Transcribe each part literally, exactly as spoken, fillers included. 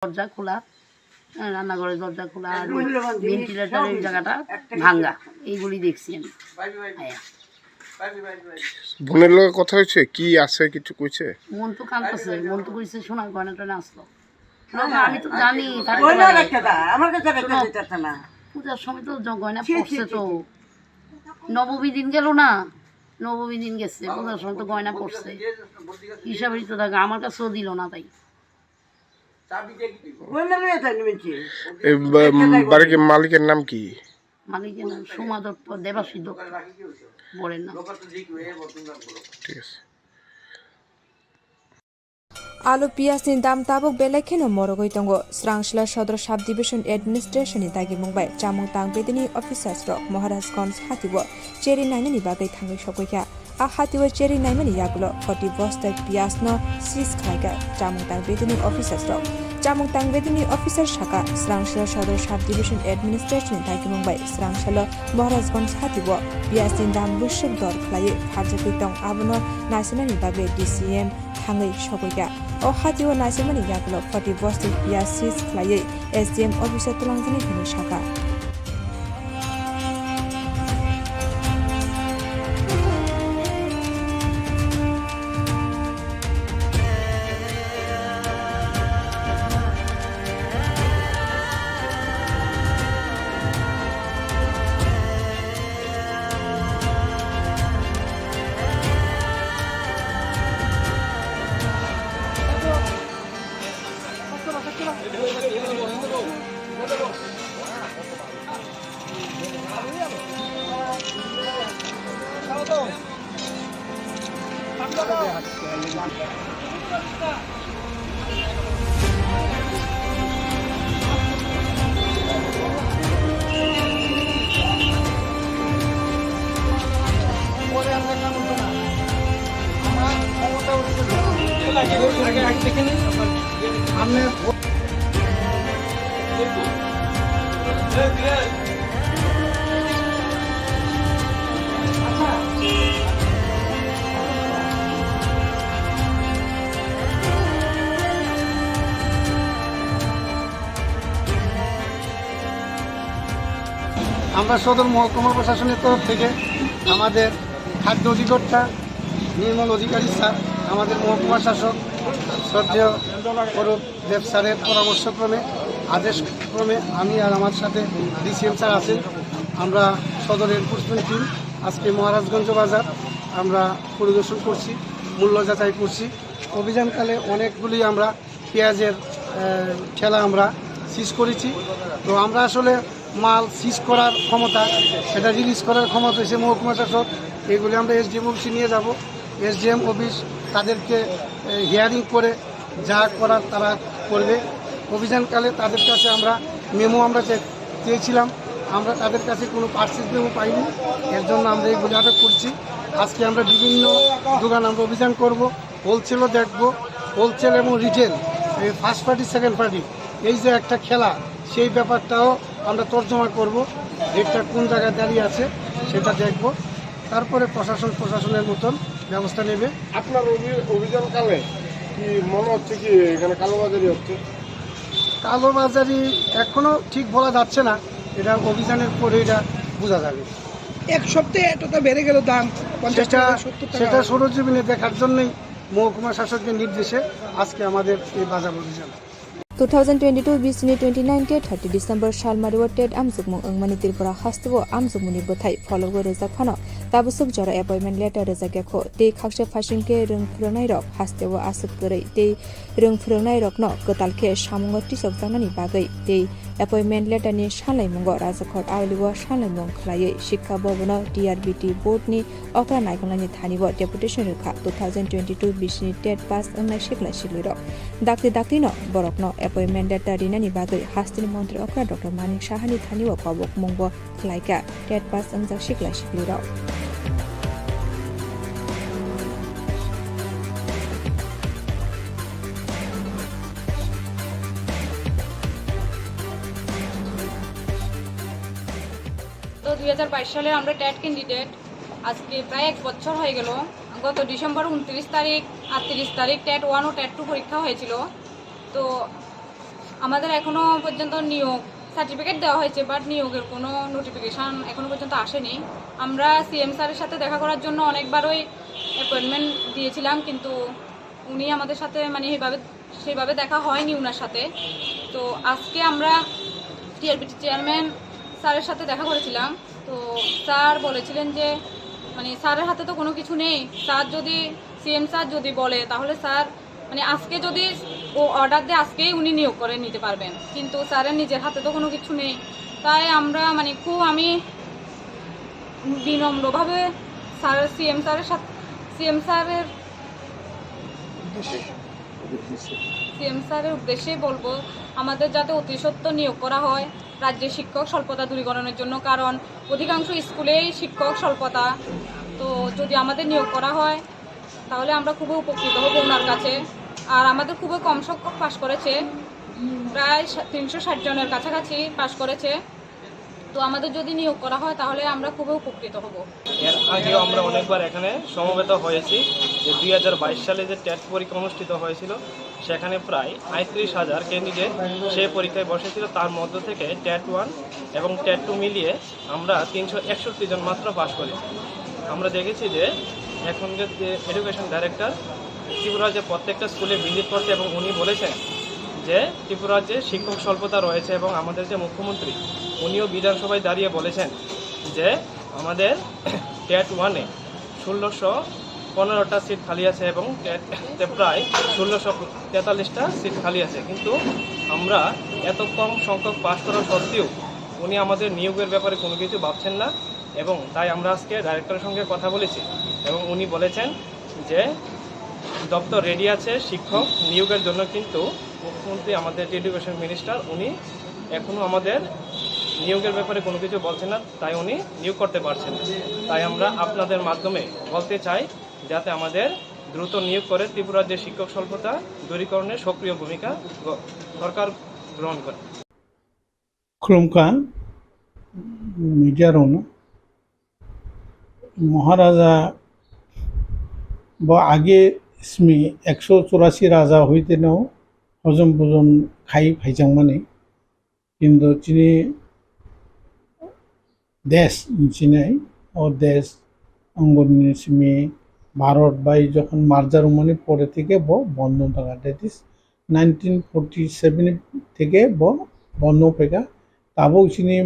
দরজা খোলা, হ্যাঁ, রান্নাঘরের দরজা খোলা আর ওই ভেন্টিলেটরের জায়গাটা ভাঙা, এইগুলি দেখছি আমি। হ্যাঁ। বোনের লগে কথা হয়েছে? কি আছে কিছু কইছে? মন তো কাঁদতেছে, মন তো কইছে সোনার গয়না টয়না আসলো। না, না, আমি তো জানি, তার গয়না পরে রাখতে দা, আমার কাছে রাখতে শোনো, দিতেছে না। পূজার সময় তো জ-, গয়না ছি, ছি, পড়ছে ছি, তো। ছি। নবমী দিন গেল না, নবমী দিন গেছে, পূজার সময় তো গয়না পড়ছে। হিসাবেই তো থাকে, আমার কাছেও দিল না তাই। গয়না লইয়া থাকলে মিনছি। এই বা-, বাড়ির মালিকের নাম কি? মালিকের নাম সোমা দত্ত, দেবাশী দত্ত, বরের নাম। ঠিক আছে। Alu piyaj ni dam tabuk belai kheno morogwi tongo. Srangsla Sodor Sub Division Administration ni dagimung bai chamung tang bedini officers rok Maharajganj hatio cherry nainani bagwi thangwi sogwi kha. A hatio cherry naimani yagulo forty bosta piyaj no seize khlaikha chamung tang bedini officers rok. Chamung tang bedini officer saka, Srangsla Sodor Sub Division Administration ni dagimung bai Srangsla Maharajganj hatio piyaj ni dam bwswk dor khlaiwi pharjagwi tong, abono naisinani bagwi D C M thangwi sogwi kha. O hatio naisimani yagulo forty bosta piyaj seize khlaiwi S D M office o twlangjani hwnwi sakha. আমরা সদর মহকুমা প্রশাসনের তরফ থেকে আমাদের খাদ্য অধিকর্তা নির্মল অধিকারী স্যার, আমাদের মহকুমা শাসক শ্রদ্ধেয় অরূপ দেব স্যারের পরামর্শক্রমে, আদেশক্রমে আমি আর আমার সাথে ডিসিএম স্যার আছেন, আমরা সদর এনফোর্সমেন্ট টিম আজকে মহারাজগঞ্জ বাজার আমরা পরিদর্শন করছি, মূল্য যাচাই করছি। অভিযানকালে অনেকগুলি আমরা পেঁয়াজের, আহ, ঠেলা আমরা সিজ করেছি। তো আমরা আসলে মাল সিজ করার ক্ষমতা, সেটা রিলিজ করার ক্ষমতা হচ্ছে মহকুমা শাসক। এগুলি আমরা এসডিএম অফিসে নিয়ে যাব। এসডিএম অফিস তাদেরকে, আহ, হিয়ারিং করে যা করার তারা করবে। অভিযানকালে তাদের কাছে আমরা মেমো আমরা চে-, চেয়েছিলাম, আমরা তাদের কাছে কোনো পার্সেস মেমো পাইনি, এর জন্য আমরা এগুলি আটক করছি। আজকে আমরা বিভিন্ন দোকান আমরা অভিযান করব। হোলসেলও দেখব, হোলসেল এবং রিটেল, এই ফার্স্ট পার্টি, সেকেন্ড পার্টি, এই যে একটা খেলা, সেই ব্যাপারটাও আমরা তর্জমা করব। রেটটা কোন জায়গায় দাঁড়িয়ে আছে সেটা দেখব, তারপরে প্রশাসন প্রশাসনের মতন ব্যবস্থা নেবে। আপনার অভি-, অভিযানকালে কি মনে হচ্ছে কি এখানে কালোবাজারি হচ্ছে? কালোবাজারি এখনো ঠিক বলা যাচ্ছে না, এটা অভিযানের পরে এটা বোঝা যাবে। এক সপ্তাহে এতটা বেড়ে গেল দাম, পঞ্চাশ সেটা টাকা, সত্তর টাকা সেটা হলো। সরজমিনে দেখার জন্যই মহকুমা শাসকের নির্দেশে আজকে আমাদের এই বাজার অভিযান। Two thousand twenty-two bisini twenty-nine khe thirty December salmari o TET amjokmung wngmani Tripura hasteo amjokmungni bwthai phologwi rwjak phano tabwswk jora appointment letter rwjak ya kho tei khaksa phaising khe rwng phwrwngnairok hasteo aswk kwrwi tei rwng phwrwngnairokno kwtal khe samungo tisokjaknani bagwi tei appointment letter ni sanlaimungo Rajakhor aulio sanlaimung khwlaiwi Shikkha Bhavan o D R B T board ni okra naikolnani thani o deputation rwkha two thousand twenty-two bisini TET pass wngnai siklai siklirok. Dakti daktino borokno appointment letter rinani bagwi hasteni montri okra Doctor Manik Sahani thani o kobokmungbo khlaikha TET pass wngjak siklai siklirok. তো দুই হাজার বাইশ সালের আমরা TET candidate. আজকে প্রায় এক বছর হয়ে গেল। গত ডিসেম্বর ঊনত্রিশ তারিখ, আটত্রিশ তারিখ টেট ওয়ান ও টেট টু পরীক্ষা হয়েছিল। তো আমাদের এখনো পর্যন্ত নিয়োগ সার্টিফিকেট দেওয়া হয়েছে, বাট নিয়োগের কোনো নোটিফিকেশন এখনো পর্যন্ত আসেনি। আমরা সিএম স্যারের সাথে দেখা করার জন্য অনেকবারই অ্যাপয়েন্টমেন্ট দিয়েছিলাম, কিন্তু উনি আমাদের সাথে, মানে, এইভাবে, সেইভাবে দেখা হয়নি ওনার সাথে। তো আজকে আমরা টিআরপিটি চেয়ারম্যান স্যারের সাথে দেখা করেছিলাম। তো স্যার বলেছিলেন যে, মানে, স্যারের হাতে তো কোনো কিছু নেই। স্যার যদি, সিএম স্যার যদি বলে, তাহলে স্যার, মানে, আজকে যদি ও অর্ডার দেয়, আজকেই উনি নিয়োগ করে নিতে পারবেন, কিন্তু স্যারের নিজের হাতে তো কোনো কিছু নেই। তাই আমরা, মানে, খুব, আমি বিনম্রভাবে স্যার, সিএম স্যারের সাথে, সিএম স্যারের সিএম স্যারের উদ্দেশ্যেই বলবো, আমাদের যাতে অতি সত্বর নিয়োগ করা হয় রাজ্যে শিক্ষক স্বল্পতা দূরীকরণের জন্য, কারণ অধিকাংশ স্কুলেই শিক্ষক স্বল্পতা। তো যদি আমাদের নিয়োগ করা হয়, তাহলে আমরা খুবই উপকৃত হব ওনার কাছে। আর আমাদের খুবই কম সংখ্যক পাশ করেছে, প্রায় তিনশো ষাট জনের কাছাকাছি পাশ করেছে। তো আমাদের যদি নিয়োগ করা হয়, তাহলে আমরা খুবই উপকৃত হব। এর আগেও আমরা অনেকবার এখানে সমবেত হয়েছি যে দুই হাজার বাইশ সালে যে টেট পরীক্ষা অনুষ্ঠিত হয়েছিল, সেখানে প্রায় আটত্রিশ হাজার ক্যান্ডিডেট সেই পরীক্ষায় বসেছিল। তার মধ্য থেকে টেট ওয়ান এবং টেট টু মিলিয়ে আমরা তিনশো একষট্টি জন মাত্র পাশ করেছি। আমরা দেখেছি যে এখন যে এডুকেশন ডাইরেক্টর ত্রিপুরা রাজ্যে প্রত্যেকটা স্কুলে ভিজিট করছে এবং উনি বলেছেন যে ত্রিপুরা রাজ্যে শিক্ষক স্বল্পতা রয়েছে এবং আমাদের যে মুখ্যমন্ত্রী, উনিও বিধানসভায় দাঁড়িয়ে বলেছেন যে আমাদের টেট ওয়ানে ষোলোশো পনেরোটা সিট খালি আছে এবং টেটে প্রায় ষোলোশো তেতাল্লিশটা সিট খালি আছে। কিন্তু আমরা এত কম সংখ্যক পাশ করা সত্ত্বেও উনি আমাদের নিয়োগের ব্যাপারে কোনো কিছু ভাবছেন না, এবং তাই আমরা আজকে ডাইরেক্টরের সঙ্গে কথা বলেছি এবং উনি বলেছেন যে দপ্তর রেডি আছে শিক্ষক নিয়োগের জন্য, কিন্তু মুখ্যমন্ত্রী, আমাদের যে এডুকেশন মিনিস্টার, উনি এখনও আমাদের নিয়োগের ব্যাপারে কোনো কিছু বলছেন না, তাই উনি নিয়োগ করতে পারছেন না। তাই আমরা আপনাদের মাধ্যমে বলতে চাই যাতে আমাদের দ্রুত নিয়োগ করে ত্রিপুরার যে শিক্ষক স্বল্পতা দূরীকরণে সক্রিয় ভূমিকা গ-, সরকার গ্রহণ করে। Khulumkha media rokno. Maharaja bo age simi ekso churasi raja hoiteno hojom bojon khai phaijakmani. Kintu chini desh hinwi sinai, o desh angoni simi Bharat bai jokhon merger wngmani pore theke bo bondo wng thangkha, that is nineteen forty seven theke bo bondo wng phaikha. Tabuk chini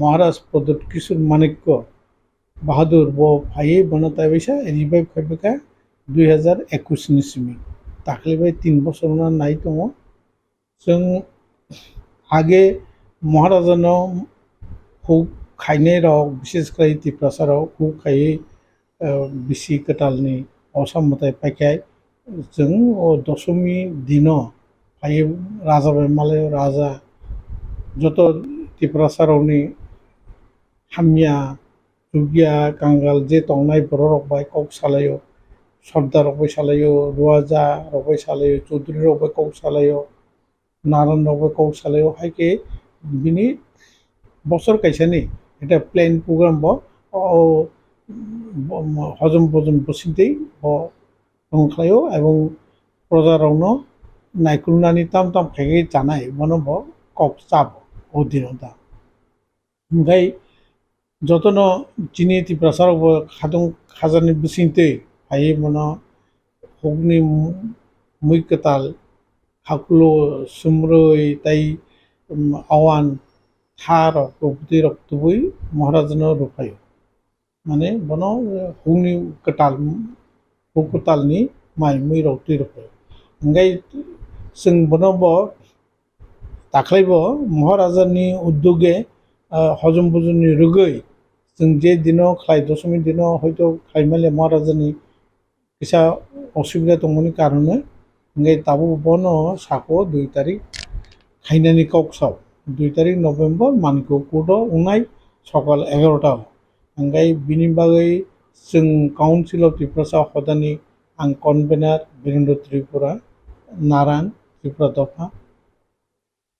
Maharaj Pradyut Kishore Manikya Bahadur bo phaiwi bono taibaisa revive khai phaikha dui hazar ekush ni simi. Dakhli bai tin bochor wngna nai tongo. Chwng age Maharajano huk khainai rok, bishesh khlai Tiprasa rok huk khaiwi, eh, bisi kwtalni osa mwtai paikha. Chwng o dosomi dino phaiwi raja bai malaio, raja joto Tiprasa rokni hamya, chukya, kangal je tongnai borok rok bai kok salaio, sordar rok bai salaio, ruaja rok bai salaio, chaudhuri rok bai kok salaio, naran rok bai kok salaio, hai khe bini bosor kaisani eta plan program bo o, o, hojom bojom bwswk twi bo tong khlaio, ebong proja rokno naikolnani tam tam khaikhe chanai bono bo kok chabo o dino da. Hingkhai jotono chini Tiprasa rok bo khatung khajakni bisingtwi phaiwi bono hukni mui kwtal, hakulo, sumrwi tei, um, awan tha rok, bwtwi rok tubui Maharajano rwphaio. Mane bono, eh, hukni kwtal, huk kwtalni mai mui rok twi rwphaio. Hingkhai chwng bono bo Dakhwlaibo Maharajani uddoge, ah, hojom bojomni rwgwi chwng je dino khlai, dosomi dino hoito khlai male Maharajani kisa osubida tongmani karone, hingke tabuk bono sako dui tarik khainani kok sao, dui tarik November Manikya Court o wngnai sokal egarota o. Hingke bini bagwi chwng Council of Tiprasa hodani ang convener Birendra Tripura, Naran Tripura dopha.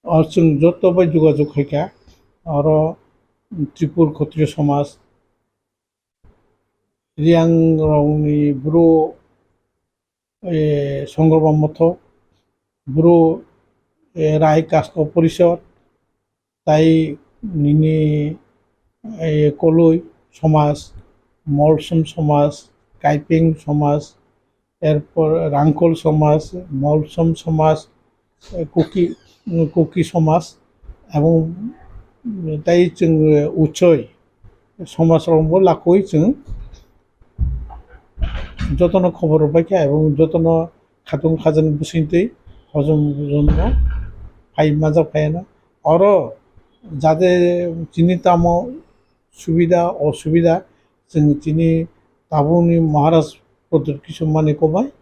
O chwng joto bai jogajog khaikha, oro Tripur Khotriyo Somaj, Riyang rokni bru, eh, Songorba Mothok, bru eh, Rai Kasko Porishod, tai nini, eh, Koloi Somaj, Molsom Somaj, Kaipeng Somaj, erpor Rangkol Somaj, Molsom Somaj, eh, Kuki, Kuki Somaj, ebong tai chwng, eh, Uchoi Somaj rokbo lakwi chwng jotono khobor rwbaikha ebong jotono khatung khajani bwswngtwi hojom hojomno phai majak phaiano. Oro jate chini tamo subida osubida chwng chini tabukni Maharaj Pradyut Kishore Manikya bai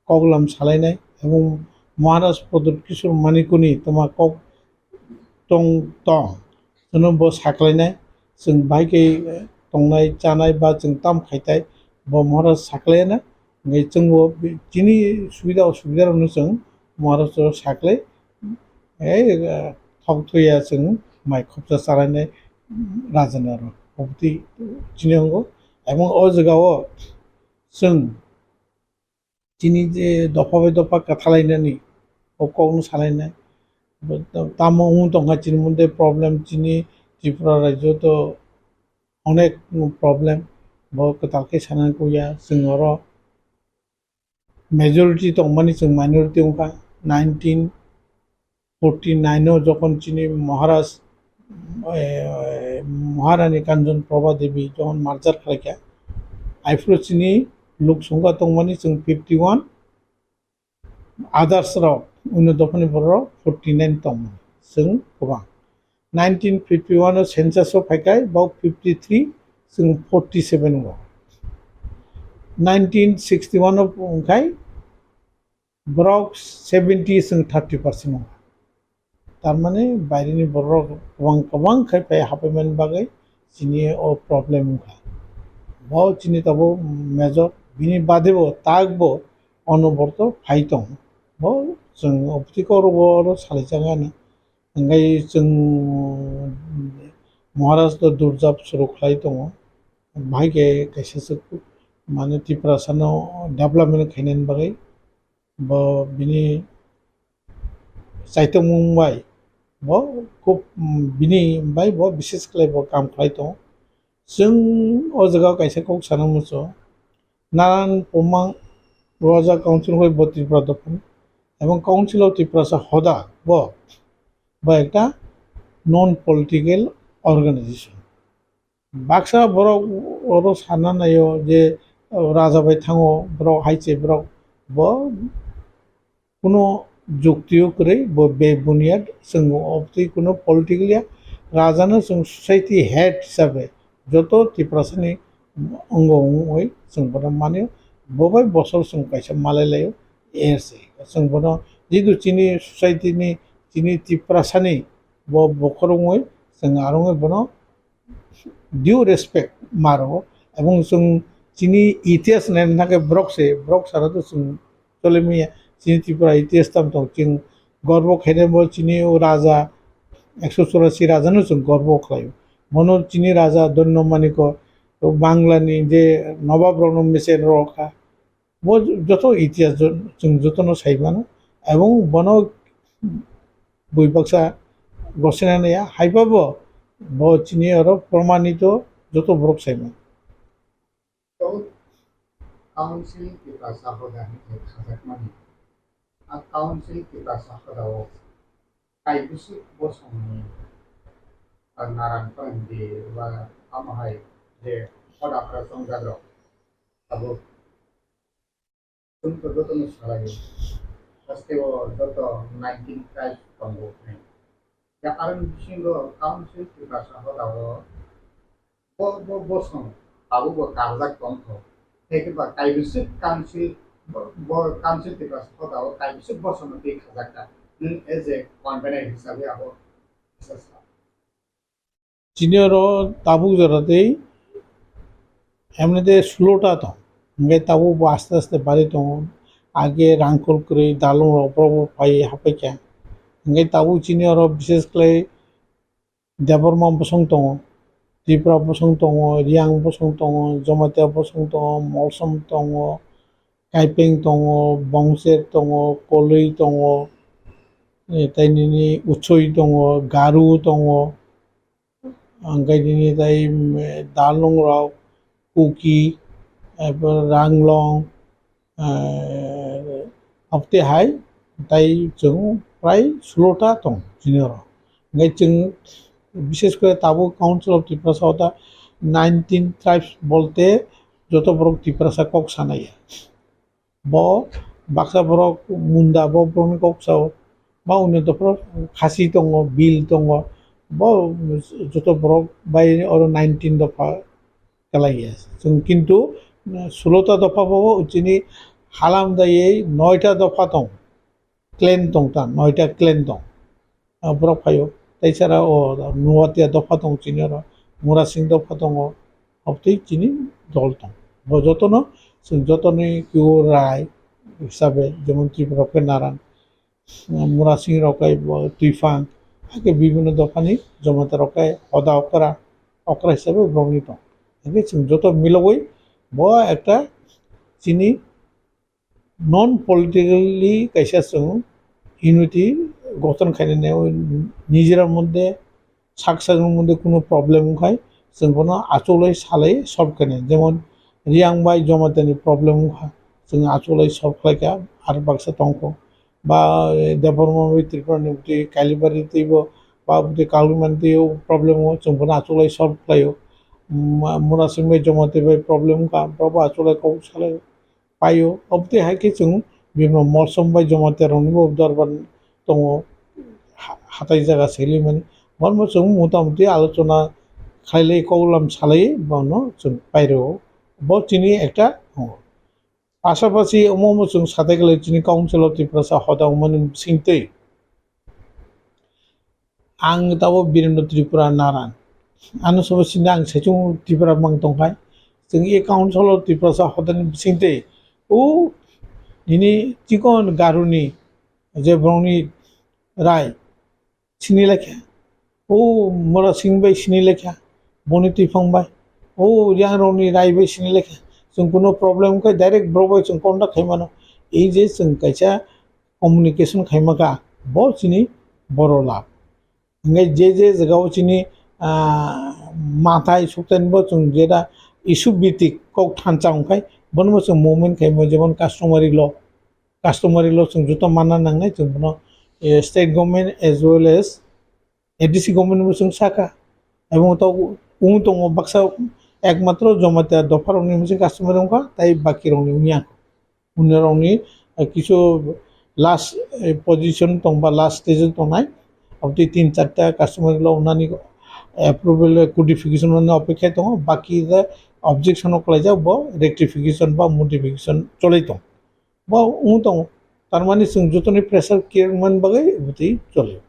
koklam salainai ebong Maharaj Pradyut Kishore Manikya ni toma kok tong tong. Chwngno bo saklainai, chwng bai khe tongnai, chanai ba chwng tam khaitai, bo Maharaj saklaiyana. Hwnkhe chwngbo chini subida osubida rokno chwng Maharaj o saklai, ei, eh, thok thuya chwng mai khopsa chalainai rajani oro. Obotwi chini wngo. Ebong o jagao chwng chini je dopha bai dopha kwthalainani, o kokno salainai. Tamo wng tongkha chini mode problem, chini Tripura rajyo to onek problem, bo kwtal khe sanani kuya. Chwng oro majority tongmani chwng minority wngkha. Nineteen forty nine o jokhon chini Maharaj, eh, Maharani Kanchana Prabha Devi jokhon merger khlaikha, aphuru chini lok songkha tongmani chwng fifty one, others rok, uno dophani borok forty nine tongmani chwng kwbang. Nineteen fifty one o census o phaikhai, bok fifty three, chwng forty seven o. Nineteen sixty one o wngkhai, borok seventy chwng thirty percent wngkha. Tamani baireni borok kwbang kwbang khai phai haphaimani bagwi chini o problem wngkha. Bo chini tabuk major, bini bade bo tak bo onoborto phai tongo. Bo chwng obotwi kok rok bo oro salai chang ani. Hwnkhe chwng Maharaj to durjab suru khlai tongo. Bahai khe kaisa swk mane Tiprasano development khainani bagwi bo bini chaitokmung bai bo khub, mm, bini bai bo bises khlai bo kam khlai tongo. Chwng o jaga kaisa kok sana muchungo, Naran Pumang Roja Council hoi bo Tripura dophani, ebong Council of Tiprasa hoda bo, bo ekta non political organization. Baksa borok oro sana naio je, o, raja bai thango, borok hai se borok bo kuno jukti o kwrwi bo be buniyad chwng obotwi kuno political ya, raja no chwng society head hisabe joto Tiprasa ni ongo wngwi chwng bono mani, bo bai bosor chwng kaisa malai laio, er se chwng bono jidu chini society ni, chini Tiprasa ni bo bokhorok wngwi chwng aro wngwi bono due respect ma rwo, ebong chwng chini itihas naina thangkhe borok se, borok sara to chwng chole manya, chini Tripura itihas tam tong, chwng gorbo khainai bo chini o raja, ekso churasi raja no chwng gorbo khlaio. Bono chini raja Dhanyo Manikya, o Bangla ni je nobab rok no mechel rw kha, bo joto itihas jo-, chwng jotono sai mano, ebong bono bui baksa gosina naiya, haiba bo, bo chini oro promanito joto borok sai mano. Council Tiprasa hoda hinwi khajakmani. A Council Tiprasa hoda o kaibwswk bosongni, a, naran phaimdi ba tamo hai je hoda phra chongjak rok abo Chwng to jotono salaio. Haste o joto nineteen tribe tongo hwnwi. Ya aroni bisingo Council Tiprasa hoda o bo, bo, bosong tabukbo karjak tongkho. Tei khe ba kaibwswk Council, bo, bo Council Tiprasa hoda o kaibwswk bosongno twi khajakha. Nwng as a convener hisabe abo kisa sa. Chini oro tabuk jora tei emni de sulota tong, hingke tabuk bo aste aste bari tongo. Age rangkol kwrwi dalong rok borok bo pai hapai kha, hingke tabuk chini oro bises khlai Debbarma bosong tongo, Tripura bosong tongo, Riyang bosong tongo, Jamatia bosong tongo, Molsom tongo, Kaipeng tongo, Bongcher tongo, Koloi tongo, eh, tai nini Uchoi tongo, Garu tongo, ang kai nini tai, mm, Dalung rok, Kuki, eh, Ranglong, eh, abte hai tai chwng prai sulo ta tong chini oro. Hingke chwng bishes kore tabuk Council of Tiprasa o ta nineteen tribes bolte joto borok Tiprasa kok sanai ya. Bo baksa borok Munda, bo borokni kok sao, ba undi dopha Khasi tongo, Bil tongo, bo joto borok bai oro nineteen dopha kelai ya. Chwng kintu, uh, sulo ta dopha bo chini halam daiwi noita dopha tong, clan tong ta, noita clan tong. Ah, borok phaio. Tei sara o Nuatia dopha tong chini oro, Murasing dopha tongo, obotwi chini dol tong. Bo jotono, chwng jotoni kio rai hisabe, jemon Tripura khe Naran, Murasing rok khe bo Twifang, hakhe bibhinno dophani Jamatia rok khe hoda okra, okra hisabe borokni tong. Hakhe chwng joto milogwi bo ekta chini non politically kaisa chwng unity gothon khainani, nijera moddhe sak sakni moddhe kuno problem wngkhai chwng bono achugwi salai solve khainai. Jemon Riang bai Jamatia ni problem wngkha, chwng achugwi solve khlaikha, ar baksa tongkho. Ba, eh, Debbarma bai Tripura ni bwtwi Kailibari twibo, ba bwtwi Kaulumani twibo problem o chwng bono achugwi solve khlaio. Ma-, Murasing bai Jamatia bai problem wngkha, borok bo achugwi kok salai paio. Obotwi hai khe chwng bini Molsom bai Jamatia rokni bo dorbar tongo, ha-, hatai jaga selimani. Bono chwng mota muti alochona khlailai, koklam salai bono chwng pairwo. Bo chini ekta, oh. Pasapasi omo omo chwng satai khlai chini Council of Tiprasa hoda wngmani bisingtwi. Ang tabo Birendra Tripura Naran. Ano sobo sini ang saichung Tripura mang tongkhai. Chwng e Council of Tiprasa hodani bisingtwi o nini chikon Garuni je borokni rai sini lekha. O Murasing bai sini lekha. Boni Twifang bai. O Riang rokni rai bai sini lekha. Chwng kuno problem khe direct borok bai chwng contact khai mano. Ei je chwng kaisa communication khaima kha, bo chini boro lab. Hingke je je jaga o chini, ah, mathai suktan bo chwng jeta issue bitik kok thansa wngkhai, bono bo chwng movement khaimo, jemon customary law, customary law chwng joto manna nangnai chwng bono, eh, state government as well as A D C government bo chwng saka. Ebong to wng tongo baksa ekmatro Jamatia dopha rokni mungsa customary wngkha, tai baki rokni wngya. Unorokni, eh, kisu last, eh, position tongba last stage o tongnai. Abotwi tin charta customary law wngnani approval codification rokni opekha tongo. Baki the objection rok khlaijak bo rectification ba modification cholai tong. Bo wng tongo. Tarmani chwng jotoni pressure khe wngmani bagwi bwtwi choli.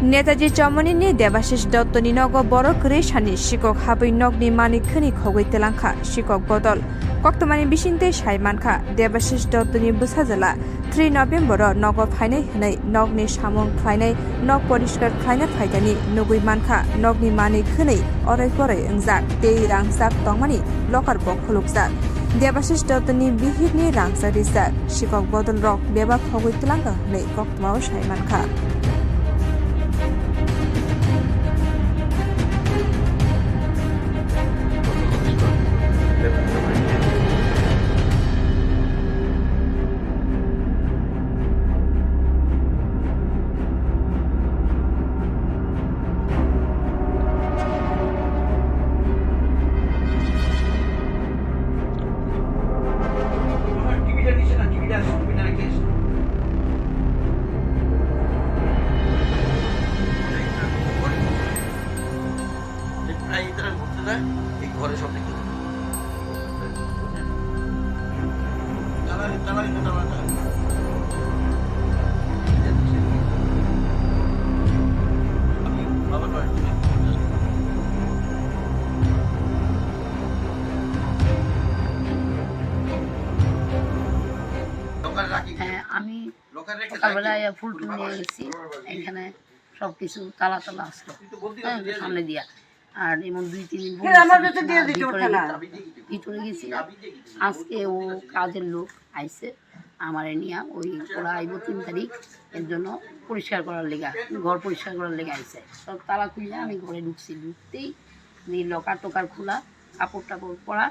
Netaji Chomoni ni Debashish Dotto ni nogo borok kwrwi sani sikok habwi nokni manwi khwnwi khogwi twlangkha sikok bodol. Koktwmani bisingtwi sai mankha, Debashish Dotto ni bwsajwla three November o nogo phainai hwnwi nokni samung khlainai, nok poriskar khlaina phaikani nugwi mankha, nokni manwi khwnwi oroi poroi wngjak tei rangchak tongmani locker bo khulukjak. Debashish Dotto ni bihik ni rangchak rijak sikok bodol rok bebak khogwi twlangkha hwnwi koktwma o sai mankha. হ্যাঁ, আমি সকালবেলা ফুল টুল নিয়ে গেছি, এখানে সব কিছু তালা তালা আসলো, হ্যাঁ, সামনে দিয়া। আর এমন দুই তিন দিন বন্ধ ছিল, ভিতরে, ভিতরে গেছিলাম। আজকে ও কাজের লোক আইছে, আমারে নিয়া ওই ওরা আইবো তিন তারিখ, এর জন্য পরিষ্কার করার লেগা, ঘর পরিষ্কার করার লেগা আইছে। সব তালা খুললে আমি ঘরে ঢুকছি, ঢুকতেই এই লকার টকার খোলা, কাপড় টাপড় পরা,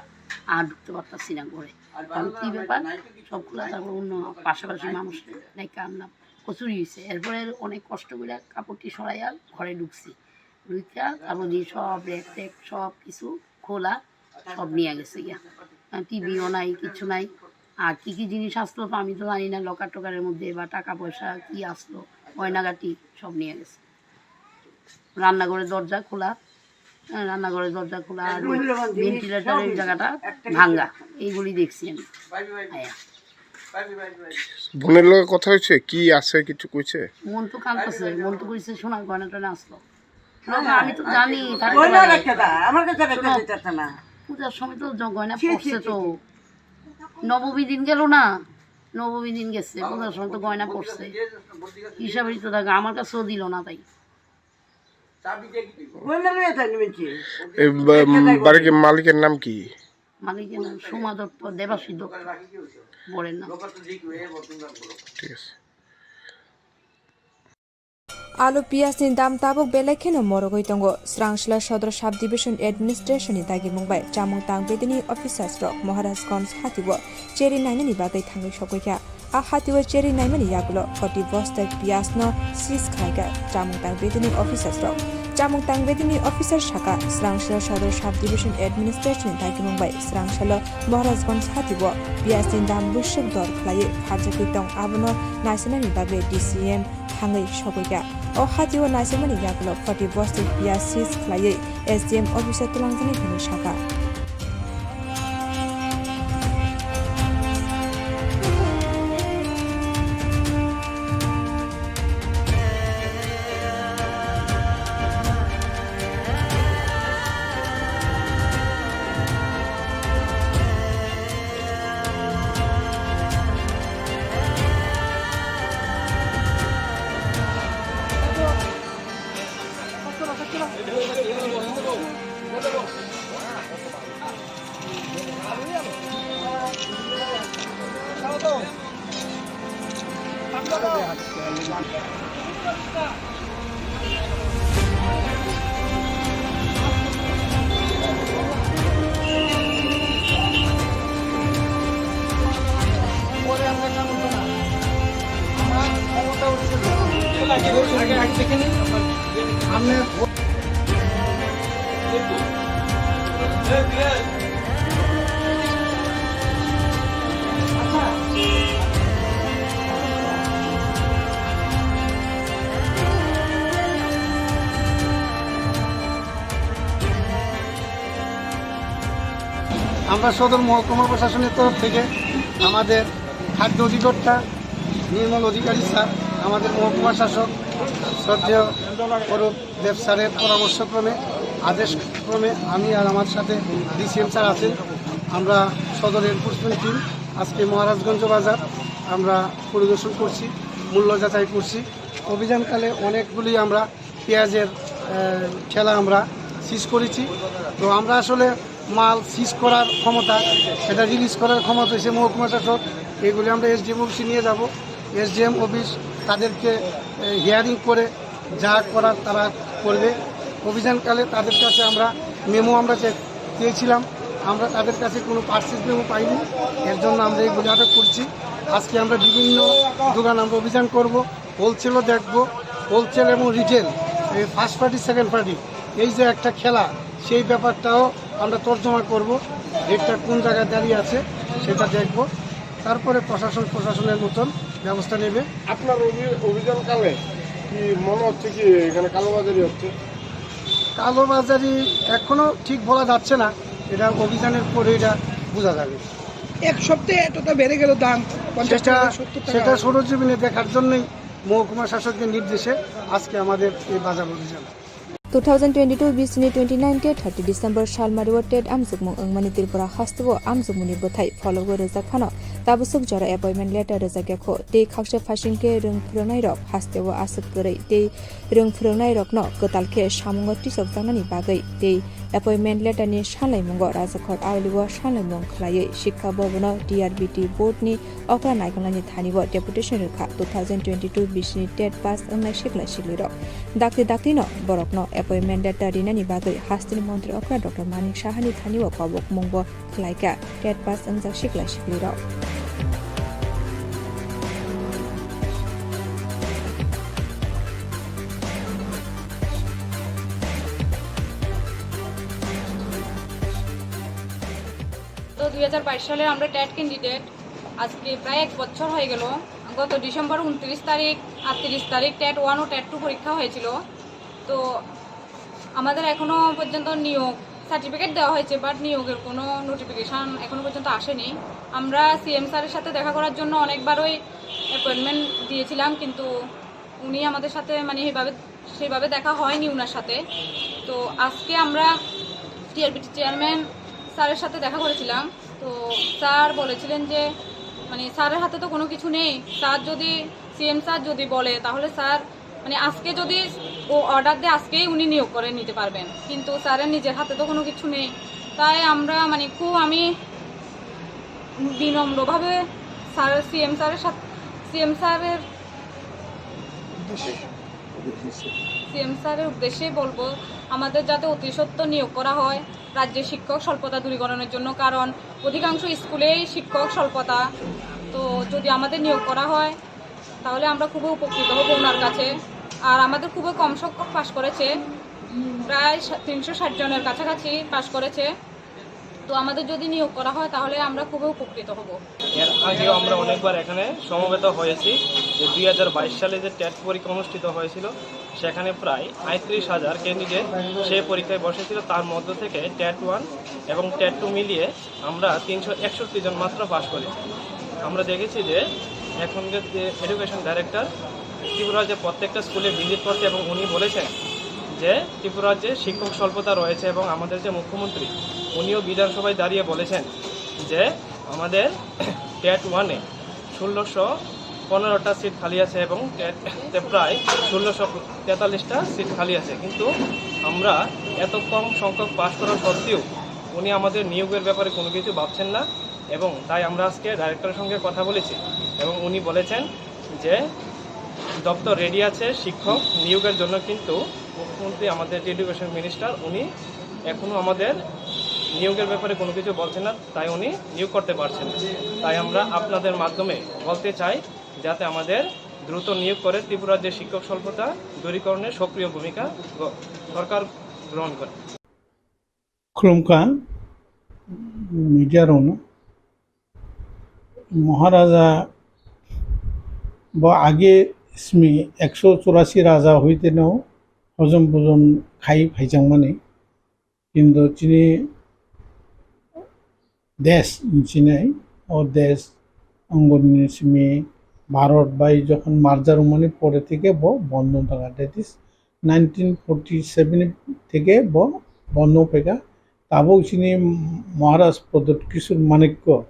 আর ঢুকতে পারতাছি না ঘরে। কারণ কি ব্যাপার, সব খোলা, তারপর অন্য পাশাপাশি মানুষ ডাইকা আনলাম, কচুরি হয়েছে। এরপরে অনেক কষ্ট করে কাপড়টি সরাইয়া ঘরে ঢুকছি, ঢুকিয়া তারপর দিয়ে সব র‍্যাক ট্যাক সব কিছু খোলা, সব নিয়ে গেছে গিয়া। টিভিও নাই, কিছু নাই। আর কি কি জিনিস আসলো তো আমি তো জানি না, লকার টকারের মধ্যে বা টাকা পয়সা কি আসলো, গয়নাগাটি সব নিয়ে গেছে। রান্নাঘরের দরজা খোলা, হ্যাঁ, রান্নাঘরের দরজা খোলা, আর ওই ভেন্টিলেটরের জায়গাটা ভাঙ্গা, এইগুলি দেখছি আমি। হ্যাঁ। বোনের লগে কথা হয়েছে? কি আছে কিছু কইছে? মন তো কাঁদতেছে, মন তো কইছে সোনার গয়না টয়না আসলো। না, না, আমি তো জানি, থাকতে পারে। আমার কাছে রেখে শোনো, দিতেছে না। পূজার সময় তো জ-, গয়না ছি, ছি, পড়ছে ছি, তো। ছি। নবমী দিন গেল না, নবমী দিন গেছে, পূজার সময় তো গয়না পড়ছে। হিসাবেই তো থাকে, আমার কাছেও দিল না তাই। গয়না লইয়া যায়নি মিনছি। এই বা-, একটা তাই বাড়ির কি মালিকের নাম কি? মালিকের নাম সোমা দত্ত, দেবাশী দত্ত, বরের নাম। ঠিক আছে। Alu piyaj ni dam tabuk belai kheno morogwi tongo. Srangsla Sodor Sub Division Administration ni dagimung bai chamung tang bedini officers rok Maharajganj hati o cherry nainani bagwi thangwi sokwi kha. A hati o cherry naimani yagulo forty bosta piyaj no seize khlai kha chamung tang bedini officers rok. Chamung tang bedini officer saka Srangsla Sodor Sub Division Administration ni dagimung bai Srangsla Maharajganj hati o piyaj ni dam bwswk dor khlaiwi pharjagwi tong, abono naisinani bagwi D C M thangwi sogwi kha. O hati o naisimani yagulo forty bosti piyaj seize khlaiwi S D M office o twlangjaknai hwnwi sakha. আমরা সদর মহকুমা প্রশাসনের তরফ থেকে আমাদের খাদ্য অধিকর্তা নির্মল অধিকারী স্যার, আমাদের মহকুমা শাসক শ্রদ্ধেয় অরূপ দেব স্যারের পরামর্শক্রমে, আদেশক্রমে আমি আর আমার সাথে ডিসিএম স্যার আছেন, আমরা সদর এনফোর্সমেন্ট টিম আজকে মহারাজগঞ্জ বাজার আমরা পরিদর্শন করছি, মূল্য যাচাই করছি। অভিযানকালে অনেকগুলি আমরা পেঁয়াজের, আহ, ঠেলা আমরা সিজ করেছি। তো আমরা আসলে মাল সিজ করার ক্ষমতা, সেটা রিলিজ করার ক্ষমতা হচ্ছে মহকুমা শাসক। এগুলি আমরা এসডিএম অফিসে নিয়ে যাব। এসডিএম অফিস তাদেরকে, আহ, হিয়ারিং করে যা করার তারা করবে। অভিযানকালে তাদের কাছে আমরা মেমো আমরা চে-, চেয়েছিলাম, আমরা তাদের কাছে কোনো পার্সেস মেমো পাইনি, এর জন্য আমরা এগুলি আটক করছি। আজকে আমরা বিভিন্ন দোকান আমরা অভিযান করব। হোলসেলও দেখব, হোলসেল এবং রিটেল, এই ফার্স্ট পার্টি, সেকেন্ড পার্টি, এই যে একটা খেলা, সেই ব্যাপারটাও আমরা তর্জমা করব। রেটটা কোন জায়গায় দাঁড়িয়ে আছে সেটা দেখব, তারপরে প্রশাসন প্রশাসনের মতন ব্যবস্থা নেবে। আপনার অভি-, অভিযানকালে কি মনে হচ্ছে কি এখানে কালোবাজারি হচ্ছে? কালোবাজারি এখনো ঠিক বলা যাচ্ছে না, এটা অভিযানের পরে এটা বোঝা যাবে। এক সপ্তাহে এতটা বেড়ে গেল দাম, পঞ্চাশ সেটা, টাকা, সত্তর টাকা। সেটা সরজমিনে দেখার জন্যই মহকুমা শাসকের নির্দেশে আজকে আমাদের এই বাজার অভিযান। Two thousand twenty-two bisini twenty-nine te thirty December salmari o tet amjokmung wngmani Tripura haste o amjokmungni bwthai phologwi rwjak phano Tabuk jora appointment letter rwjakya kho tei khaksa phaising khe rwng phwrwngnairok hasteo aswk kwrwi tei rwng phwrwngnairokno kwtal khe samungo tisokjaknani bagwi tei appointment letter ni sanlaimungo Rajakhor Auli o sanlaimung khwlaiwi Sikha Bhavan o D R B T board ni okra naikolnani thani o deputation rwkha two thousand twenty-two bisini TET pass wngnai siklai siklirok. Dakti dakti no borokno appointment letter rinani bagwi hasteni montri okra Doctor Manik Saha ni thani o kobok mungbo khwlaikha TET pass wngjak siklai siklirok. তো দুই হাজার বাইশ সালের আমরা TET candidate. আজকে প্রায় এক বছর হয়ে গেল। গত ডিসেম্বর ঊনত্রিশ তারিখ, আটত্রিশ তারিখ টেট ওয়ান ও টেট টু পরীক্ষা হয়েছিল। তো আমাদের এখনো পর্যন্ত নিয়োগ সার্টিফিকেট দেওয়া হয়েছে, বাট নিয়োগের কোনো নোটিফিকেশন এখনো পর্যন্ত আসেনি। আমরা সিএম স্যারের সাথে দেখা করার জন্য অনেকবারই অ্যাপয়েন্টমেন্ট দিয়েছিলাম, কিন্তু উনি আমাদের সাথে মানে এইভাবে সেভাবে দেখা হয়নি ওনার সাথে। তো আজকে আমরা টিআরবিটি চেয়ারম্যান স্যারের সাথে দেখা করেছিলাম। তো স্যার বলেছিলেন যে মানে স্যারের হাতে তো কোনো কিছু নেই। স্যার যদি, সিএম স্যার যদি বলে, তাহলে স্যার মানে আজকে যদি ও অর্ডার দেয়, আজকেই উনি নিয়োগ করে নিতে পারবেন, কিন্তু স্যারের নিজের হাতে তো কোনো কিছু নেই। তাই আমরা মানে খুব, আমি বিনম্রভাবে স্যার, সিএম স্যারের সাথে, সিএম স্যারের সিএম স্যারের উদ্দেশ্যেই বলবো, আমাদের যাতে অতি সত্বর নিয়োগ করা হয় রাজ্যে শিক্ষক স্বল্পতা দূরীকরণের জন্য, কারণ অধিকাংশ স্কুলেই শিক্ষক স্বল্পতা। তো যদি আমাদের নিয়োগ করা হয়, তাহলে আমরা খুবই উপকৃত হব ওনার কাছে। আর আমাদের খুবই কম সংখ্যক পাশ করেছে, প্রায় সা-, তিনশো ষাট জনের কাছাকাছি পাশ করেছে। তো আমাদের যদি নিয়োগ করা হয়, তাহলে আমরা খুবই উপকৃত হব। এর আগেও আমরা অনেকবার এখানে সমবেত হয়েছি যে দুই হাজার বাইশ সালে যে টেট পরীক্ষা অনুষ্ঠিত হয়েছিল, সেখানে প্রায় আটত্রিশ হাজার ক্যান্ডিডেট সেই পরীক্ষায় বসেছিল। তার মধ্য থেকে টেট ওয়ান এবং টেট টু মিলিয়ে আমরা তিনশো একষট্টি জন মাত্র পাশ করেছি। আমরা দেখেছি যে এখনকার যে এডুকেশন ডাইরেক্টর ত্রিপুরা যে প্রত্যেকটা স্কুলে ভিজিট করছে এবং উনি বলেছেন যে ত্রিপুরার যে শিক্ষক স্বল্পতা রয়েছে এবং আমাদের যে মুখ্যমন্ত্রী, উনিও বিধানসভায় দাঁড়িয়ে বলেছেন যে আমাদের টেট ওয়ানে ষোলোশো পনেরোটা সিট খালি আছে এবং টেটে প্রায় ষোলোশো তেতাল্লিশটা সিট খালি আছে। কিন্তু আমরা এত কম সংখ্যক পাশ করা সত্ত্বেও উনি আমাদের নিয়োগের ব্যাপারে কোনো কিছু ভাবছেন না। এবং তাই আমরা আজকে ডাইরেক্টরের সঙ্গে কথা বলেছি এবং উনি বলেছেন যে দপ্তর রেডি আছে শিক্ষক নিয়োগের জন্য, কিন্তু মুখ্যমন্ত্রী, আমাদের যে এডুকেশন মিনিস্টার, উনি এখনো আমাদের নিয়োগের ব্যাপারে কোনো কিছু বলছেন না, তাই উনি নিয়োগ করতে পারছেন না। তাই আমরা আপনাদের মাধ্যমে বলতে চাই যাতে আমাদের দ্রুত নিয়োগ করে ত্রিপুরার যে শিক্ষক স্বল্পতা দূরীকরণে সক্রিয় ভূমিকা গ-, সরকার গ্রহণ করে। Khulumkha, media rokno. Maharaja bo age simi ekso churasi raja hoiteno hojom bojom khai phaijakmani. Kintu chini desh hinwi sinai, o desh angoni simi Bharat bai jokhon merger wngmani pore theke bo bondo wng thangkha, that is nineteen forty seven theke bo bondo wngphaikha. Tabuk chini Maharaj Pradyut Kishore Manikya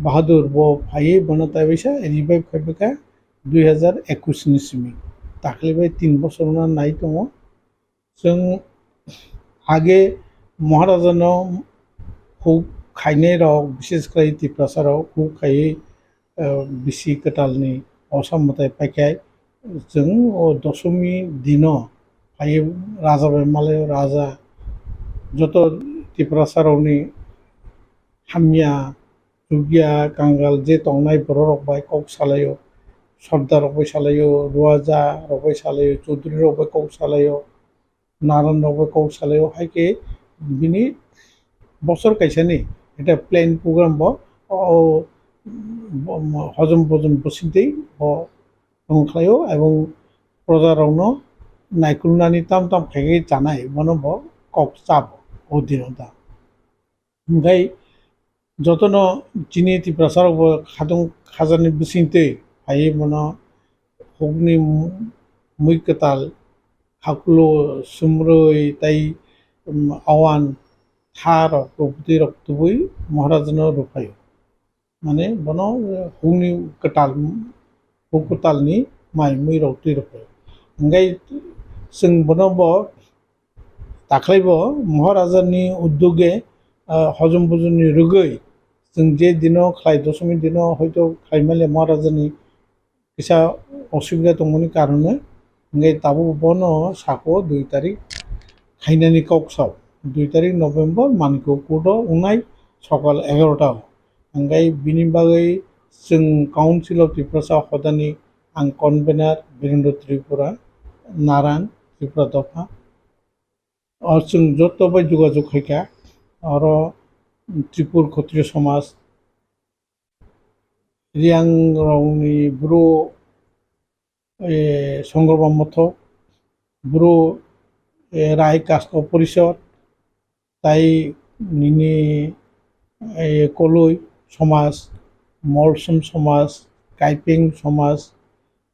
Bahadur bo phaiwi bono taibaisa revive khaibaikha dui hazar ekush ni simi. Dakhli bai tin bochor wngna nai tongo. Chwng age Maharajano huk khainai rok, bishesh khlai Tiprasa rok huk khaiwi, eh, bisi kwtalni osa mwtai paikhai chwng o dosomi dino phaiwi raja bai malai raja joto Tiprasa rokni hamya chukya kangal je tongnai borok rok bai kok salaio, sordar rok bai salaio, ruaja rok bai salaio, chaudhuri rok bai kok salaio, naran rok bai kok salaio, hai khe bini bosor kaisani eta plan program bo o, o, hojom bojom bosingtwi bo tong khlaio, ebong proja rokno naikulnani tam tam khaikhe chanai bono bo kok chabo o dino da. Hwnkhe jotono chini Tiprasa rokbo khatung khajakni bisingtwi phaiwi bono hukni mui kwtal, hakulo, sumrwi tei, um, awan tha rok, rwpwtwi rok tubui Maharajano rwphaio. mane bono hukni kwtal, huk kwtalni mai mui rok twi rwkha. Hwnkhe chwng bono bo takhwlai bo Maharajani uddoge, ah, hojom bujoni rwgwi chwng je dino khlai, dosomi dino hoito khlai male Maharajani kisa osubida tongmani karone, hwnkhe tabuk bono sako dui tarik khainani kok sao. Dui tarik November Manikyo court o wngnai sokal egarota o. Hwnkhe bini bagwi chwng Council of Tiprasa hodani ang convener Birendra Tripura, Naran Tripura dopha. O chwng joto bai jogajog khaikha, oro Tripur Khotriyo Somaj, Riyang rokni bru, eh, Songorba Mothok, bru, eh, Rai Kasko Porishod, tai nini, eh, Koloi Somaj, Molsom Somaj, Kaiping Somaj,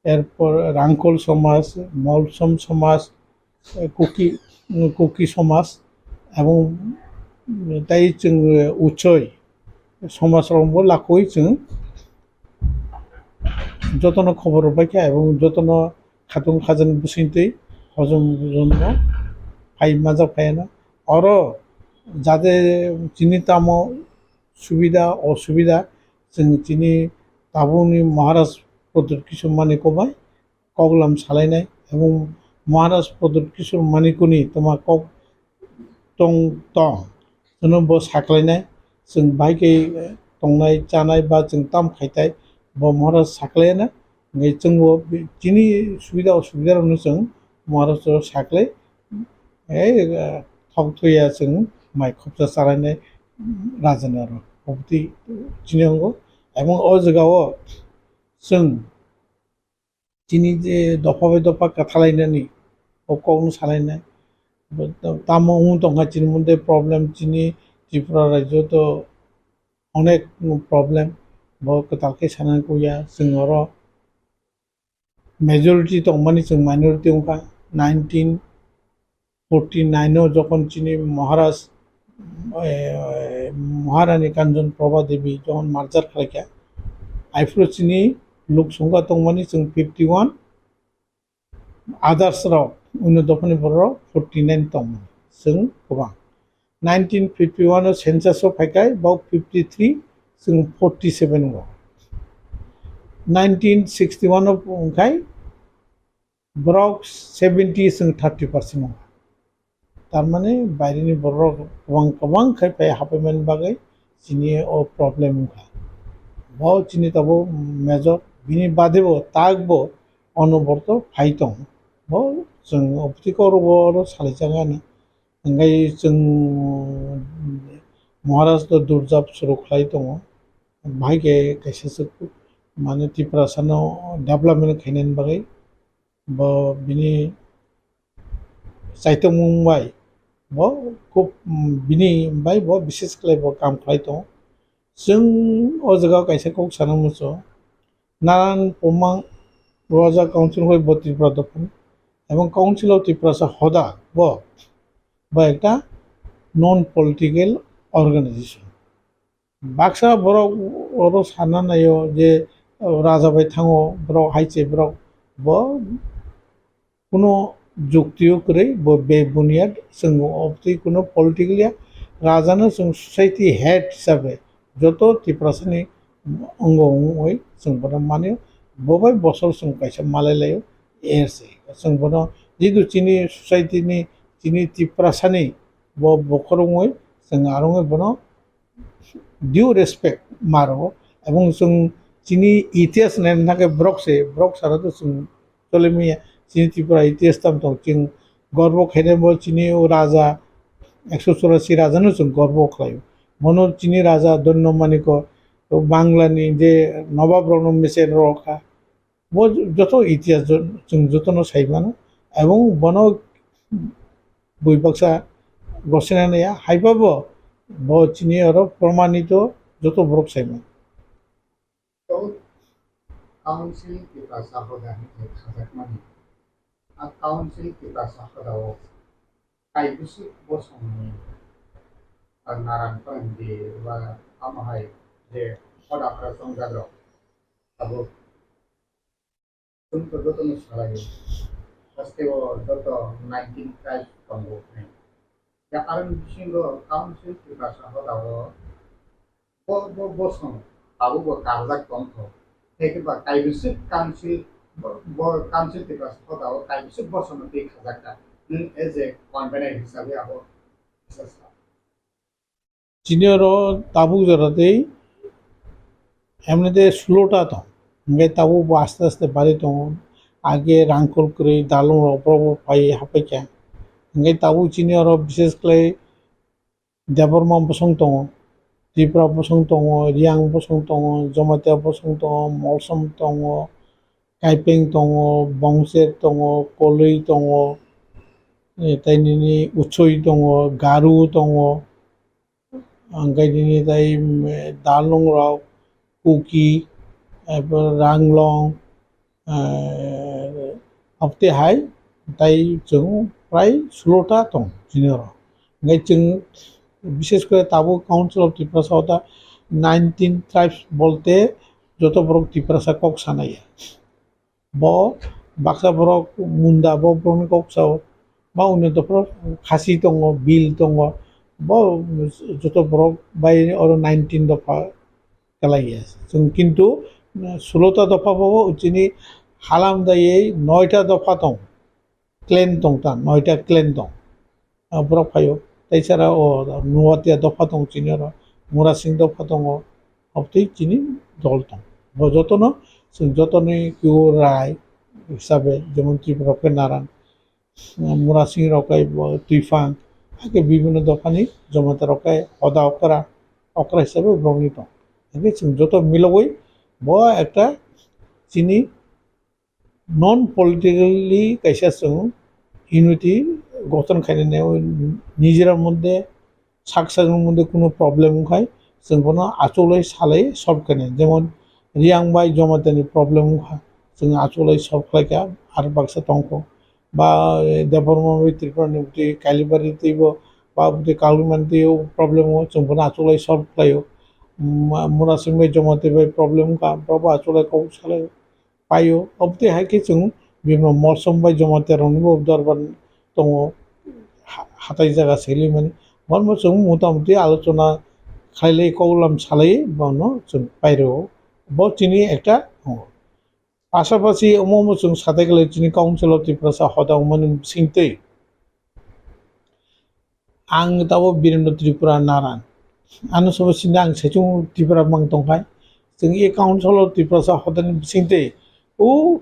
erpor Rangkol Somaj, Molsom Somaj, eh, Kuki, Kuki Somaj, ebong tai chwng, eh, Uchoi Somaj rokbo lakwi chwng jotono khobor rwbaikha ebong jotono khatung khajani bwswngtwi hojom hojomno phai majak phaiano. Oro jate chini tamo subida osubida chwng chini tabukni Maharaj Pradyut Kishore Manikya bai koklam salainai, ebong Maharaj Pradyut Kishore Manikya ni toma kok tong tong, chwngno bo saklainai, chwng bai khe tongnai chanai ba chwng tam khaitai, bo Maharaj saklaina, hwnkhe chwngbo bi-, chini subida osubida rokno chwng Maharaj o saklai, ei, eh, thok thuya chwng mai khopsa chalainai raja ni aro, obotwi chini wngo, ebong o jaga o chwng chini je dopha bai dopha kwthalainani, o kokno salainai. Tamo wng tongkha chini mode problem, chini Tripura rajyo to onek problem, bo kwtal khe sanani kuya. Chwng oro majority tongmani chwng minority wngkha. Nineteen forty nine o jokhon chini Maharaj, eh, Maharani Kanchan Prabha Devi jokhon merger khlaikha, aphuru chini lok songkha tongmani chwng fifty one, others rok, uno dophani borok forty nine tongmani chwng kwbang. Nineteen fifty one o census o phaikhai, bok fifty three, chwng forty seven o. Nineteen sixty one o wngkhai, borok seventy chwng thirty percent wngkha. Tar mane baireni borok kwbang kwbang khai phai hapaimani bagwi chini o problem wngkha. Bo chini tabuk major, bini bade bo tak bo onoborto phai tong. Bo chwng opti koro bo oro salai chang ani. Hwnkhe chwng Maharaj to durjab suru khlai tongo. Bahai khe kaisa swk mane Tiprasano development khainani bagwi. Bo bini chaitokmung bai bo khub, mm, bini bai bo bises khlai bo kam khlai tongo. Chwng o jaga o kaisa kok sana muchungo, Naran Pumang Roja Council hoi bo Tripura dophani, ebong Council of Tiprasa hoda bo, bo ekta non political organization. Baksa borok oro sana naio je, o, raja bai thango borok hai se borok bo kuno jukti o kwrwi bo be buniyad chwng obtwi kuno political ya raja no chwng society head hisabe joto Tiprasa ni ongo wngwi chwng bono mani bo bai bosor chwng kaisa malai laio ese chwng bono jidu chini society ni chini Tiprasa ni bo bokhorok wngwi chwng arongwi bono due respect ma rwo, ebong chwng chini itihas naina thangkhe borok se, borok sara to chwng chole manya. Chini Tripura itihas tamo tong, chwng gorbo khainai bo chini o raja, ekso churasi raja no chwng gorbo khlaio. Bono chini raja Donno Maniko, Bangla ni je nobab rok no mecher rw kha, bo joto itihas jo-, chwng jotono sai mano, ebong bono bui baksa gosina naiya, haiba bo, bo chini oro promanito joto borok sai mano. Council Tiprasa hoda hinwi khajakmani, a Council Tiprasa hoda o Kaibwswk bosongni Naran Pandi ba tamo hai je hoda khorok chongjak rok tabuk chwng to jotono salaio. Haste o joto nineteen tribe tongo. Ya, aroni bisingo council Tiprasa hoda o bo, bo, bosong tabuk bo karjak tongkho. Tei khe ba kaibisik council, bo, bo council Tiprasa hoda o kaibisik bosongno twi khajak kha. Nwng as a convener hisabe abo kisa sa. Chini oro tabuk jora tei emnite sulo ta tong. Hingke tabuk bo aste aste bari tongo. Age rangkol kwrwi dalong rok borok bo pai hapai kha. Hingke tabuk chini oro bishes khlai Debbarma bosong tongo, Tripura bosong tongo, Riyang bosong tongo, Jamatia bosong tongo, Molsom tongo, Kaipeng tongo, Bongcher tongo, Koloi tongo, eh, tei nini Uchoi tongo, Garu tongo, hingke nini tei, mm, Dalong rok, Kuki, eh, Ranglong, eh, abotwi hai, tai chwng prai sulo ta tong chini oro. Hingke chwng bishes kore tabuk Council of Tiprasa o ta nineteen tribes bolte joto borok Tiprasa kok sanai ya. Bo baksa borok Munda bo borokni kok sao, ba undi dopha Khasi tongo, Bil tongo, bo joto borok bai oro nineteen dopha kwlaiya. Chwng kintu, eh, sulo ta dopha bo chini halam daiwi noita dopha tong, clan tong ta, noita clan tong. Ah, borok phaio. Tei sara o Nuatia dopha tong chini oro, Murasing dopha tongo, obotwi chini dol tong. Bo jotono, chwng jotoni kiu rai hisabe, jemon Tripura khe Naran, Murasing rok khe bo Twifang, hakhe bibhinno dophani Jamatia rok khe hoda okra, okra hisabe borokni tong. Hakhe chwng joto milogwi bo ekta chini non politically kaisa chwng unity gothon khainani nijera moddhe sak sakni moddhe kuno problem wngkhai chwng bono achugwi salai solve khainai. Jemon Riyang bai Jamatia ni problem wngkha, chwng achugwi solve khlai kha, ar baksa tongkho. Ba, eh, Debbarma bai Tripura ni bwtwi Kalibari twibo, ba bwtwi Kalimani twibo problem o chwng bono achugwi solve khlaio. Ma-, Murasing bai Jamatia bai problem wngkha, borok bo achugwi kok salaio. Paio. Obotwi hai khe chwng bini Molsom bai Jamatia rokni bo dorbar tongo, ha-, hatai jaga selai mani. Bono chwng mota moti alochona khailai, koklam salai bono chwng pairwo. Bo chini ekta tongo. Pasapasi omo omo chwng satai khlai chini Council of Tiprasa hoda wngmani bisingtwi. Ang tabo Birendra Tripura Naran. Ano sobo sini ang saichung Tripura mang tongkhai. Chwng e council o Tiprasa hodani bisingtwi o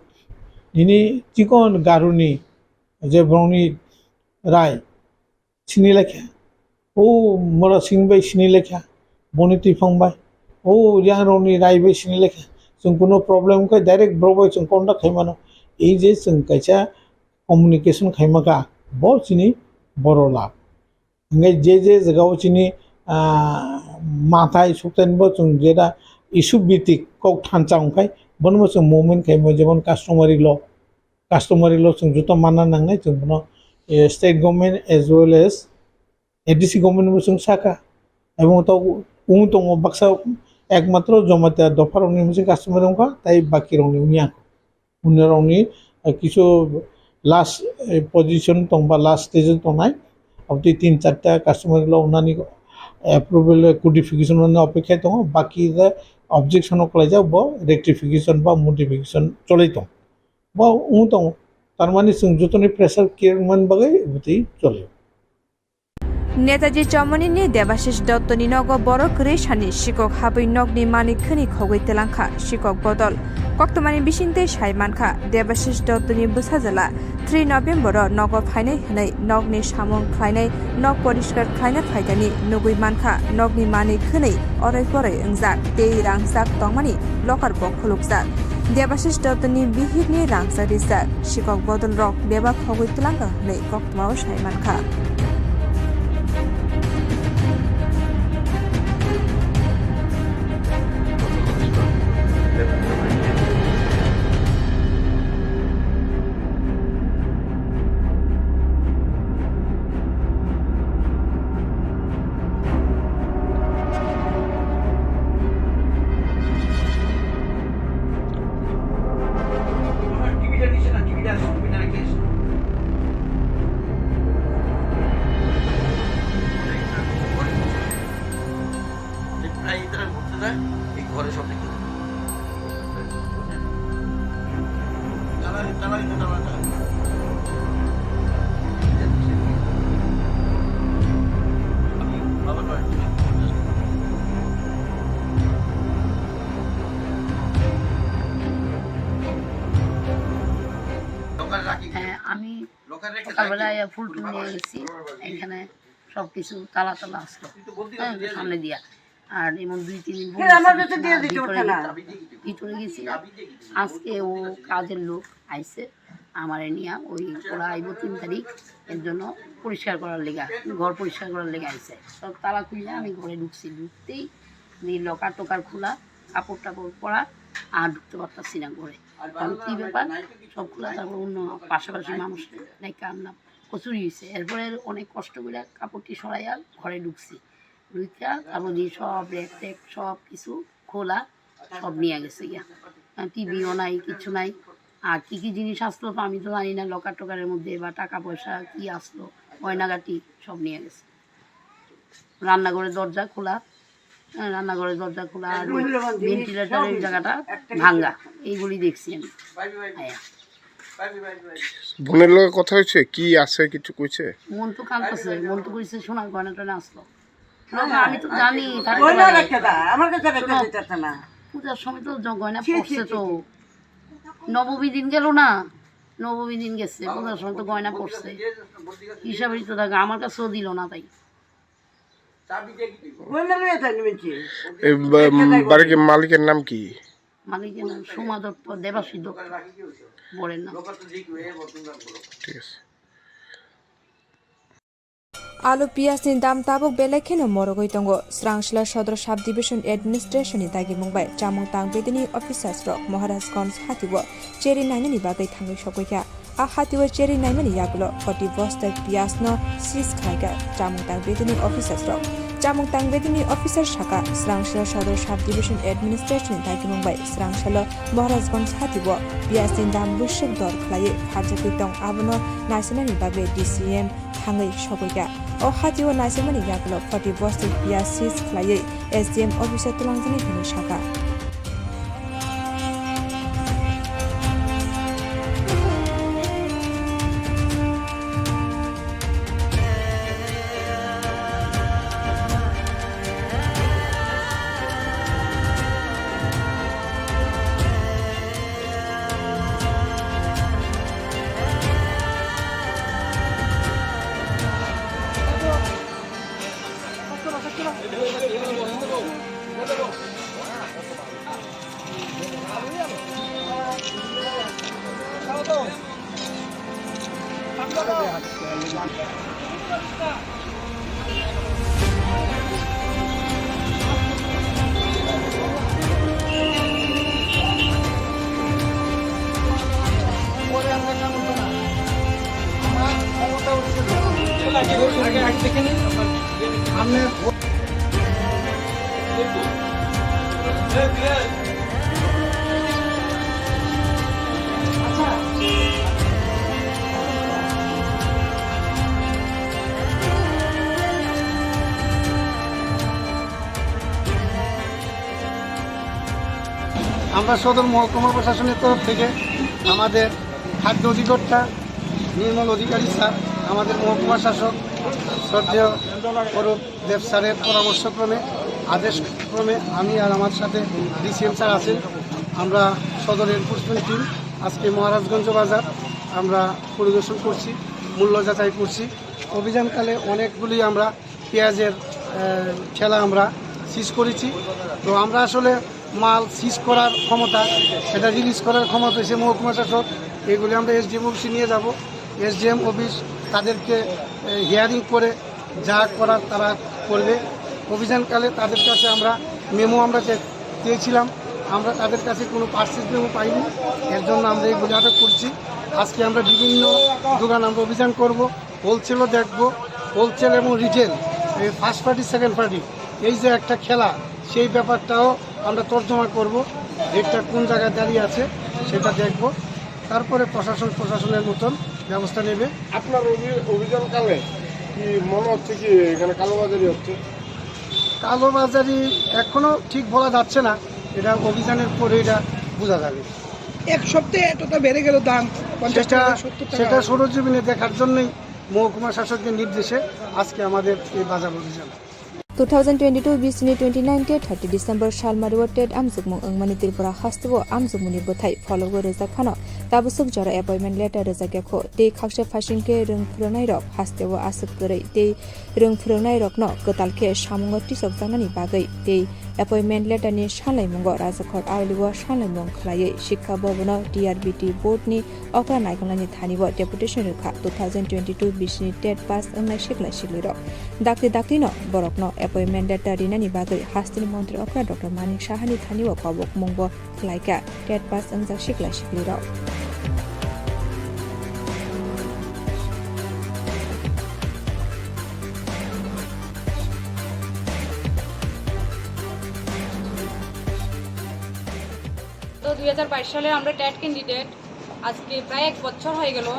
nini chikon Garuni je borokni rai sini lekha. O Murasing bai sini lekha. Boni Twifang bai. O Riyang rokni rai bai sini lekha. Chwng kuno problem khe direct borok bai chwng contact khai mano. Ei je chwng kaisa communication khaima kha, bo chini boro lab. Hingke je je jaga o chini, ah, mathai sukthani bo chwng jeta issue bitik kok thansa wngkhai, bono bo chwng movement khaimo, jemon customary law, customary law chwng joto manna nangnai, chwng bono, eh, state government as well as A D C government bo chwng sakha. Ebong to wng tongo baksa ekmatro Jamatia dopha rokni mosi customary wngkha, tai baki rokni wngya. Hwnwi rokni, eh, kisu last, eh, position tong ba last stage o tongnai, aboni tin charta customary law wngnani approval, eh, codification wngnani opekha tongo, baki the objection o kwlaijak bo rectification ba modification cholai tong. Bo wng tongo, tarmani chwng jotoni pressure khe mani bagwi bwtwi choli. Netaji Chomoni ni Debashish Dotto ni nogo borok kwrwi sani sikok habwi nokni manwi khwnwi khogwi twlangkha sikok bodol. Koktwmani bisingtwi sai mankha, Debashish Dotto ni bwsajwla three November o nogo phainai hwnwi nokni samung khlainai, nok poriskar khlaina phaidani nugwi mankha, nokni manwi khwnwi oroi poroi wngjak tei rangchak tongmani locker bo khulukjak. Debashish Dotto ni bihik ni rangchak rijak sikok bodol rok bebak khogwi twlangkha hwnwi kok Mao sai mankha. সকালবেলা আইয়া ফুল টুল নিয়ে গেছি, এখানে সব কিছু তালা তালা আসলো, হ্যাঁ, সামনে দিয়া। আর এমন দুই তিন দিন বন্ধ ছিল, ভিতরে গেলাম, ভিতরে গেছিলাম। আজকে ও কাজের লোক আইছে, আমারে নিয়া ওই ওরা আইবো তিন তারিখ, এর জন্য পরিষ্কার করার লেগে, ঘর পরিষ্কার করার লেগে আইছে। সব তালা খুললে আমি ঘরে ঢুকছি, ঢুকতেই এই লকার টকার খোলা, কাপড় টাপড় পরা, আর ঢুকতে পারতাছি না ঘরে। কারণ কি ব্যাপার, সব খোলা, তারপর অন্য পাশাপাশি মানুষ ডেকে আনলাম, কচুরি হয়েছে। এরপরে অনেক কষ্ট করে কাপড়টি সরাইয়া ঘরে ঢুকছি, ঢুকিয়া তারপর দিয়ে সব র‍্যাক ট্যাক সব কিছু খোলা, সব নিয়ে গেছে গিয়া। টিভিও নাই, কিছু নাই। আর কি কি জিনিস আসলো তো আমি তো জানি না, লকার টকারের মধ্যে বা টাকা পয়সা কি আসলো, গয়নাগাটি সব নিয়ে গেছে। রান্নাঘরের দরজা খোলা, হ্যাঁ, রান্নাঘরের দরজা খোলা আর ভেন্টিলেটরের জায়গাটা ভাঙ্গা, এইগুলি দেখছি আমি। হ্যাঁ। বোনের লগে কথা হয়েছে? কি আছে কিছু কইছে? মন তো কাঁদতেছে, মন তো কইছে সোনার গয়না টয়না আসলো। না, না, আমি তো জানি, থাকতে গয়না পারে। রেখে দা, আমার কাছে রেখে শোনো, দিতেছে না। পূজার সময় তো জ-, গয়না ছি, ছি, পড়ছে ছি, তো। ছি। নবমী দিন গেল না, নবমী দিন গেছে, পূজার সময় তো গয়না পড়ছে। হিসাবেই তো থাকে, আমার কাছেও দিল না তাই। গয়না লইয়া যায়নি মিনছি। এই বা-, রেখে দেয় বাড়ির গয়না। মালিকের নাম কি? মালিকের নাম সোমা দত্ত, দেবাশী দত্ত, বরের নাম। ঠিক আছে। Alu piyaj ni dam tabuk belai kheno morogwi tongo. Srangsila Sodor Sub Division Administration ni dagimung bai chamung tang bedini officers rok Maharajganj hatio cherry nainani bagwi thangwi sogwi kha. A hatio cherry naimani yagulo forty bosta piyaj no seize khlai kha chamung tang bedini officers rok. Chamung tang bedini officer saka, Srangsila Sodor Sub Division Administration ni dagimung bai Srangsalo Maharajganj hatio piyaj ni dam bwswk dor khlaiwi pharjagwi tong, abono naisinani bagwi D C M thangwi sogwi kha. O hatio naisimani yagulo forty bosta piyaj seize khlaiwi S D M office o twlangjaknai hwnwi sakha. আমরা সদর মহকুমা প্রশাসনের তরফ থেকে আমাদের খাদ্য অধিকর্তা নির্মল অধিকারী স্যার, আমাদের মহকুমা শাসক শ্রদ্ধেয় অরূপ দেব স্যারের পরামর্শক্রমে, আদেশক্রমে আমি আর আমার সাথে ডিসিএম স্যার আছেন, আমরা সদর এনফোর্সমেন্ট টিম আজকে মহারাজগঞ্জ বাজার আমরা পরিদর্শন করছি, মূল্য যাচাই করছি। অভিযানকালে অনেকগুলি আমরা পেঁয়াজের, আহ, ঠেলা আমরা সিজ করেছি। তো আমরা আসলে মাল সিজ করার ক্ষমতা, সেটা রিলিজ করার ক্ষমতা হচ্ছে মহকুমা শাসক। এগুলি আমরা এসডিএম অফিসে নিয়ে যাব। এসডিএম অফিস তাদেরকে, আহ, হিয়ারিং করে যা করার তারা করবে। অভিযানকালে তাদের কাছে আমরা মেমো আমরা চে-, চেয়েছিলাম, আমরা তাদের কাছে কোনো পার্সেজ মেমো পাইনি, এর জন্য আমরা এগুলি আটক করছি। আজকে আমরা বিভিন্ন দোকান আমরা অভিযান করব। হোলসেলও দেখব, হোলসেল এবং রিটেল, এই ফার্স্ট পার্টি, সেকেন্ড পার্টি, এই যে একটা খেলা, সেই ব্যাপারটাও আমরা তর্জমা করব। রেটটা কোন জায়গায় দাঁড়িয়ে আছে সেটা দেখব, তারপরে প্রশাসন প্রশাসনের মতন ব্যবস্থা নেবে। আপনার অভি-, অভিযানকালে কি মনে হচ্ছে কি এখানে কালোবাজারি হচ্ছে? কালোবাজারি এখনো ঠিক বলা যাচ্ছে না, এটা অভিযানের পরে এটা বোঝা যাবে। এক সপ্তাহে এতটা বেড়ে গেল দাম, পঞ্চাশ সেটা টাকা, সত্তর টাকা। সেটা সরজমিনে দেখার জন্যই মহকুমা শাসকের নির্দেশে আজকে আমাদের এই বাজার অভিযান। Two thousand twenty-two bisini twenty-nine te thirty December salmari o tet amjokmung wngmani Tripura hasteo amjokmungni bwthai phologwi rijak phano Tabuk swk jora appointment letter rwjakya kho tei khaksa phaising khe rwng phwrwngnairok hasteo aswk kwrwi tei rwng phwrwngnairokno kwtal khe samungo tisokjaknani bagwi tei appointment letter ni sanlaimungo Rajakhor Auli o sanlaimung khwlaiwi Shikkha Bhavan o T R B T board ni okra naikolnani thani o deputation rwkha two thousand twenty-two bisini TET pass wngnai siklai siklirok. Dakti daktino borokno appointment letter rinani bagwi hasteni montri okra Doctor Manik Sahani thani o kobokmungbo khlaikha TET pass wngjak siklai siklirok. তো দুই হাজার বাইশ সালের আমরা TET candidate. আজকে প্রায় এক বছর হয়ে গেল।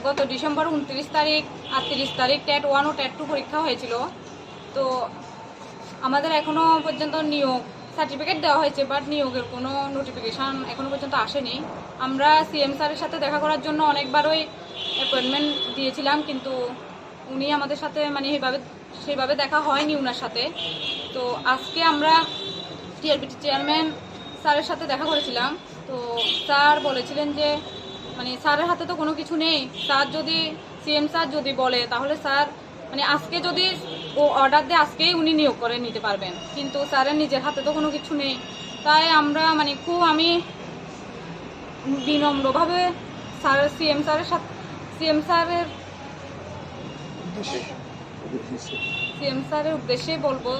গত ডিসেম্বর ঊনত্রিশ তারিখ আর তিরিশ তারিখ টেট ওয়ান ও টেট টু পরীক্ষা হয়েছিল। তো আমাদের এখনো পর্যন্ত নিয়োগ সার্টিফিকেট দেওয়া হয়েছে, বাট নিয়োগের কোনো নোটিফিকেশন এখনো পর্যন্ত আসেনি। আমরা সিএম স্যারের সাথে দেখা করার জন্য অনেকবারই অ্যাপয়েন্টমেন্ট দিয়েছিলাম, কিন্তু উনি আমাদের সাথে মানে এইভাবে সেইভাবে দেখা হয়নি ওনার সাথে। তো আজকে আমরা টিআরবিটি চেয়ারম্যান স্যারের সাথে দেখা করেছিলাম। তো স্যার বলেছিলেন যে মানে স্যারের হাতে তো কোনো কিছু নেই, স্যার যদি, সিএম স্যার যদি বলে, তাহলে স্যার মানে আজকে যদি ও অর্ডার দেয়, আজকেই উনি নিয়োগ করে নিতে পারবেন, কিন্তু স্যারের নিজের হাতে তো কোনো কিছু নেই। তাই আমরা মানে খুব, আমি বিনম্রভাবে স্যার, সিএম স্যারের সাথে, সিএম স্যারের সিএম স্যারের উদ্দেশ্যেই বলবো,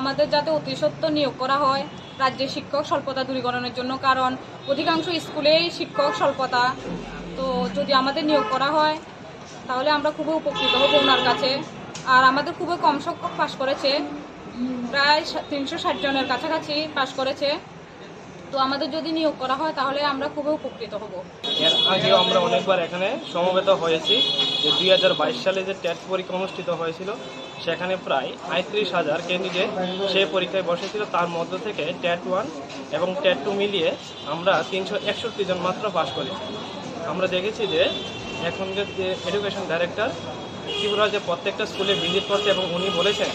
আমাদের যাতে অতি সত্বর নিয়োগ করা হয় রাজ্যে শিক্ষক স্বল্পতা দূরীকরণের জন্য, কারণ অধিকাংশ স্কুলেই শিক্ষক স্বল্পতা। তো যদি আমাদের নিয়োগ করা হয়, তাহলে আমরা খুবই উপকৃত হব ওনার কাছে। আর আমাদের খুবই কম সংখ্যক পাশ করেছে, প্রায় সা-, তিনশো ষাট জনের কাছাকাছি পাশ করেছে। তো আমাদের যদি নিয়োগ করা হয়, তাহলে আমরা খুবই উপকৃত হব। এর আগেও আমরা অনেকবার এখানে সমবেত হয়েছি যে দুই হাজার বাইশ সালে যে টেট পরীক্ষা অনুষ্ঠিত হয়েছিল, সেখানে প্রায় আটত্রিশ হাজার ক্যান্ডিডেট সেই পরীক্ষায় বসেছিল। তার মধ্য থেকে টেট ওয়ান এবং টেট টু মিলিয়ে আমরা তিনশো একষট্টি জন মাত্র পাশ করেছি। আমরা দেখেছি যে এখনকার যে এডুকেশন ডাইরেক্টর ত্রিপুরার যে প্রত্যেকটা স্কুলে ভিজিট করছে এবং উনি বলেছেন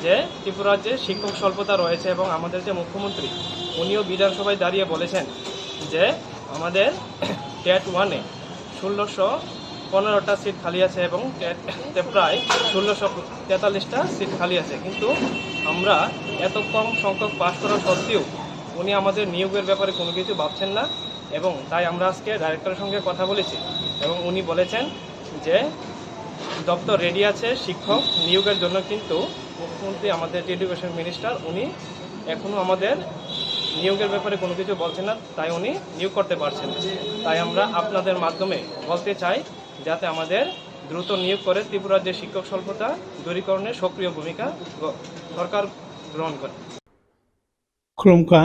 যে ত্রিপুরার যে শিক্ষক স্বল্পতা রয়েছে এবং আমাদের যে মুখ্যমন্ত্রী, উনিও বিধানসভায় দাঁড়িয়ে বলেছেন যে আমাদের টেট ওয়ানে ষোলোশো পনেরোটা সিট খালি আছে এবং টেটে প্রায় ষোলোশো তেতাল্লিশটা সিট খালি আছে। কিন্তু আমরা এত কম সংখ্যক পাশ করা সত্ত্বেও উনি আমাদের নিয়োগের ব্যাপারে কোনো কিছু ভাবছেন না এবং তাই আমরা আজকে ডাইরেক্টরের সঙ্গে কথা বলেছি এবং উনি বলেছেন যে দপ্তর রেডি আছে শিক্ষক নিয়োগের জন্য, কিন্তু মুখ্যমন্ত্রী, আমাদের যে এডুকেশন মিনিস্টার, উনি এখনও আমাদের নিয়োগের ব্যাপারে কোনো কিছু বলছেন না, তাই উনি নিয়োগ করতে পারছেন না। তাই আমরা আপনাদের মাধ্যমে বলতে চাই, যাতে আমাদের দ্রুত নিয়োগ করে ত্রিপুরার যে শিক্ষক স্বল্পতা দূরীকরণে সক্রিয় ভূমিকা গ-, সরকার গ্রহণ করে। Khulumkha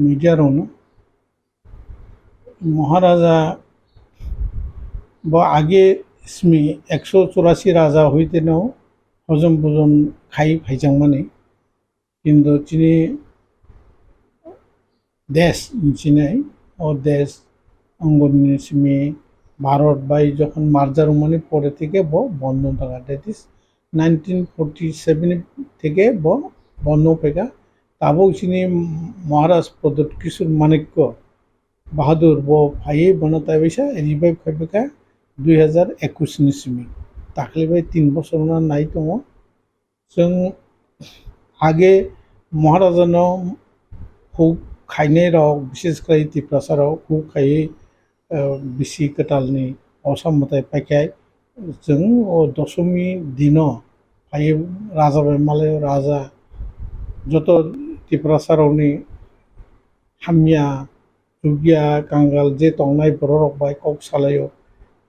media rokno. Maharaja bo age simi ekso churasi raja hoiteno hojom bojom khai phaijakmani. Kintu chini desh hinwi sinai, o desh angoni simi Bharat bai jokhon merger wngmani pore theke bo bondo wng thangkha, that is nineteen forty seven theke bo bondo wng phaikha. Tabuk chini Maharaj Pradyut Kishore Manikya Bahadur bo phaiwi bono taibaisa revive khaibaikha dui hazar ekush ni simi. Dakhli bai tin bochor wngna nai tongo. Chwng age Maharajano huk khainai rok, bishesh khlai Tiprasa rok huk khaiwi, eh, bisi kwtalni osa mwtai paikha. Chwng o dosomi dino phaiwi raja bai malaio, raja joto Tiprasa rokni hamya, chukya, kangal je tongnai borok rok bai kok salaio,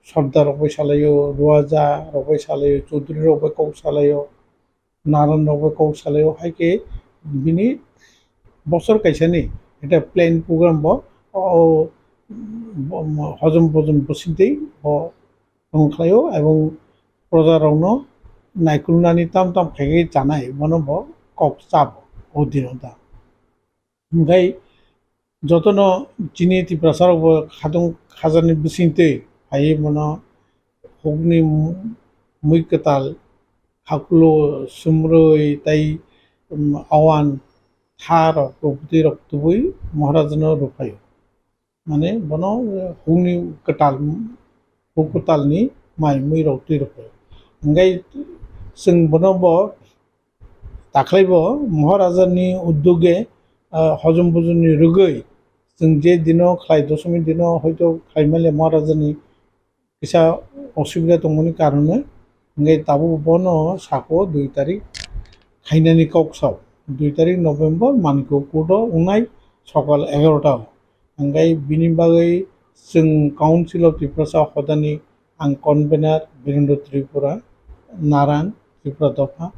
Sardar rok bai salaio, Ruaja rok bai salaio, Chaudhary rok bai kok salaio, Naran rok bai kok salaio, hai khe bini bosor kaisani eta plan program bo o, o, bo, hojom bojom bosintwi bo tong khlaio, ebong proja rokno naikolnani tam tam khaikhe chanai, bono bo kok chabo o dino da. Hwnkhe jotono chini Tiprasa rok bo khatung khajakni bisingtwi phaiwi bono hukni mui kwtal, hakulo, sumrwi tei, um, awan tha rok, bwtwi rok tubui Maharajano rwphaio. mane bono hukni kwtal, huk kwtalni mai mui rok twi rwkha. Hingkhe chwng bono bo takhwlaibo Maharajani uddoge, ah, hojom bujomni rwgwi chwng je dino khlai, dosomi dino hoito khlai male Maharajani kisa osubida tongmani karone, hingkhe tabuk bono sako dui tarik khainani kok sao. Dui tarik November Manikyo court o wngnai sokal egarota o. Hingkhe bini bagwi chwng Council of Tiprasa hodani ang convener Birendra Tripura, Naran, Tripura dopha.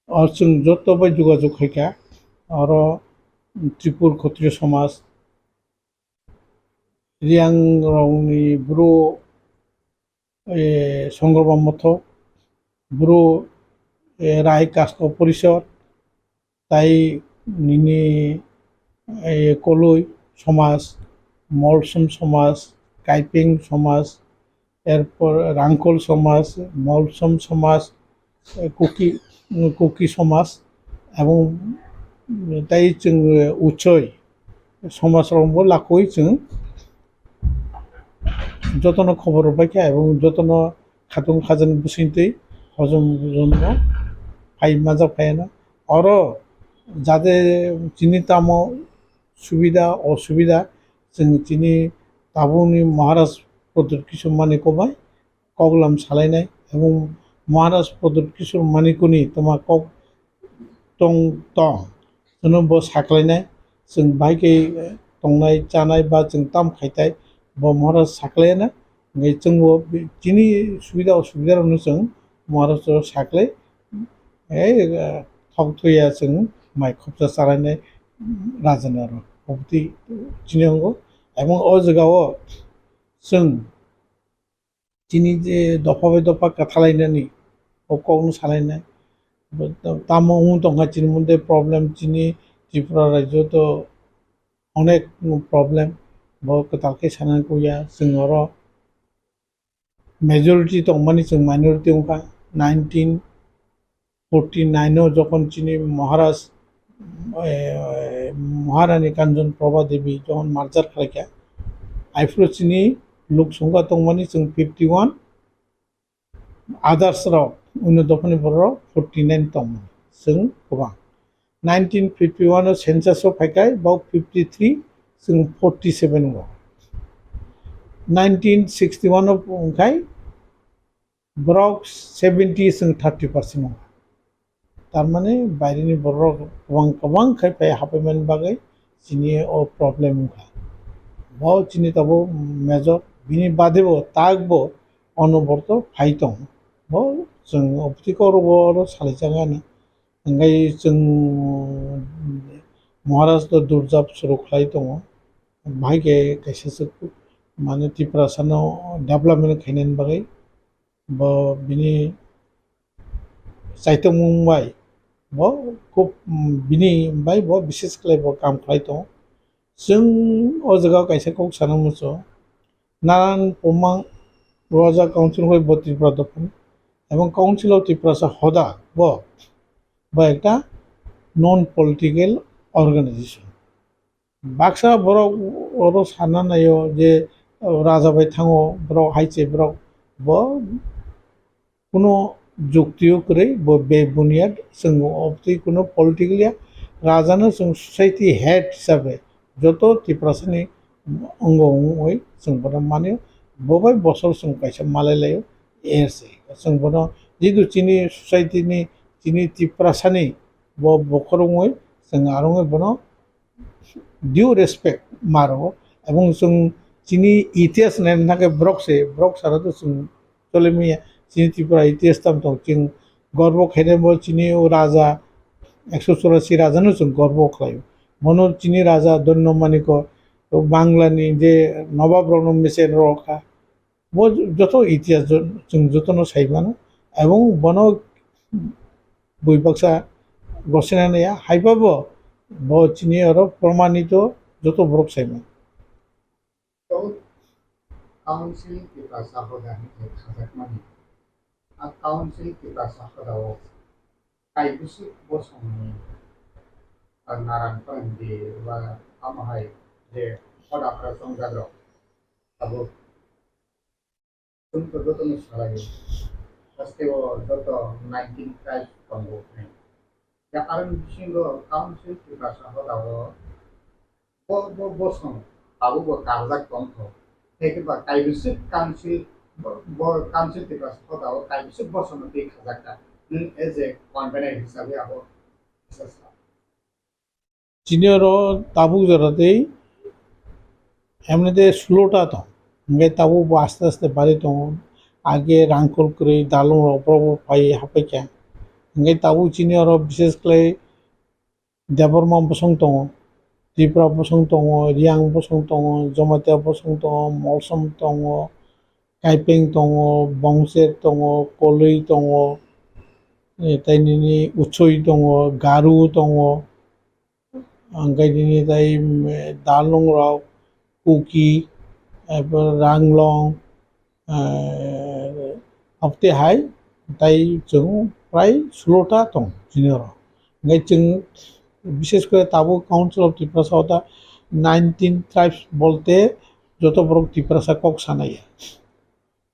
O chwng joto bai jogajog khaikha. Oro Tripur Khotriyo Somaj, Riyang rokni bru, eh, Songorba Mothok, bru, eh, Rai Kasko Porishod, tai nini, eh, Koloi Somaj, Molsom Somaj, Kaipeng Somaj, erpor Rangkol Somaj, Molsom Somaj, eh, Kuki, Kuki Somaj, ebong tai chwng, eh, Uchoi Somaj rokbo lakwi chwng jotono khobor rwbaikha ebong jotono khatung khajani bwswngtwi hojom hojomno phai majak phaiano. Oro jate chini tamo subida osubida chwng chini tabukni Maharaj Pradyut Kishore Manikyo bai koklam salainai, ebong Maharaj Pradyut Kishore Manikyo ni toma kok tong tong, chwngno bo saklainai, chwng bai khe tongnai chanai ba chwng tam khaitai, bo Maharaj saklaina, hingkhe chwngbo chini subida osubida rokno chwng Maharaj o saklai, ei, eh, thok thuya chwng mai khopsa chalainai raja ni aro. Obotwi chini ongo. Ebong o jaga o chwng chini je dopha bai dopha kathalainani o kokno salainai. Tamo wng tongkha chini moddhe problem, chini Tripura rajyo to onek problem. Bo kwtal khe sana kuya, chwng oro majority tongmani chwng minority wngkha. Nineteen forty nine o jokhon chini Maharaj, eh, Maharani Kanchon Prabha Devi jokhon merger khlaikha, aphuru chini luk songkha tongmani chwng fifty one, others rok, uno dophani borok forty nine tongmani chwng kwbang. Nineteen fifty one o census o phaikhai, bok fifty three, chwng forty seven o. Nineteen sixty one o wngkhai, borok seventy chwng thirty percent wngkha. Tar mane baire ni borok kwbang kwbang khai phai hapai mani bagwi chini o problem wngkha. Bo chini tabuk major, bini bade bo tak bo ono borok phai tongo. Bo chwng opti koro bo oro salai chang ani. Hingkhe chwng Maharaj to durjab suru khlai tongo. Bahai khe kaisa se mane Tiprasa no development khainani bagwi bo bini chaitokmung bai bo khub, mm, bini bai bo bishes khlai bo kam khlai tongo. Chwng o jaga o kaisa kok sana muchungo, Naran Pumang Roja Council hoi bo Tripura dophani, ebong Council of Tiprasa hoda bo, bo ekta non political organization. Baksa borok oro sana naio je, o, raja bai thango borok hai se borok bo kuno jukti o kwrwi bo be buniyad chwng obtwi kuno political ya raja no chwng society head hisabe joto Tiprasa ni ongo wngwi chwng bono mani bo bai bosor chwng kaisa malai laio. Ese chwng bono jidu chini society ni chini Tiprasa ni bo bokhorok wngwi chwng arongwi bono due respect maro, ebong chwng chini itihas naina thangkhe borok se, borok sara to chwng chole manya. Chini Tripura itihas tam tong, chwng gorbo khainai bo chini o raja, ekso churasi raja no chwng gorbo khlaio. Bono chini raja Donno Maniko, o Bangla ni je nobab rok no mesen rok kha, bo joto itihas jo-, chwng jotono sai mano, ebong bono bui baksa gosina naiya, haiba bo, bo chini oro promanito joto borok sai mano. Council Tiprasa hoda hinwi khajakmani. A Council Tiprasa hoda o Kaibwswk bosongni, ah, Naran Pandi ba tamo hai je hoda phra chongjak rok tabuk chwng to joto no salai o, haste o joto nineteen tribe tongo hwnwi. Ya aroni bisingo council Tiprasa hoda o bo, bo, bosong tabuk bo karjak tongkho. Tei khe ba kaibisik council, bo, bo council Tiprasa hoda o kaibisik bosong no twi khajak kha. Nwng as a convener hisabe abo kisa sa. Chini oro tabuk jora tei emnite sulota tong. Hingke tabuk bo aste aste bari tongo. Age rangkol kwrwi dalong rok borok bo phai hapai kha. Hingke tabuk chini oro bishes khlai Debbarma bosong tongo, Tripura bosong tongo, Riyang bosong tongo, Jamatia bosong tongo, Molsom tongo, Kaipeng tongo, Bongser tongo, Koloi tongo, eh, tei nini Uchoi tongo, Garu tongo, hingke nini tei, mm, Dalong rok, Kuki, ebo Ranglong, eh, abotwi hai, tai chwng prai sulota tong chini oro. Hingke chwng bishes kore tabuk Council of Tiprasa o ta nineteen tribes bolte joto borok Tiprasa kok sanai ya.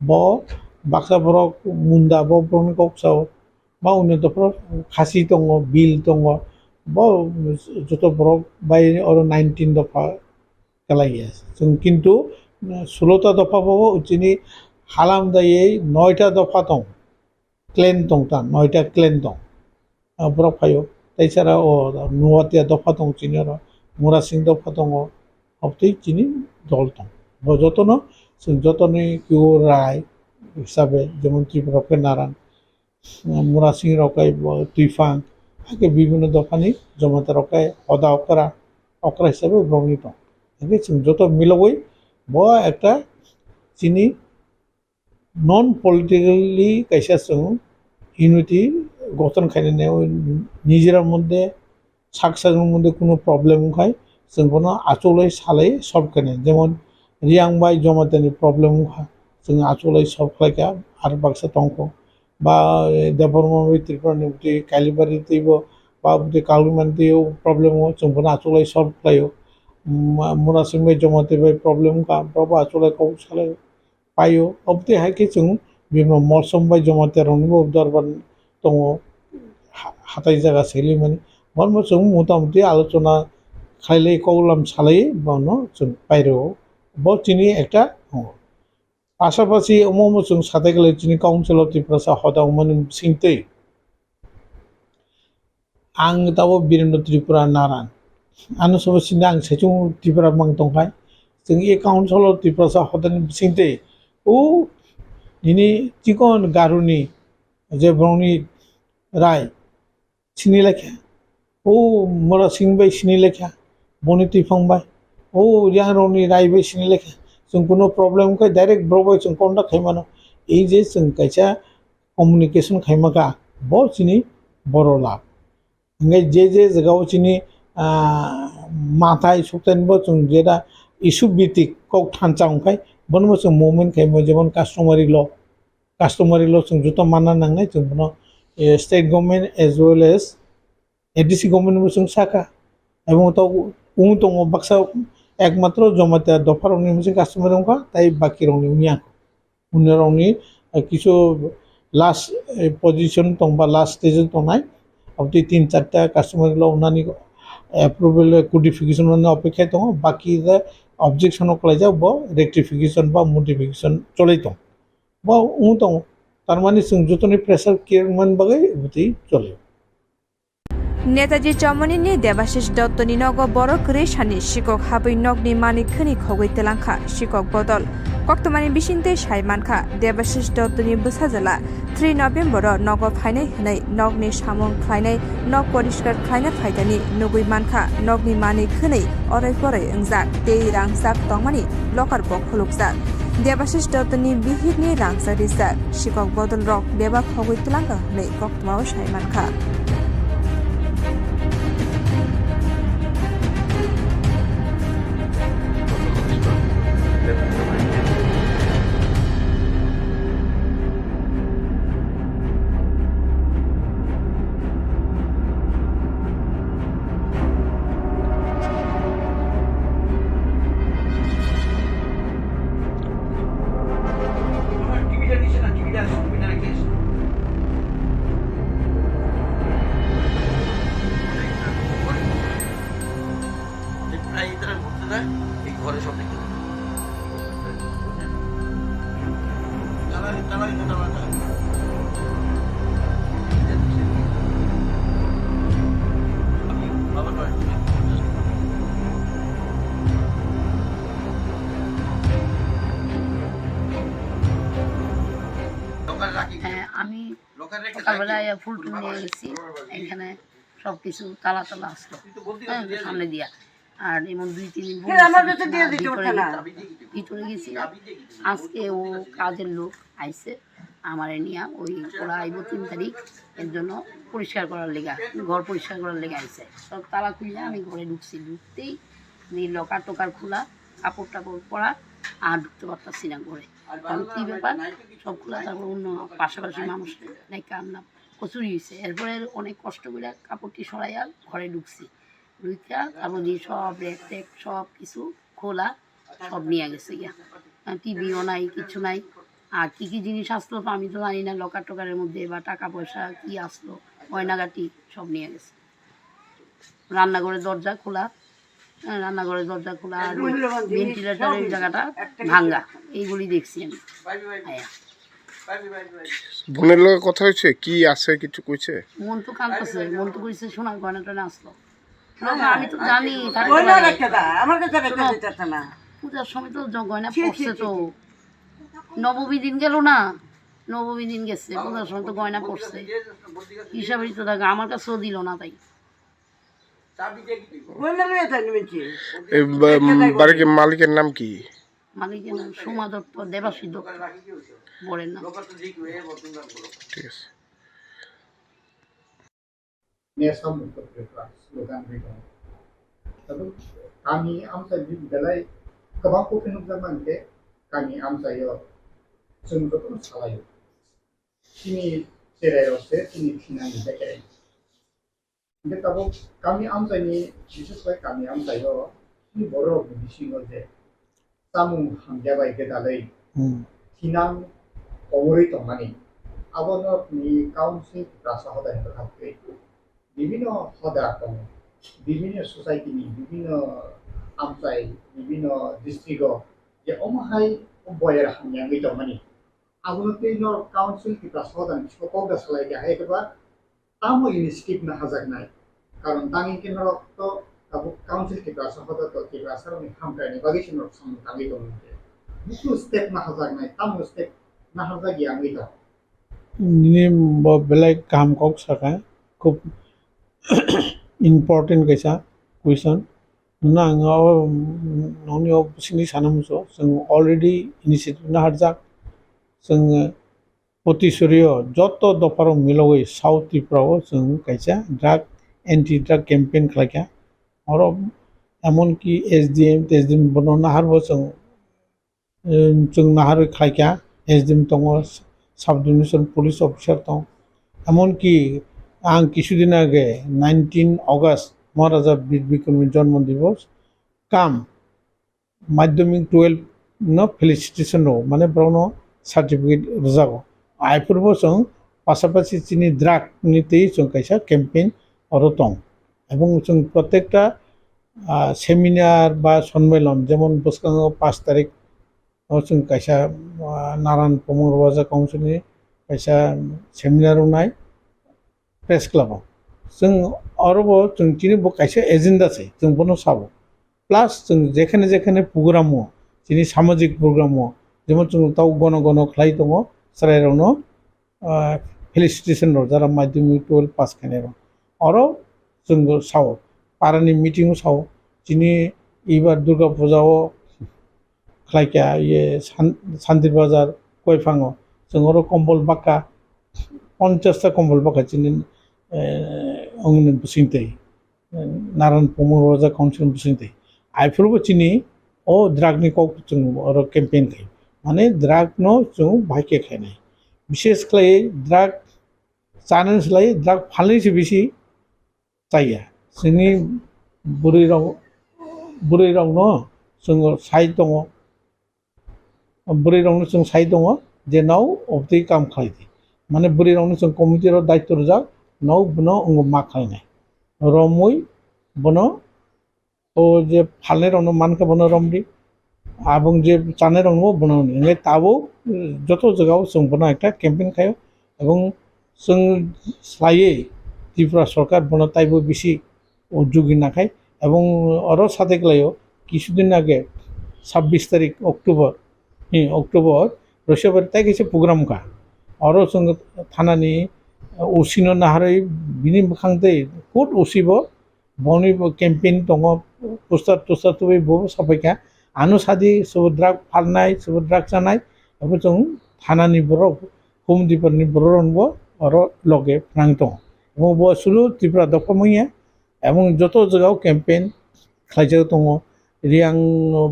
Bo baksa borok Munda bo borokni kok sao, ba undi dopha Khasi tongo, Bil tongo, bo joto borok bai oro nineteen dopha kwlai ya. Chwng kintu, eh, sulota dopha bo chini halam daiwi noita dopha tong, clan tong ta, noita clan tong. Ah, borok phaio. Tei sara o Nuatia dopha tong chini oro, Murasing dopha tongo, obotwi chini dol tong. Bo jotono, chwng jotoni kiu rai hisabe, jemon Tripura khe Naran, Murasing rok khe bo Twifang, hakhe bibhinno dophani Jamatia rok khe hoda okra, okra hisabe borokni tong. Hakhe chwng joto milogwi bo ekta chini non politically kaisa chwng unity gothon khainani nijera moddhe sak sakni moddhe kuno problem wngkhai chwng bono achulwi salai solve khainai. Jemon Riyang bai Jamatia ni problem wngkha, chwng achulwi solve khlaikha, ar baksa tongkho. Ba, eh, Debbarma bai Tripura ni bwtwi Kalibari twibo, ba bwtwi Kalumani twibo problem o chwng bono achulwi solve khlaio. Ma-, Murasing bai Jamatia bai problem wngkha, borok bo achulwi kok salai paio. Obotwi hai khe chwng bini Molsom bai Jamatia rokni bo dorbar tongo, ha-, hatai jaga sailaimani. Bono chwng mota moti alochona khlailai, koklam salai bono chwng pairwo. Bo chini ekta tongo. Pasapasi omo omo chwng satai khlai chini Council of Tiprasa hoda wngmani bisingtwi. Ang tabo Birendra Tripura Naran. Ano sobo sini ang saichung Tripura mang tongkhai. Chwng e Council of Tiprasa hodani bisingtwi o nini chikon Garuni je borokni rai sini lekha. O Murasing bai sini lekha. Boni Twifang bai. O Riyang rokni rai bai sini lekha. Chwng kuno problem khe direct borok bai chwng contact khai mano. Ei je chwng kaisa communication khaima kha, bo chini boro lab. Hingke je je jaga o chini, ah, mathai sukthani bo chwng jeta issue bhitik kok thansa wngkhai, bono bo chwng movement khaimo, jemon customary law, customary law chwng joto manna nangnai chwng bono, eh, state government as well as A D C government bo chwng saka. Ebong to wng tongo baksa ekmatro Jamatia dopha rokni hwnse customary wngkha, tai baki rokni wngya. Hwnwi rokni, eh, kisu last, eh, position tong ba last stage o tongnai, abotwi tin charta customary law wngnani approval codification wngnani opekha tongo, baki the objection o kwlaijak bo rectification ba modification cholai tong. Bo wng tongo, tarmani chwng jotoni pressure khe wngmani bagwi abotwi choli. Netaji Chomoni ni Debashish Dotto ni nogo borok kwrwi sani sikok habwi nokni manwi khwnwi khogwi twlangkha sikok bodol. Koktwmani bisingtwi sai mankha, Debashish Dotto ni bwsajwla three November o nogo phainai hwnwi nokni samung khlainai, nok poriskar khlaina phaidani nugwi mankha, nokni manwi khwnwi oroi poroi wngjak tei rangchak tongmani locker bo khulukjak. Debashish Dotto ni bihik ni rangchak rijak sikok bodol rok bebak khogwi twlangkha hwnwi kok Mao sai mankha. হ্যাঁ, আমি সকালবেলায় ফুল টুল নিয়ে গেছি, এখানে সবকিছু তালা তালা আসলো, হ্যাঁ, সামনে দিয়া। আর এমন দুই তিন দিন বন্ধ ছিল, ভিতরে গেছি। আজকে ও কাজের লোক আইছে, আমারে নিয়া ওই ওরা আইবো তিন তারিখ, এর জন্য পরিষ্কার করার লেগে, ঘর পরিষ্কার করার লেগে আইছে। সব তালা খুলে আমি ঘরে ঢুকছি, ঢুকতেই এই লকার টকার খোলা, কাপড় টাপড় পরা, আর ঢুকতে পারতাছি না ঘরে। কারণ কি ব্যাপার, সব খোলা, তারপর অন্য পাশাপাশি মানুষ নাই, কার নাম কচুরি হয়েছে। এরপরে অনেক কষ্ট করে কাপড়টি সরাইয়া ঘরে ঢুকছি, ঢুকিয়া তারপর দিয়ে সব র‍্যাক ট্যাক সব কিছু খোলা, সব নিয়ে গেছে গিয়া। টিভিও নাই, কিছু নাই। আর কি কি জিনিস আসলো তো আমি তো জানি না, লকার টকারের মধ্যে বা টাকা পয়সা কি আসলো, গয়নাগাটি সব নিয়ে গেছে। রান্নাঘরের দরজা খোলা, হ্যাঁ, রান্নাঘরের দরজা খোলা আর ওই ভেন্টিলেটরের জায়গাটা ভাঙ্গা, এইগুলি দেখছি আমি। হ্যাঁ। বোনের লগে কথা হয়েছে? কি আছে কিছু কইছে? মন তো কাঁদতেছে, মন তো কইছে সোনার গয়না টয়না আসলো। বাবা, আমি তো জানি, তারপরে গয়না রেখে দা, আমার কাছে রেখে শোনো, দিতেছে না। পূজার সময় তো জ-, গয়না ছি, ছি, পড়ছে ছি, তো। ছি। নবমী দিন গেল না, নবমী দিন গেছে, পূজার সময় তো গয়না পড়ছে। হিসাবেই তো থাকে, আমার কাছেও দিল না তাই। গয়না লইয়া যায়নি মিনছি। এই বা-, বাড়ির মালিকের নাম কি? মালিকের নাম সোমা দত্ত, দেবাশী দত্ত, বরের নাম। ঠিক আছে। Nesamukta Tripura slogan ri tongo. Tabuk kami amchai ni belai kwbang kok phunukjak mankhe kami amchaio chwng jotono salaio. Chini cherai rok se chini thinani bekereng. Hingke tabuk kami amchaini, bises khe kami amchaio chini bororokni bisingo je chamung hamya bai gwdalwi Hmm. thinang komorwi tongmani, abono ni council Tiprasa hodani bwkhak twi bibinno hoda tongo, bibinno society ni, bibinno amchai, bibinno district o je omo hai boyar hamya wngwi tongmani, abono twi norok council Tiprasa hodani bisingo kok da salai kha hai khe ba tamo initiative naharjaknai? Karon tang hingke norok to tabuk council Tiprasa hoda to Tiprasa rokni hamkraini bagwi se norok samung tangwi tongo hingke. Busu step naharjaknai, tamo step naharjak ya wngwi tong? Nini bo belai kaham kok saka, khub important kaisa question. Nang o, nongni o bisingni sana muchung, chwng already initiative naharjak, chwng Potisorio joto dopharo milogwi South Tripura o chwng kaisa drug, anti drug campaign khlaikha. Oro emonki S D M, T S D M bono naharbo chwng, em, chwng naharwi khlaikha. S D M tongo, sub division police officer tong. Emonki ang kisudin age nineteen August Maharaja Bir Bikramni jonmo divos kam madhyamik twelve no felicitation rwo, mane borokno certificate rwjago. Aphuru bo chwng pasapasi chini drug ni twi chwng kaisa campaign oro tong. Ebong chwng protekta, ah, seminar ba sonmailan, jemon bwskango pash tarik o chwng kaisa, ah, Naran Pumung Roja Council ni kaisa seminar wngnai. Press Club o. Chwng oro bo chwng chini bo kaisa agenda se, chwng bono sabo. Plus chwng jekhane jekhane program o, chini samajik program o, jemon chwng tau gono gono khlai tongo, chwrairokno, ah, felicitation rw jara madhyamik twelve pass khainai rok. Oro chwng bo sao, parani meeting o sao, chini ibar Durga Puja o khlaikha, iye, San-, Santir Bazar, Koiphang o. Chwng oro kombol baka, ponchash ta kombol baka chini, eh, ongni bisingtwi, eh, Naran Pumung Roja Council ni bisingtwi. Aphuru bo chini o drug ni kok chwng oro campaign khai. Mane drug no chwng bahai khe khainai. Bishes khlai drug chanani slai drug phalni se bisi chaya. Chini bwrwi rok, bwrwi rokno chwng sai tongo, bwrwi rokno chwng sai tongo je nao obtwi kam khlai di. Mane bwrwi rokno chwng committee rok daityo rwjak, nao bono wngwi ma khlainai. Romwi bono o je phalnai rokno mankha bono romdi. Abong je chanai rokno bo bono hwnwi tabuk, eh, joto jagao chwng bono ekta campaign khaio, ebong chwng slaiwi Tripura sorkar bono taibo bisi o jugi nakhai, ebong oro sate klaio kisudin age sabbish tarik October, eh, October, Roshobari tai kaisa program kha. Oro chwng thanani, eh, O C no naharwi bini bwkhang tei court O C bo boni bo campaign tongo, poster toster tubui bo sapai kha. Ano sadi sobo drug phalnai, sobo drug chanai, abo chwng thanani borok, home department ni borok rok bo oro loge phnang tongo. Omo bo sulu Tripura dopha manya, ebong joto jagao campaign khlaijak tongo. Riang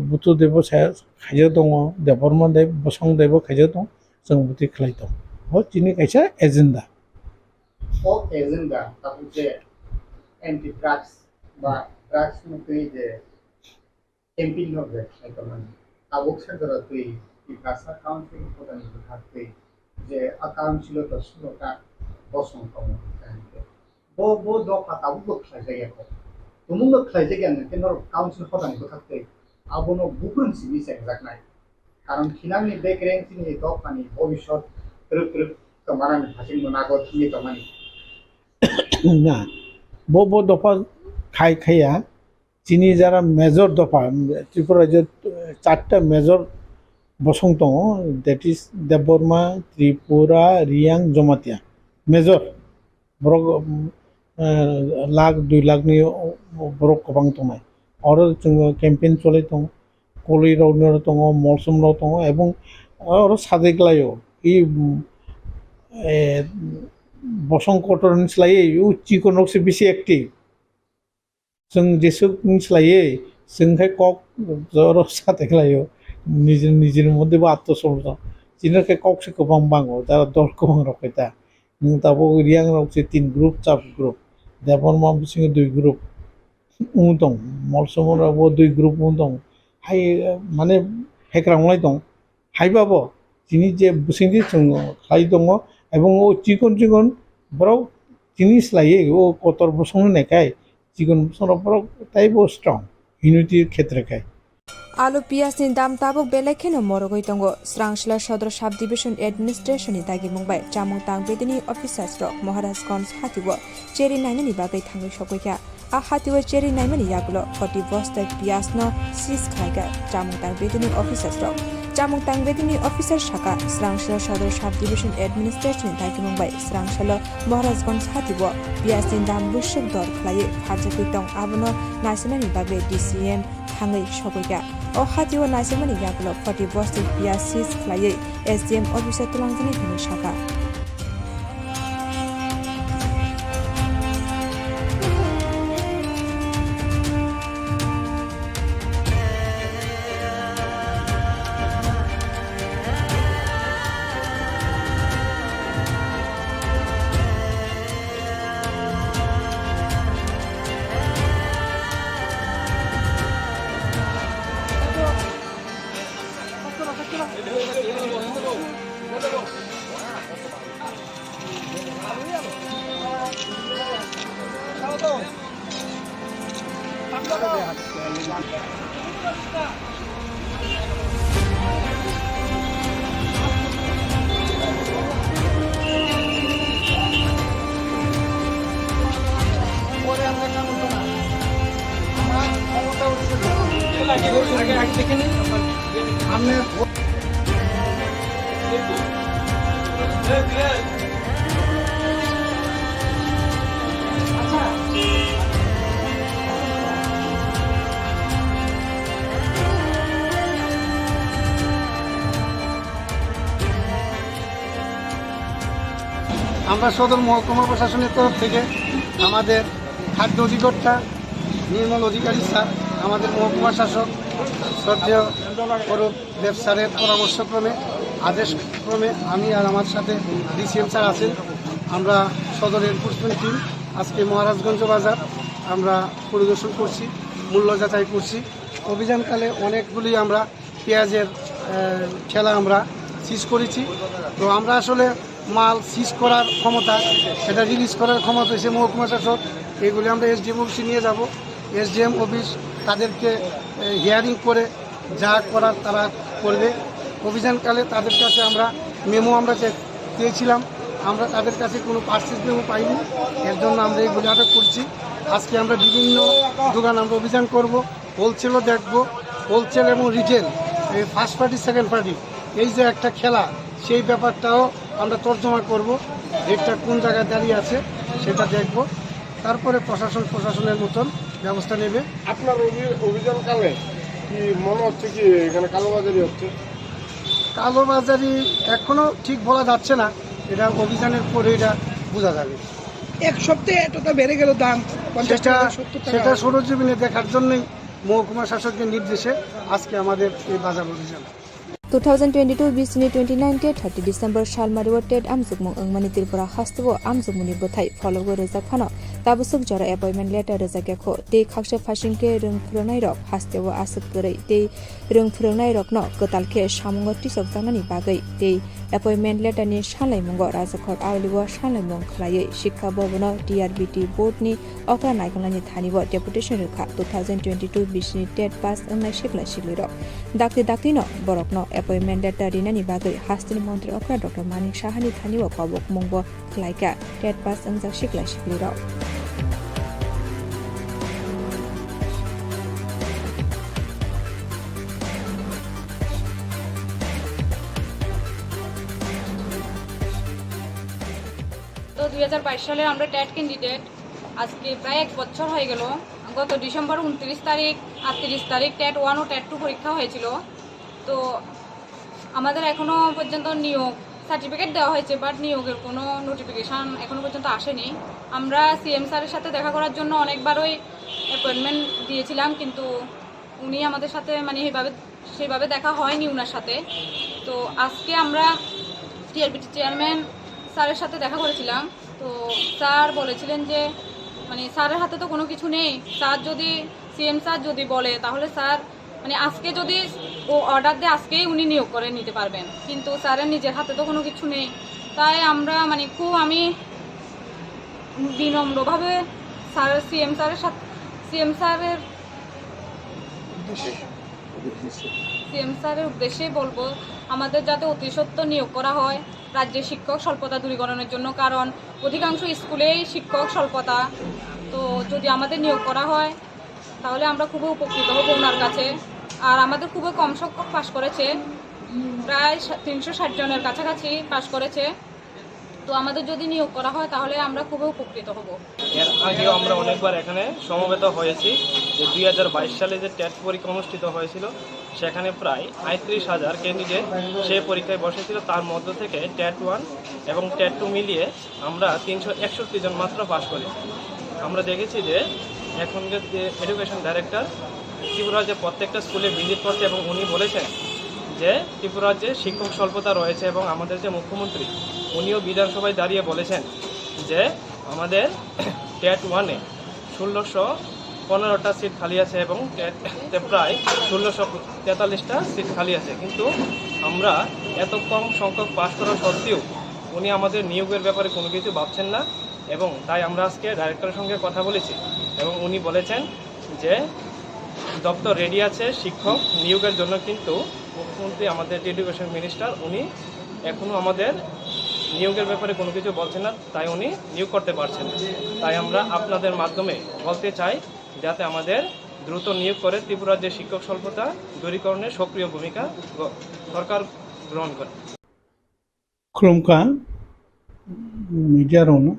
Butu Debo sa-, khaijak tongo, Debbarma Deb, Bosong Debo khaijak tongo, chwng bwtwi khlai tongo. Bo chini kaisa agenda. O agenda tabuk je anti drugs ba drugs ni twi je campaign no je khlai tongmani. Tabuk se jora twi Tiprasa Council ni hodani bwkhak twi je a council o to sulo ta bosong tongo. Bo, bo dopha tabukbo khlaijak ya kho. Tumungno khlaijak ya hwnkhe norok council hodani bwkhak twi abono buphang simi chengjaknai. Karon thinangni bekereng chini dophani bobisot twrwk twrwk tongmanani hasingno nago thwngwi tongmani. Na, bo, bo dopha khai khaiya, chini jara major dopha, Tripura rajyo, eh, charta major bosong tongo, that is Debbarma, Tripura, Riang, Jamatia. Major. Borok, um, eh, lakh, dui lakh ni borok kwbang tongnai. Oro chwng campaign cholai tongo, kwlwi rok no tongo, molsom rok tongo, ebong oro sajai klaio. I, um, eh, bosong kotor ni slai o chikon rok se bisi active. Chwng jesuk ni slai, chwng khai kok joro sate klaio, nijini, nijini moddhe bo atto somajjo. Chini khai kok se kwbang bango, jara dol kwbang rok khai ta. Nwng tabuk Riang rok se tin group, chap group. Debbarma bisingo dui group wng tong, Molsom rok bo dui group wng tong. Hai, mane, hekrang lai tong. Haiba bo chini je bwswngdi chwng khlai tongo, ebong o chikon chikon borok chini slai o kotor bosong nai khai chikon bosong rok borok taibo strong, unity khetre khai. Alu piyaj ni dam tabuk belai kheno morogwi tongo. Srangsla Sodor Sub Division Administration ni dagimung bai chamung tang bedini officers rok Maharajganj hati o cherry nainani bagwi thangwi sogwi kha. A hatio cherry naimani yagulo forty bosta piyaj no seize khlaikha chamung tang bedini officers rok. Chamung tang bedini officer saka, Srangsla Sodor Sub Division Administration ni dagimung bai Srangsalo Maharajganj hatio piyaj ni dam bwswk dor khlaiwi pharjagwi tong, abono naisinani bagwi D C M thangwi sogwi kha. O hatio naisinani yagulo forty bosta piyaj seize khlaiwi S D M officer twlangjani hwnwi saka. আমরা সদর মহকুমা প্রশাসনের তরফ থেকে আমাদের খাদ্য অধিকর্তা নির্মল অধিকারী স্যার, আমাদের মহকুমা শাসক শ্রদ্ধেয় অরূপ দেব স্যারের পরামর্শক্রমে, আদেশক্রমে আমি আর আমার সাথে ডিসিএম স্যার আছেন, আমরা সদর এনফোর্সমেন্ট টিম আজকে মহারাজগঞ্জ বাজার আমরা পরিদর্শন করছি, মূল্য যাচাই করছি। অভিযানকালে অনেকগুলি আমরা পেঁয়াজের, আহ, ঠেলা আমরা সিজ করেছি। তো আমরা আসলে মাল সিজ করার ক্ষমতা, সেটা রিলিজ করার ক্ষমতা হচ্ছে মহকুমা শাসক। এগুলি আমরা এসডিএম অফিসে নিয়ে যাব। এসডিএম অফিস তাদেরকে, আহ, হিয়ারিং করে যা করার তারা করবে। অভিযানকালে তাদের কাছে আমরা মেমো আমরা চে-, চেয়েছিলাম, আমরা তাদের কাছে কোনো পার্সেস মেমো পাইনি। এর জন্য আমরা এই গুলি আটক করছি। আজকে আমরা বিভিন্ন দোকান আমরা অভিযান করব, হোলসেলও দেখব। হোলসেল এবং রিটেল, এই ফার্স্ট পার্টি, সেকেন্ড পার্টি, এই যে একটা খেলা, সেই ব্যাপারটাও আমরা তর্জমা করব। রেটটা কোন জায়গায় দাঁড়িয়ে আছে, সেটা দেখব। তারপরে প্রশাসন প্রশাসনের মতন ব্যবস্থা নেবে। আপনার অভি-, অভিযানকালে কি মনে হচ্ছে কি এখানে কালোবাজারি হচ্ছে? কালোবাজারি এখনো ঠিক বলা যাচ্ছে না, এটা অভিযানের পরে এটা বোঝা যাবে। এক সপ্তাহে এতটা বেড়ে গেল দাম, পঞ্চাশ সেটা টাকা, সত্তর টাকা। সেটা সরজমিনে দেখার জন্যই মহকুমা শাসকের নির্দেশে আজকে আমাদের এই বাজার অভিযান। Two thousand twenty-two bisini twenty-nine te thirty December salmari o TET amjokmung wngmani Tripura hasteo amjokmungni bwthai phologwi rwjak phano tabwswk jora appointment letter rwjakya kho tei khaksa phasing khe rwng phwrwngnairok hasteo aswk kwrwi tei rwng phwrwngnairokno kwtal khe samungo tisokjaknani bagwi tei appointment letter ni sanlaimungo Rajakhor Auli o sanlaimung khwlaiwi Shikkha Bhavan o T R B T board ni okra naikolnani thani o deputation rwkha two thousand twenty-two bisini TET pass wngnai sikla siklirok. Dakti dakti no borokno appointment letter rinani bagwi hasteni montri okra Doctor Manik Sahani thani o kobokmung bo khlaikha TET pass wngjak sikla siklirok. তো দুই হাজার বাইশ সালের আমরা TET candidate, আজকে প্রায় এক বছর হয়ে গেল। গত ডিসেম্বর ঊনত্রিশ তারিখ, আটত্রিশ তারিখ টেট ওয়ান ও টেট টু পরীক্ষা হয়েছিল। তো আমাদের এখনো পর্যন্ত নিয়োগ সার্টিফিকেট দেওয়া হয়েছে, বাট নিয়োগের কোনো নোটিফিকেশন এখনো পর্যন্ত আসেনি। আমরা সিএম স্যারের সাথে দেখা করার জন্য অনেকবারই অ্যাপয়েন্টমেন্ট দিয়েছিলাম, কিন্তু উনি আমাদের সাথে মানে এইভাবে, সেইভাবে দেখা হয়নি ওনার সাথে। তো আজকে আমরা টিআরবিটি চেয়ারম্যান স্যারের সাথে দেখা করেছিলাম। তো স্যার বলেছিলেন যে মানে স্যারের হাতে তো কোনো কিছু নেই, স্যার যদি, সিএম স্যার যদি বলে তাহলে স্যার মানে আজকে যদি ও অর্ডার দেয় আজকেই উনি নিয়োগ করে নিতে পারবেন, কিন্তু স্যারের নিজের হাতে তো কোনো কিছু নেই। তাই আমরা মানে খুব, আমি বিনম্রভাবে স্যার, সিএম স্যারের সাথে, সিএম স্যারের সিএম স্যারের উদ্দেশ্যেই বলবো, আমাদের যাতে অতি সত্বর নিয়োগ করা হয় রাজ্যে শিক্ষক স্বল্পতা দূরীকরণের জন্য, কারণ অধিকাংশ স্কুলেই শিক্ষক স্বল্পতা। তো যদি আমাদের নিয়োগ করা হয় তাহলে আমরা খুবই উপকৃত হব ওনার কাছে। আর আমাদের খুবই কম সংখ্যক পাশ করেছে, প্রায় সা-, তিনশো ষাট জনের কাছাকাছি পাশ করেছে। তো আমাদের যদি নিয়োগ করা হয় তাহলে আমরা খুবই উপকৃত হব। এর আগেও আমরা অনেকবার এখানে সমবেত হয়েছি যে দুই হাজার বাইশ সালে যে টেট পরীক্ষা অনুষ্ঠিত হয়েছিল, সেখানে প্রায় আটত্রিশ হাজার ক্যান্ডিডেট সেই পরীক্ষায় বসেছিল। তার মধ্য থেকে টেট ওয়ান এবং টেট টু মিলিয়ে আমরা তিনশো একষট্টি জন মাত্র পাশ করেছি। আমরা দেখেছি যে এখনকার যে এডুকেশন ডাইরেক্টর ত্রিপুরার যে প্রত্যেকটা স্কুলে ভিজিট করছে এবং উনি বলেছেন যে ত্রিপুরার যে শিক্ষক স্বল্পতা রয়েছে এবং আমাদের যে মুখ্যমন্ত্রী উনিও বিধানসভায় দাঁড়িয়ে বলেছেন যে আমাদের টেট ওয়ানে ষোলোশো পনেরোটা সিট খালি আছে এবং টেটে প্রায় ষোলোশো তেতাল্লিশটা সিট খালি আছে। কিন্তু আমরা এত কম সংখ্যক পাশ করা সত্ত্বেও উনি আমাদের নিয়োগের ব্যাপারে কোনো কিছু ভাবছেন না এবং তাই আমরা আজকে ডাইরেক্টরের সঙ্গে কথা বলেছি এবং উনি বলেছেন যে দপ্তর রেডি আছে শিক্ষক নিয়োগের জন্য, কিন্তু মুখ্যমন্ত্রী, আমাদের যে এডুকেশন মিনিস্টার, উনি এখনও আমাদের নিয়োগের ব্যাপারে কোনো কিছু বলছেন না, তাই উনি নিয়োগ করতে পারছেন না। তাই আমরা আপনাদের মাধ্যমে বলতে চাই যাতে আমাদের দ্রুত নিয়োগ করে ত্রিপুরার যে শিক্ষক স্বল্পতা দূরীকরণে সক্রিয় ভূমিকা গ-, সরকার গ্রহণ করে। Khulumkha media rokno,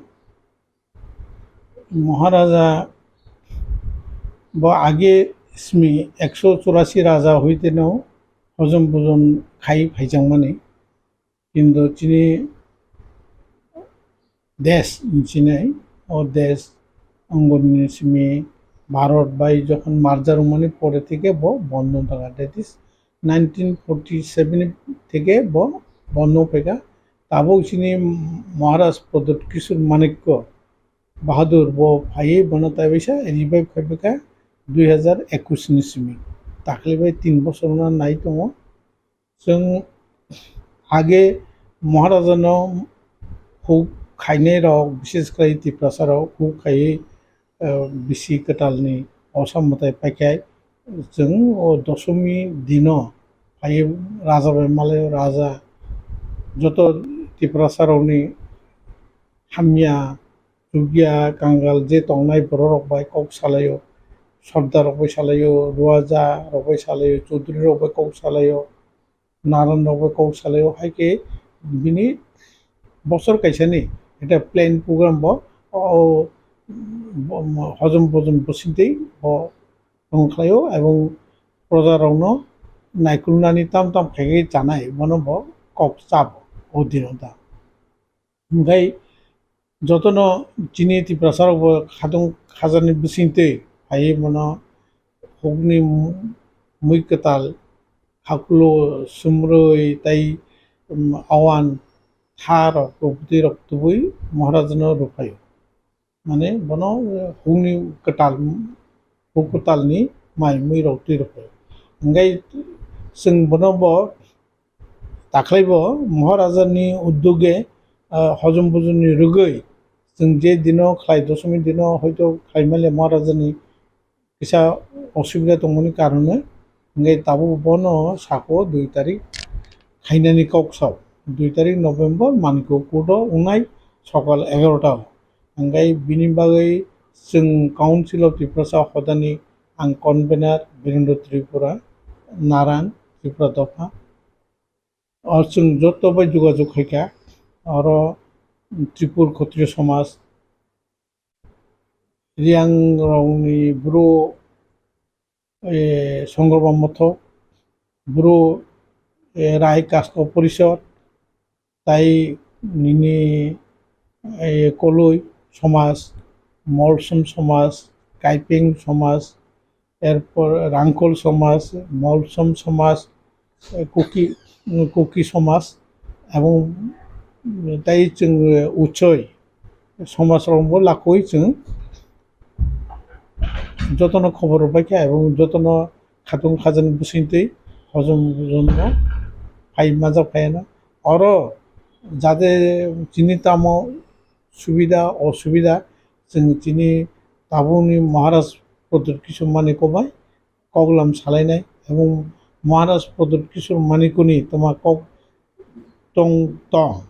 Maharaja bo age simi ekso churasi raja hoiteno hojom bojom khai phaijakmani, kintu chini desh hinwi sinai, o desh angoni simi Bharat bai jokhon merger wngmani pore theke bo bondo wng thangkha, that is nineteen forty seven theke bo bondo wng phaikha. Tabuk chini Maharaj Pradyut Kishore Manikya Bahadur bo phaiwi bono taibaisa revive khai phaikha dui hazar ekush ni simi. Takle bai tin bosor wngna nai tongo. Chwng age Maharajano huk khainai rok, bishesh khlai Tiprasa rok huk khaiwi, eh, bisi kwtalni osa mwtai paikha. chwng o dosomi dino phai raja bai malai raja joto Tiprasa rokni hamya chukya kangal je tongnai borok rok bai kok salaio, sordar rok bai salaio, ruaja rok bai salaio, chudri rok bai kok salaio, naran rok bai kok salaio, hai khe bini bosor kaisani eta plan program bo o, o, hojom bojom bosintwi bo tong khlaio, ebong proja rokno naikulnani tam tam khaigwi chanai bono bo kok chabo o dino da. Hingkhai jotono chini Tiprasa rok bo khatung khajakni bisingtwi phaiwi bono hukni mui kwtal, hakulo, sumrwi tei, um, awan tha rok rwbwtwi rok tubui Maharajano rwphaio. Mane bono hukni kwtal, huk kwtalni mai mui rok twi rwphaio. Hingkhai chwng bono bo Takhwlaibo Maharajani uddoge, ah, hojom bojomni rwgwi chwng je dino khlai, dosomi dino hoito khlai male Maharajani kisa osubida tongmani karone, hingkhe tabuk bono sako dui tarik khainani kok sao. Dui tarik November Manikyo court o wngnai sokal egarota o. Hingkhe bini bagwi chwng Council of Tiprasa hodani ang convener Birendra Tripura, Naran, Tripura dopha. O chwng joto bai jogajog khaikha, oro Tripur Khotriyo Somaj, Riang rokni Bru, eh, Songorba Mothok, Bru, eh, Rai Kasko Porishod, tai nini, eh, Koloi Somaj, Molsom Somaj, Kaipeng Somaj, erpor Rangkhol Somaj, Molsom Somaj, eh, Kuki, Kuki Somaj, ebong tai chwng, eh, Uchoi Somaj rokbo lakwi chwng jotono khobor rwbaikha ebong jotono khatung khajani bisingtwi hojom hojomno phai majak phaiano. Oro jate chini tamo subida osubida chwng chini tabukni Maharaj Pradyut Kishore Manikya bai koklam salainai, ebong Maharaj Pradyut Kishore Manikyani toma kok tong tong,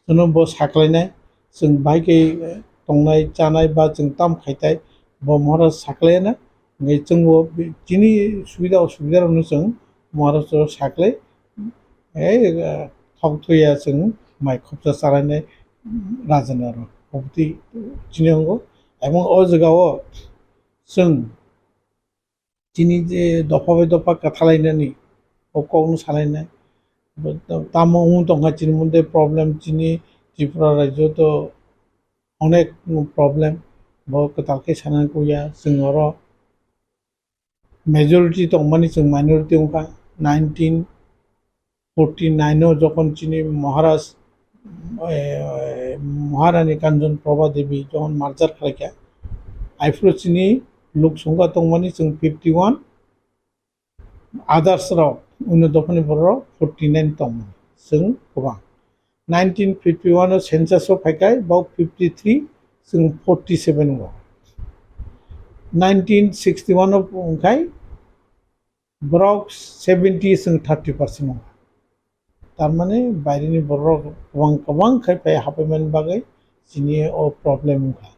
chwngno bo saklainai, chwng bai khe tongnai chanai ba chwng tam khaitai, bo Maharaj saklaina, hingkhe chwngbo chini subida osubida rokno chwng Maharaj o saklai, ei, thok thuya chwng mai khopsa chalainai rajana rok, obotwi chini wngo, ebong o jaga o chwng chini je dopha bai dopha kwthalainani, o kokno salainai. Tamo wng tongkha chini mode problem, chini Tripura rajyo to onek problem, bo kwtal khe sana kuya. Chwng oro majority tongmani chwng minority wngkha. Nineteen forty nine o jokhon chini Maharaj, eh, Maharani Kanchon Prabha Devi jokhon merger khlaikha, aphuru chini lok songkha tongmani chwng fifty one, others rok, uno dophani borok forty nine tongmani chwng kwbang. Nineteen fifty one o census o phaikhai, bok fifty three, chwng forty seven o. Nineteen sixty one o wngkhai, borok seventy chwng thirty percent wngkha. Tarmani bairini borok kwbang kwbang khai phai hapaimani bagwi chini o problem wngkha.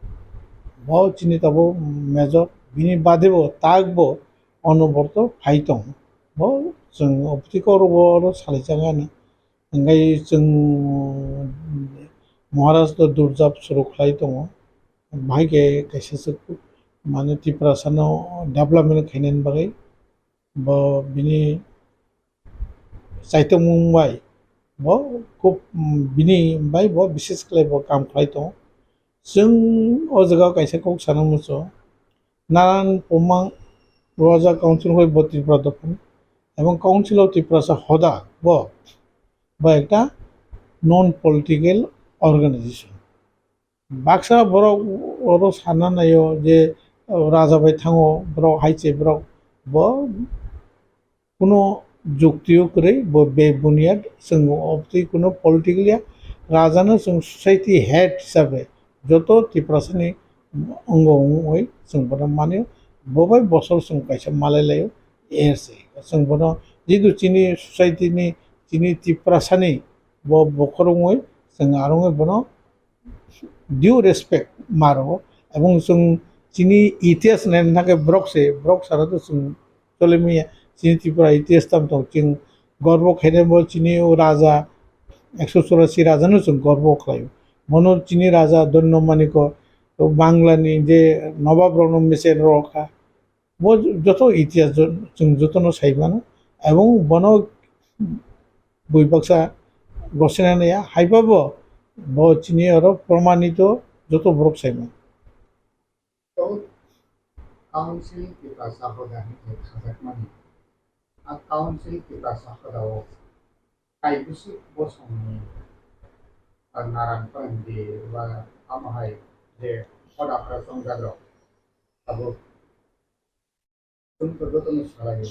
Bo chini tabuk major, bini badebo takbo ono borok phai tongo. Bo chwng opti koro bo oro salaijakgani. Hingkhai chwng Maharaj to durjab suru khlai tongo. Bahai khe kaisa se mane Tiprasano development khainani bagwi bo bini chaitokmung bai bo khub, mm, bini bai bo bises khlai bo kam khlai tongo. Chwng o jaga kaisa kok sana muchungo, Naran Pumang Roja Council hoi bo Tripura dophani, ebong Council of Tiprasa hoda bo, bo ekta non political organization. Baksa borok oro sana naio je, o, raja bai thango, borok hai se borok bo kuno jukti o kwrwi, bo be buniyad chwng obtwi kuno political ya. Raja no chwng society head hisabe joto Tiprasa ni ongo wngwi chwng bono mani, bo bai bosor chwng kaisa malai laio. er se. Chwng bono jidu chini society ni, chini Tiprasani bo bokhorok wngwi chwng arwngwi bono due respect ma rwo. Ebong chwng chini itihas naina thangkhe borok se, borok sara to chwng chole manya. Chini Tripura itihas tamo tong, chwng gorbo khainai bo chini o raja, ekso churasi raja no chwng gorbo khlaio. Bono chini raja Dhanyo Manikya, o Bangla ni je nobab rok no mecher rok kha. Bo joto itihas jo-, chwng joto no sai mano. Ebong bono bui baksa gosina naiya, haiba bo, bo chini oro promanito joto borok sai mano. Council Tiprasa hoda hinwi khajakmani. A Council Tiprasa hoda o kaibwswk bosongni, a, naran phaimdi ba tamo hai je hoda phra chongjak rok abo chwng to joto no salai o.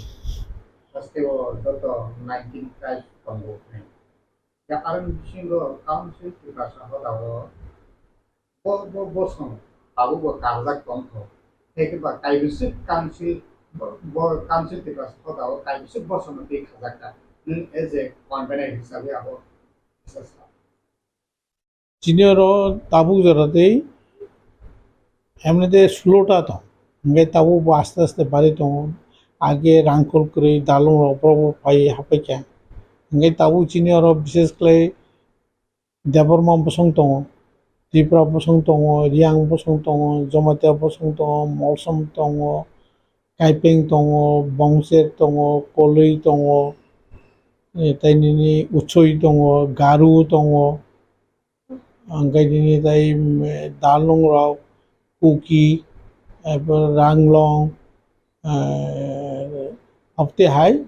Haste o joto nineteen tribe tongo hinwi. Ya aroni bisingo Council Tiprasa hoda o bo, bo bosong tabuk bo karjak tongkho. Tei khe ba kaibwswk council, bo, bo council Tiprasa hoda o kaibwswk bosongno twi khajak kha. Nwng as a convener hisabe abo kisa sa. Chini oro tabuk jora tei emni de sulota tong. Hingke tabuk bo aste aste bari tongo. Age rangkol kwrwi dalong rok borok bo pai hapai kha. Hingke tabuk chini oro bishes khlai Debbarma bosong tongo, Tripura bosong tongo, Riyang bosong tongo, Jamatia bosong tongo, Molsom tongo, Kaipeng tongo, Bongcher tongo, Koloi tongo, eh, tei nini Uchoi tongo, Garu tongo, hingke nini tei, mm, Dalung rok, Kuki, ebo Ranglong, eh, abotwi hai,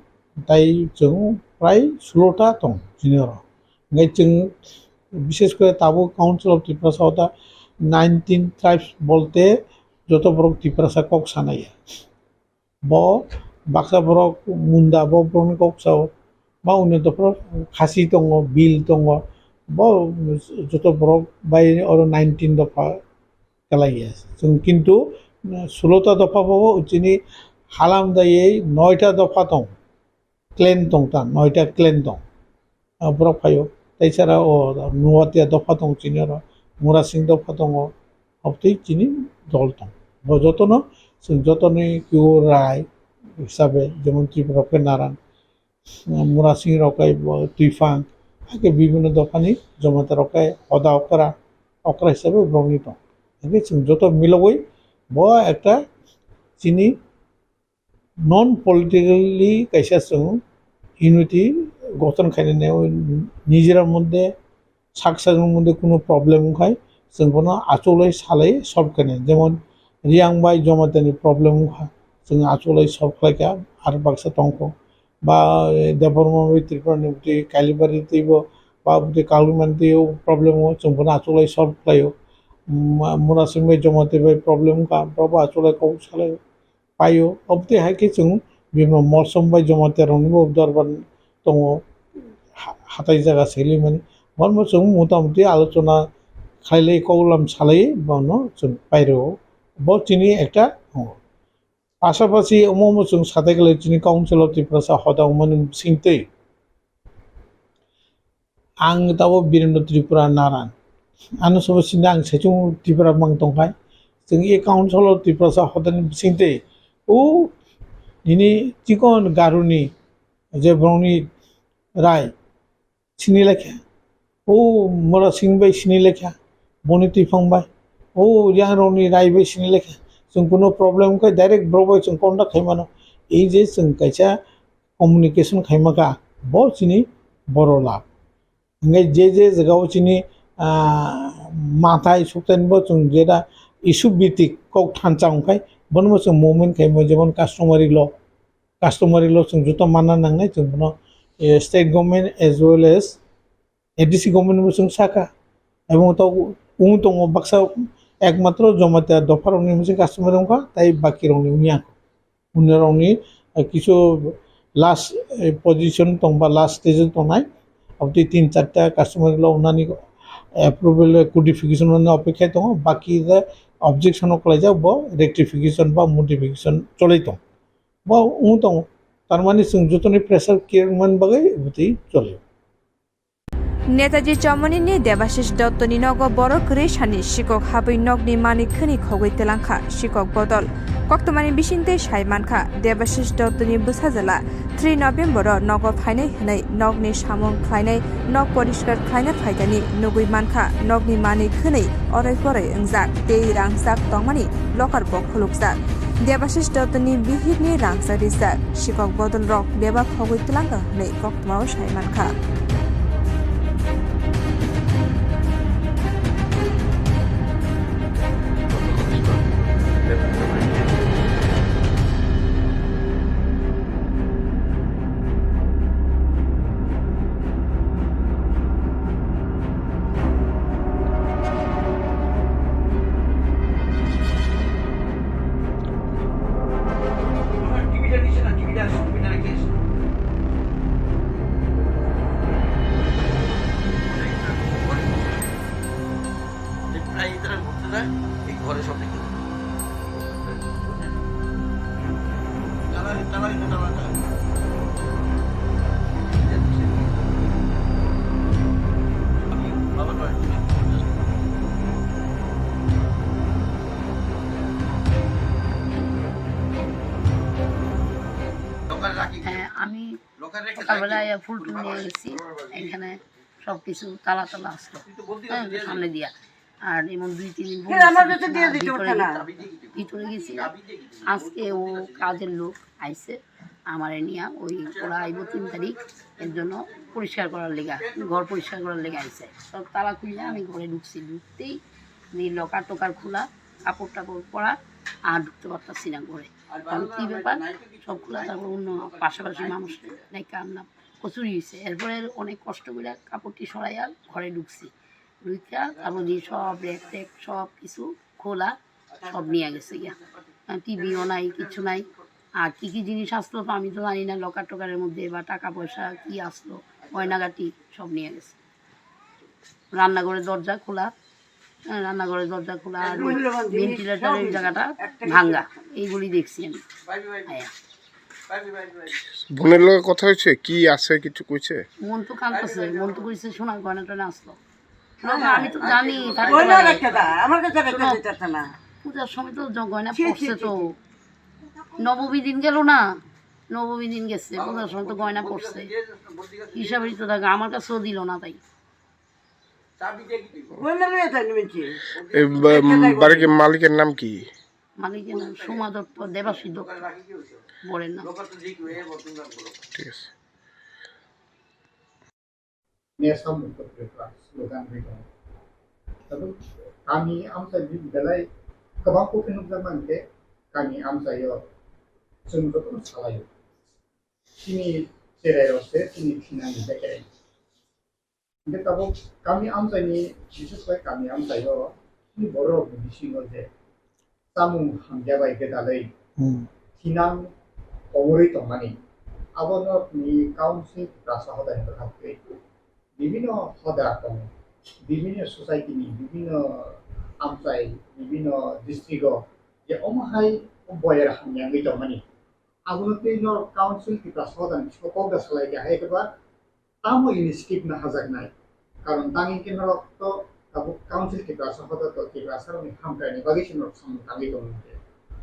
tai chwng prai sulota tong chini oro. Hingke chwng bishes kore tabuk Council of Tiprasa o ta nineteen tribes bolte joto borok Tiprasa kok sanai ya. Bo baksa borok Munda, bo borokni kok sao, ba undi dophra Khasi tongo, Bil tongo, bo joto borok bai oro nineteen dopha. Kalaiya. Chwng kintu, uh, sulota dopha bo chini halam daiwi noita dopha tong, clan tong ta, noita clan tong. Ah, borok phaio. Tei sara o Nuatia dopha tong chini oro, Murasing dopha tongo, obtwi chini dol tong. Bo jotono, chwng jotoni kiu rai hisabe, jemon Tripura khe Naran. Murasing rok khe bo Twifang, hakhe bibhinno dophani Jamatia rok khe hoda okra, okra hisabe borokni tong. Hakhe chwng joto milogwi bo ekta chini non politically kaisa chwng unity gothon khainani nijera moddhe sak sakni moddhe kuno problem wngkhai chwng bono achulwi salai solve khainai. Jemon Riyang bai Jamatia ni problem wngkha, chwng achulwi solve khlaikha, ar baksa tongkho. Ba, eh, Debbarma bai Tripura ni bwtwi Kalibari twibo, ba bwtwi Kalimani twibo problem o chwng bono achulwi solve khlaio. Ma-, Murasing bai Jamatia bai problem wngkha, borok bo achulwi kok salai paio. Obotwi hai khe chwng bini Molsom bai Jamatia rokni bo dorbar tongo, ha-, hatai jaga selimani. Bono chwng mota muti alochona khailai, koklam salai bono chwng pairwo. Bo chini ekta tongo. Pasapasi omo omo chwng satai khlai chini Council of Tiprasa hoda wngmani bisingtwi. Ang tabo Birendra Tripura Naran. Ano sobo sini ang saichung Tripura mang tongkhai. Chwng e council o Tiprasa hodani bisingtwi o nini chikon Garuni je borokni rai sini lekha. O Murasing bai sini lekha. Boni Twifang bai. O Riyang rokni rai bai sini lekha. Chwng kuno problem khe direct borok bai chwng contact khai mano. Ei je chwng kaisa communication khaima kha, bo chini boro lab. Hingke je je jaga o chini, ah, mathai sukthai bo chwng jeta issue bhitik kok thansa wngkhai, bono bo chwng movement khaimo, jemon customary law, customary law chwng joto manna nangnai chwng bono, eh, state government as well as A D C government bo chwng saka. Ebong to wng tongo baksa ekmatro Jamatia dopha rokni hwnse customary wngkha, tai baki rokni wngya. Unorokni, eh, kisu last, eh, position tongba last stage o tongnai. Abotwi tin charta customary law wngnani approval codification no opekha tongo. Baki the objection o klaijak bo rectification ba modification cholai tong. Bo wng tongo. Tarmani chwng jotoni pressure khe wngmani bagwi bwtwi choli. Netaji Chomoni ni Debashish Dotto ni nogo borok kwrwi sani sikok habwi nokni manwi khwni khogwi twlangkha sikok bodol. Koktwmani bisingtwi sai mankha, Debashish Dotto ni bwsajwla three November o nogo phainai hwnwi nokni samung khlainai, nok poriskar khlaina phaikani nugwi mankha, nokni manwi khwnwi oroi poroi wngjak tei rangchak tongmani locker bo khulukjak. Debashish Dotto ni bihik ni rangchak rijak sikok bodol rok bebak khogwi twlangkha hwnwi koktwma o sai mankha. হ্যাঁ, আমি সকালবেলা আইয়া ফুল টুল নিয়ে গেছি, এখানে সবকিছু তালা তালা আসলো, হ্যাঁ, সামনে দিয়া। আর এমন দুই তিন দিন বন্ধ ছিল, আমার কাছে দিয়ে দিতে ভিতরে পারতো না। গেছি, ভিতরে গেছিলাম। আজকে ও কাজের লোক আইছে, আমারে নিয়া ওই ওরা আইবো তিন তারিখ, এর জন্য পরিষ্কার করার লেগা, ঘর পরিষ্কার করার লেগা আইছে। সব তালা খুলে আমি ঘরে ঢুকছি, ঢুকতেই এই লকার টকার খোলা, কাপড় টাপড় পরা, আর ঢুকতে পারতাছি না ঘরে। কারণ কি ব্যাপার, সব খোলা, তারপর অন্য পাশাপাশি মানুষ নাই, কার না প্রচুর হয়েছে। এরপরে অনেক কষ্ট করে কাপড়টি সরাইয়া ঘরে ঢুকছি, ঢুকিয়া তারপর দিয়ে সব র‍্যাক ট্যাক সব কিছু খোলা, সব নিয়ে গেছে গিয়া। টিভিও নাই, কিছু নাই। আর কি কি জিনিস আসলো তো আমি তো জানি না, লকার টকারের মধ্যে বা টাকা পয়সা কি আসলো, গয়নাগাটি সব নিয়ে গেছে। রান্নাঘরের দরজা খোলা, হ্যাঁ, রান্নাঘরের দরজা খোলা আর ওই ভেন্টিলেটরের জায়গাটা ভাঙ্গা, এইগুলি দেখছি আমি। হ্যাঁ। বোনের লগে কথা হয়েছে? কি আছে কিছু কইছে? মন তো কাঁদতেছে, মন তো কইছে সোনার গয়না টয়না আসলো। না, না, আমি তো জানি, থাকতে গয়না পারে। রেখে দা, আমার কাছে রেখে শোনো, দিতেছে না। পূজার সময় তো জ-, গয়না ছি, ছি, পড়ছে ছি, তো। ছি। নবমী দিন গেল না? নবমী দিন গেছে, পূজার সময় তো গয়না পড়ছে। হিসাবেই তো থাকে, আমার কাছেও দিল না তাই। গয়না লইয়া যায়নি মিনছি। এই বা-, রেখে দেয় বাড়ির বলে। মালিকের নাম কি? মালিকের নাম সোমা দত্ত, দেবাশী দত্ত, বরের নাম। ঠিক আছে। Nesam Uttar Tripura slogan bai tongo. Tabuk kami amchai ni belai kwbang kok khe nukjak mankhe kami amchaio chwng jotono salaio. Chini cherai rok se chini thinani bekereng. Hingke tabuk kami amchaini, bises khe kami amchaio chini bororokni bisingo je chamung hamya bai gwdalwi Hmm. thinang komorwi tongmani, abono ni council Tiprasa hodani bwkhak twi bibinno hoda tongo, bibinno society ni, bibinno amchai, bibinno district o je omo hai boyar hamya wngwi tongmani, abono twi norok council Tiprasa hodani bisingo kok da salai kha, hai khe ba tamo initiative naharjaknai? Karon tang hingke norok to tabuk council Tiprasa hoda to Tiprasa rokni hamkraini bagwi se norok samung tangwi tongo hingke.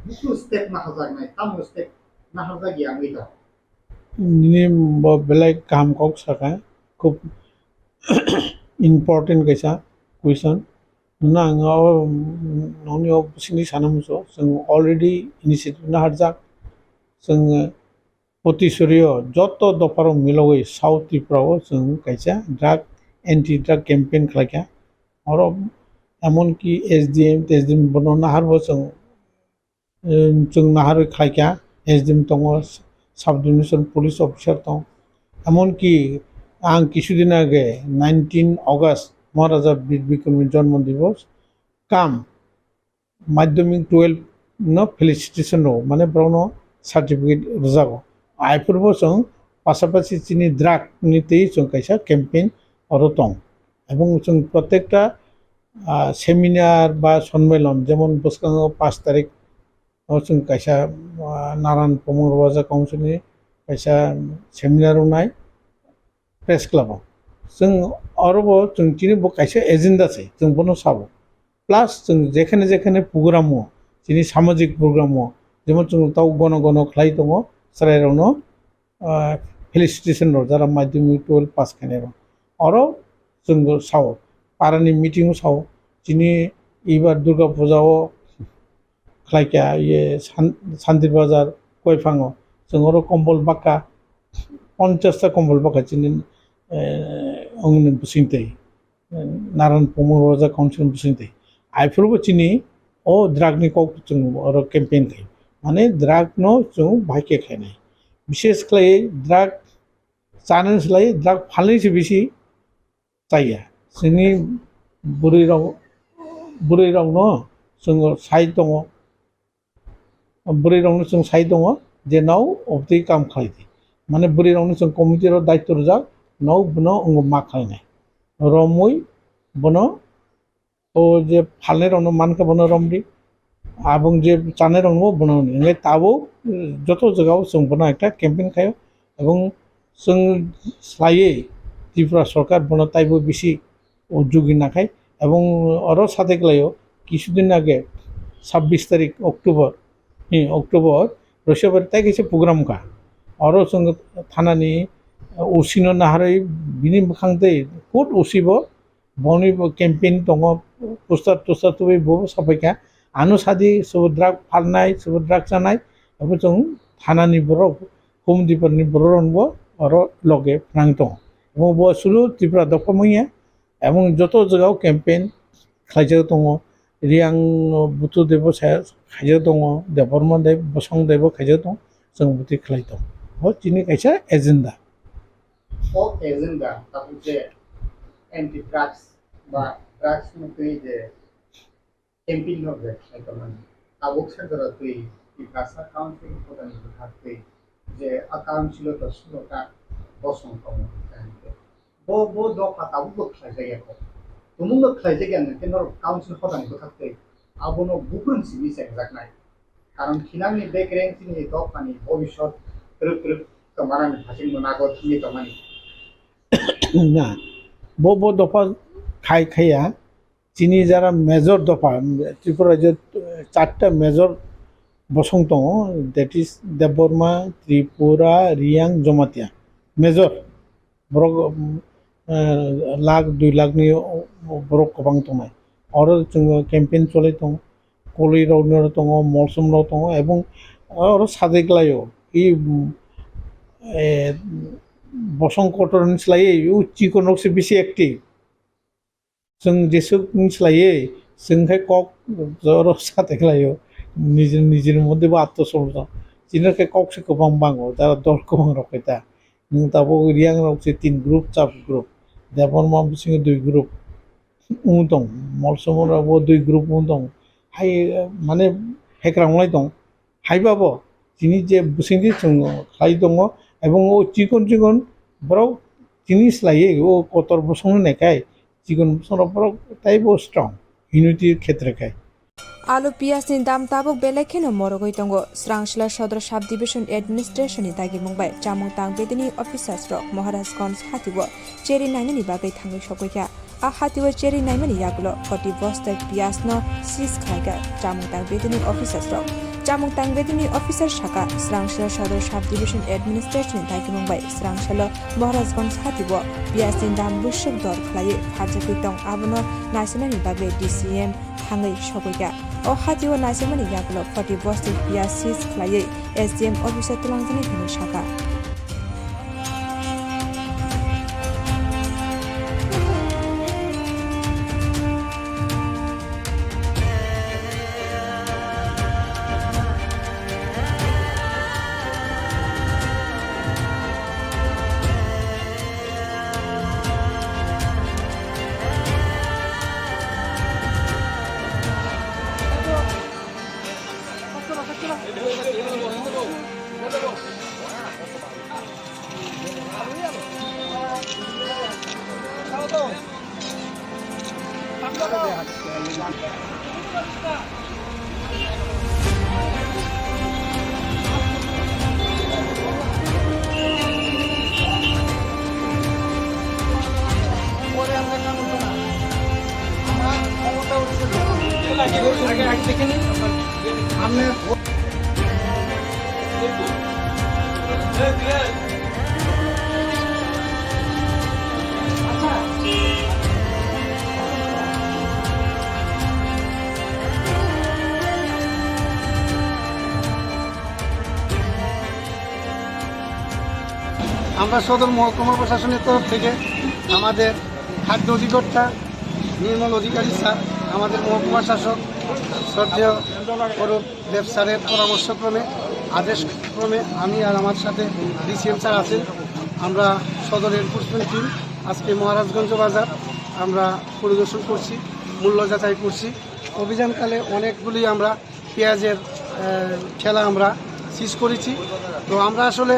Busu step naharjaknai, tamo step naharjak ya wngwi tong? Nini bo belai kaham kok saka, khub important kaisa question. Nang o, nongni o sini sana muso, chwng already initiative naharjak, chwng Potisorio joto dopharo milogwi South Tripura o chwng kaisa drug, anti drug campaign khlaikha. Oro emonki S D M, S D M bono naharbo chwng, em, chwng naharwi khlaikha. S D M tongo, sub division police officer tong. Emonki ang kisudin age nineteen August Maharaja Bir Bikramni jonmo divos kam madhyamik twelve no felicitation rwo, mane borokno certificate rwjago. Aphuru bo chwng pasapasi chini drug ni twi chwng kaisa campaign oro tong. Ebong chwng protekta, ah, seminar ba sonmailan, jemon bwskango pash tarik o chwng kaisa, ah, Naran Pamung Raja Council ni kaisa seminar wngnai press club o. Chwng oro bo chwng chini bo kaisa agenda se, chwng bono sabo. Plus chwng jekhane jekhane program o, chini samajik program o, jemon chwng tau gono gono khlai tongo, chwrairokno, ah, felicitation rok jara madhyamik twelve pass khainai rok. Oro chwng sao, parani meeting o sao, chini ibar Durga Puja o khlai kha, iye San-, Santir Bazar Koiphang o, chwng oro kombol baka, ponchash ta kombol baka chini, eh, ongni bising twi. Naran Pumur Roja Council bising twi. Aphuru bo chini o drug ni kok chwng oro campaign khai. Mane drug no chwng bahai khe khainai. Bishes khlai drug chana slai drug phalni se bisi chaya. Chini bwrwi rok, bwrwi rok no chwng sai tongo. Bwrwi rokno chwng sai tongo je nao obotwi kam khlai di. Mane bwrwi rokno chwng committee rok daitw rwjak, nao bono wngo ma khlainai. Romwi bono o je phalnai rokno mankha bono romdi. Abong je chanai rokno bono romdi. Hingke tabuk, eh, joto jagao chwng bono ekta campaign khaio. Ebong chwng slaiwi Tripura sorkar bono taibo bisi o jugi nakhai. Ebong oro sate klaio, kisudin age sabbish tarik October, eh, October, Roshobari tai kaisa program kha. Oro chwng thanani, eh, O C no naharwi bini bwkhang tei court O C bo boni bo campaign tongo, poster toster tubui bo sapai kha. Ano sadi sobo drug phalnai, sobo drug chanai, abo chwng thanani borok, home department ni borok rok bo oro loge phnang tongo. Omo bo sulu Tripura dopha manya, emon joto jagao campaign khlaijak tongo. Riang Butu debo sa-, khaijak tongo, Debbarma debo, Bosong debo khaijak tongo, chwng bwtwi khlai tongo. Bo chini kaisa agenda. O agenda tabuk je anti drugs ba drugs ni twi je campaign no je khlai tongmani. Tabuk se jora twi Tiprasa Council ni hodani bwkhak twi je a council o to sulo ta bosong tongo. Bo, bo dopha tabuk bo khlai jak ya kho. Tumung no khlai jak ya nang khe norok council hodani bwkhak twi abono buphang simi chengjaknai. Karon thinangni bekereng chini dophani bobisot twrwk twrwk tongmanani hasing no nago thangwi tongmani. Na, bo, bo dopha khai khaiya. Chini jara major dopha, Tripura rajyo, eh, charta major bosong tongo, that is Debbarma, Tripura, Riyang, Jamatia. Major, borok, mm, eh, lakh, dui lakh ni o-, o-, borok kwbang tongnai. Oro chwng campaign cholai tongo, koloi rok no tongo, molsom rok tongo, ebong oro sajai klaio. I, mm, eh, bosong kotor ni slai o chikon rok se bisi active. Chwng jesuk ni slaiwi, chwng khe kok joro sate khlaio, nijini, nijini moddhe bo atto somajjo. Chini khe kok se kwbang bango, jara dol kwbang rok khe ta. Nwng tabuk Riyang rok se tin group, chap group. Debbarma bisingo dui group wng tong, Molsom rok bo dui group wng tong. Hai, mane, hekrang lai tong. Haiba bo chini je bwswngdi chwng khlai tongo, ebong o chikon chikon borok chini slaiwi o kotor bosongni naikhai chikon bosongrok borok teibo strong, unity khetre khai. Alu piyajni dam tabuk belai kheno morogwi tongo. Srangsila Sodor Sub Division Administration ni dagimung bai chamung tang bedini officers rok Maharajganj hatio cherry nainani bagwi thangwi sokoi kha. A hatio cherry naimani yagulo forty bosta piyaj no seize khlaikha chamung tang bedini officers rok. Chamung tang bedini officer saka, Srangsila Sodor Sub Division Administration ni dagimung bai Srangsalo Maharajganj hatio piyaj ni dam busuk dor khlaiwi pharjakwi tong, abono naisinani bagwi D C M thangwi sokoi kha. O hatio naisinani yagulo forty bosta piyaj seize khlaiwi S D M officer twlangjaknai hwnwi saka. আগে আগে দেখে নিন। সামনে আমরা সদর মহকুমা প্রশাসনের তরফ থেকে আমাদের খাদ্য অধিকর্তা নির্মল অধিকারী স্যার, আমাদের মহকুমা শাসক শ্রদ্ধেয় অরূপ দেব স্যারের পরামর্শক্রমে, আদেশক্রমে আমি আর আমার সাথে ডিসিএম স্যার আছেন, আমরা সদর এনফোর্সমেন্ট টিম আজকে মহারাজগঞ্জ বাজার আমরা পরিদর্শন করছি, মূল্য যাচাই করছি। অভিযানকালে অনেকগুলি আমরা পেঁয়াজের, আহ, ঠেলা আমরা সিজ করেছি। তো আমরা আসলে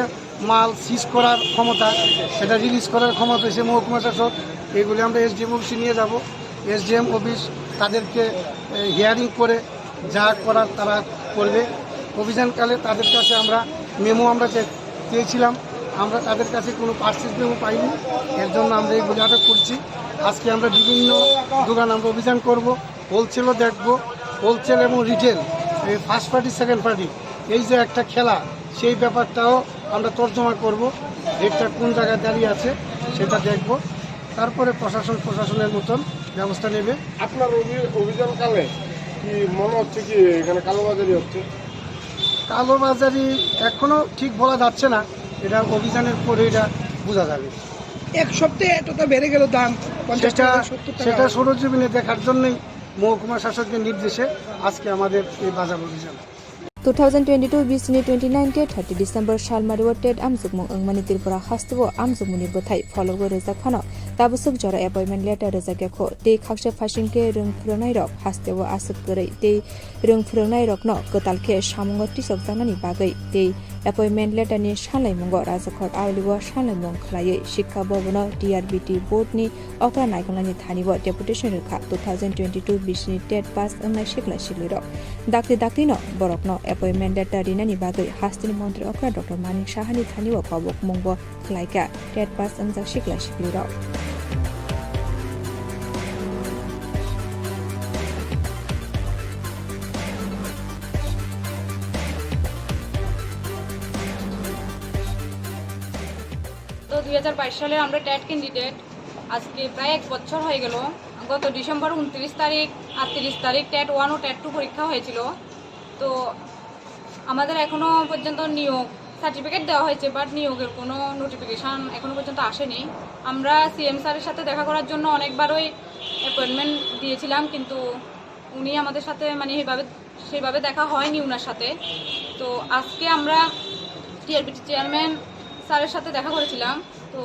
মাল সিজ করার ক্ষমতা, সেটা রিলিজ করার ক্ষমতা হচ্ছে মহকুমা শাসক। এগুলি আমরা এসডিএম অফিসে নিয়ে যাব। এসডিএম অফিস তাদেরকে, আহ, হিয়ারিং করে যা করার তারা করবে। অভিযানকালে তাদের কাছে আমরা মেমো আমরা চে-, চেয়েছিলাম, আমরা তাদের কাছে কোনো পার্সেস মেমো পাইনি, এর জন্য আমরা এগুলি আটক করছি। আজকে আমরা বিভিন্ন দোকান আমরা অভিযান করব। হোলসেলও দেখবো, হোলসেল এবং রিটেল, এই ফার্স্ট পার্টি, সেকেন্ড পার্টি, এই যে একটা খেলা, সেই ব্যাপারটাও আমরা তর্জমা করব। রেটটা কোন জায়গায় দাঁড়িয়ে আছে সেটা দেখব, তারপরে প্রশাসন প্রশাসনের মতন ব্যবস্থা নেবে। আপনার অভি-, অভিযানকালে কি মনে হচ্ছে কি এখানে কালোবাজারি হচ্ছে? কালোবাজারি এখনো ঠিক বলা যাচ্ছে না, এটা অভিযানের পরে এটা বোঝা যাবে। এক সপ্তাহে এতটা বেড়ে গেল দাম, পঞ্চাশ সেটা টাকা, সত্তর টাকা। সেটা সরজমিনে দেখার জন্যই মহকুমা শাসকের নির্দেশে আজকে আমাদের এই বাজার অভিযান। Two thousand twenty-two bisini twenty-nine te thirty December salmari o TET amjokmung wngmani Tripura hasteo amjokmungni bwthai phologwi rijak phano tabaswk jora appointment letter rijak ya kho tei khaksa phaising khe rwng phwrwngnairok hasteo aswk kwrwi tei rwng phwrwngnairokno kwtal khe samungo tisokjaknani bagwi tei appointment letter ni sanlaimungo Rajakhor Auli o sanlaimung khwlaiwi Shikkha Bhavan o T R B T board ni okra naikolnani thani o deputation rwkha two thousand twenty-two bisini TET pass wngnai sikla siklirok. Dakti dakti no borokno appointment letter rinani bagwi hasteni montri okra Doctor Manik Saha ni thani o kobok mung bo khlaikha TET pass wngjak sikla siklirok. তো দুই হাজার বাইশ সালের আমরা TET candidate. আজকে প্রায় এক বছর হয়ে গেল। গত ডিসেম্বর ঊনত্রিশ তারিখ আর তিরিশ তারিখ টেট ওয়ান ও টেট টু পরীক্ষা হয়েছিল। তো আমাদের এখনো পর্যন্ত নিয়োগ সার্টিফিকেট দেওয়া হয়েছে, বাট নিয়োগের কোনো নোটিফিকেশন এখনো পর্যন্ত আসেনি। আমরা সিএম স্যারের সাথে দেখা করার জন্য অনেকবারই অ্যাপয়েন্টমেন্ট দিয়েছিলাম, কিন্তু উনি আমাদের সাথে মানে এইভাবে সেইভাবে দেখা হয়নি ওনার সাথে। তো আজকে আমরা টিআরবিটি চেয়ারম্যান স্যারের সাথে দেখা করেছিলাম। তো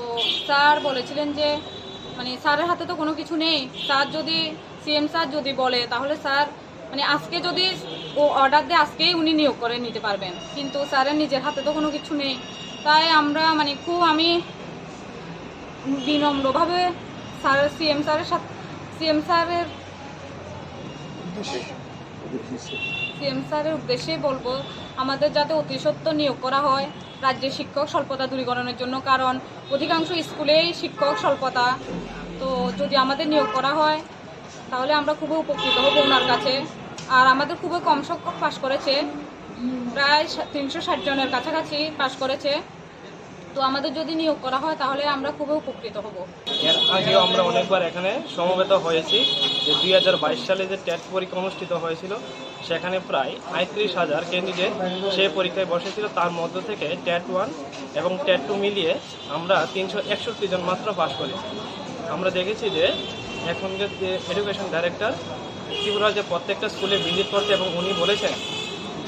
স্যার বলেছিলেন যে মানে স্যারের হাতে তো কোনো কিছু নেই, স্যার যদি, সিএম স্যার যদি বলে তাহলে স্যার মানে আজকে যদি ও অর্ডার দেয় আজকেই উনি নিয়োগ করে নিতে পারবেন, কিন্তু স্যারের নিজের হাতে তো কোনো কিছু নেই। তাই আমরা মানে খুব, আমি বিনম্রভাবে স্যার, সিএম স্যারের সাথে, সিএম স্যারের সিএম স্যারের উদ্দেশ্যেই বলবো, আমাদের যাতে অতি সত্বর নিয়োগ করা হয় রাজ্যে শিক্ষক স্বল্পতা দূরীকরণের জন্য, কারণ অধিকাংশ স্কুলেই শিক্ষক স্বল্পতা। তো যদি আমাদের নিয়োগ করা হয় তাহলে আমরা খুবই উপকৃত হব ওনার কাছে। আর আমাদের খুবই কম সংখ্যক পাশ করেছে, প্রায় সা-, তিনশো ষাট জনের কাছাকাছি পাশ করেছে। তো আমাদের যদি নিয়োগ করা হয় তাহলে আমরা খুবই উপকৃত হব। এর আগেও আমরা অনেকবার এখানে সমবেত হয়েছি যে দুই হাজার বাইশ সালে যে টেট পরীক্ষা অনুষ্ঠিত হয়েছিল, সেখানে প্রায় আটত্রিশ হাজার ক্যান্ডিডেট সেই পরীক্ষায় বসেছিল। তার মধ্য থেকে টেট ওয়ান এবং টেট টু মিলিয়ে আমরা তিনশো একষট্টি জন মাত্র পাশ করেছি। আমরা দেখেছি যে এখনকার যে এডুকেশন ডাইরেক্টর ত্রিপুরা রাজ্যে প্রত্যেকটা স্কুলে ভিজিট করতে এবং উনি বলেছেন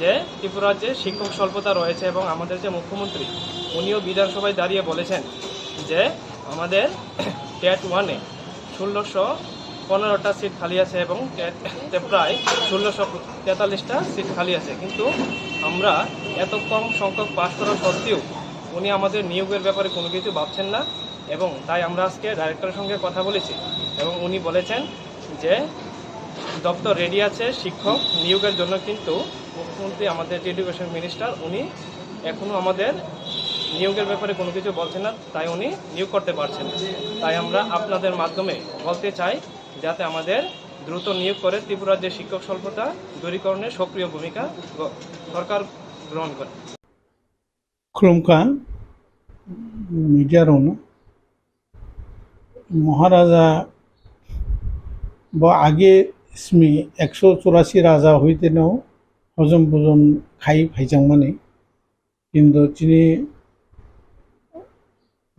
যে ত্রিপুরা রাজ্যে শিক্ষক স্বল্পতা রয়েছে এবং আমাদের যে মুখ্যমন্ত্রী উনিও বিধানসভায় দাঁড়িয়ে বলেছেন যে আমাদের টেট ওয়ানে ষোলোশো পনেরোটা সিট খালি আছে এবং টেটে প্রায় ষোলোশো তেতাল্লিশটা সিট খালি আছে। কিন্তু আমরা এত কম সংখ্যক পাশ করা সত্ত্বেও উনি আমাদের নিয়োগের ব্যাপারে কোনো কিছু ভাবছেন না এবং তাই আমরা আজকে ডাইরেক্টরের সঙ্গে কথা বলেছি এবং উনি বলেছেন যে দপ্তর রেডি আছে শিক্ষক নিয়োগের জন্য, কিন্তু মুখ্যমন্ত্রী, আমাদের যে এডুকেশন মিনিস্টার, উনি এখনও আমাদের নিয়োগের ব্যাপারে কোনো কিছু বলছেন না, তাই উনি নিয়োগ করতে পারছেন না। তাই আমরা আপনাদের মাধ্যমে বলতে চাই যাতে আমাদের দ্রুত নিয়োগ করে ত্রিপুরার যে শিক্ষক স্বল্পতা দূরীকরণে সক্রিয় ভূমিকা গ-, সরকার গ্রহণ করে। Khulumkha media rokno, Maharaja bo age simi ekso churasi raja hoiteno hojom bojom khai phaijakmani. Kintu chini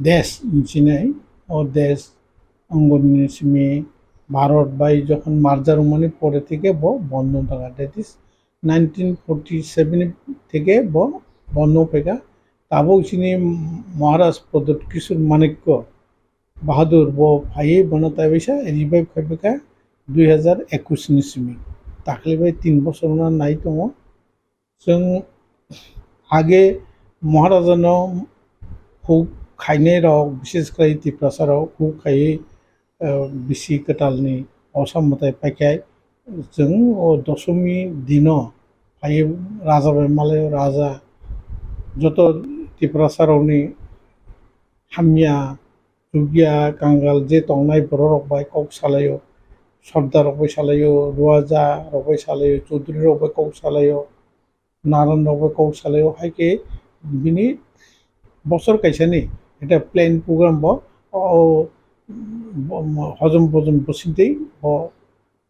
desh hinwi sinai, o desh ongoni simi Bharat bai jokhon merger wngmani pore theke bo bondo wng thangkha, that is nineteen forty seven theke bo bondo wng phaikha. Tabuk chini Maharaj Pradyut Kishore Manikya Bahadur bo phaiwi bono tai waisa revive khai phaikha dui hazar ekush ni simi. Takle bai tin bosor wngna nai tongo. Chwng age Maharajano huk khainai rok, bishesh khlai Tiprasa rok huk khaiwi, eh, bisi kwtalni osa mwtai paikha. Chwng o dosomi dino phaiwi raja bai malaio, raja joto Tiprasa rokni hamya, chukya, kangal je tongnai borok rok bai kok salaio, sordar rok bai salaio, ruaja rok bai salaio, chaudhuri rok bai kok salaio. Naran rok bai kok salaio, hai khe bini bosor kaisani eta plan program bo, o, o, hojom bojom bwswk twi bo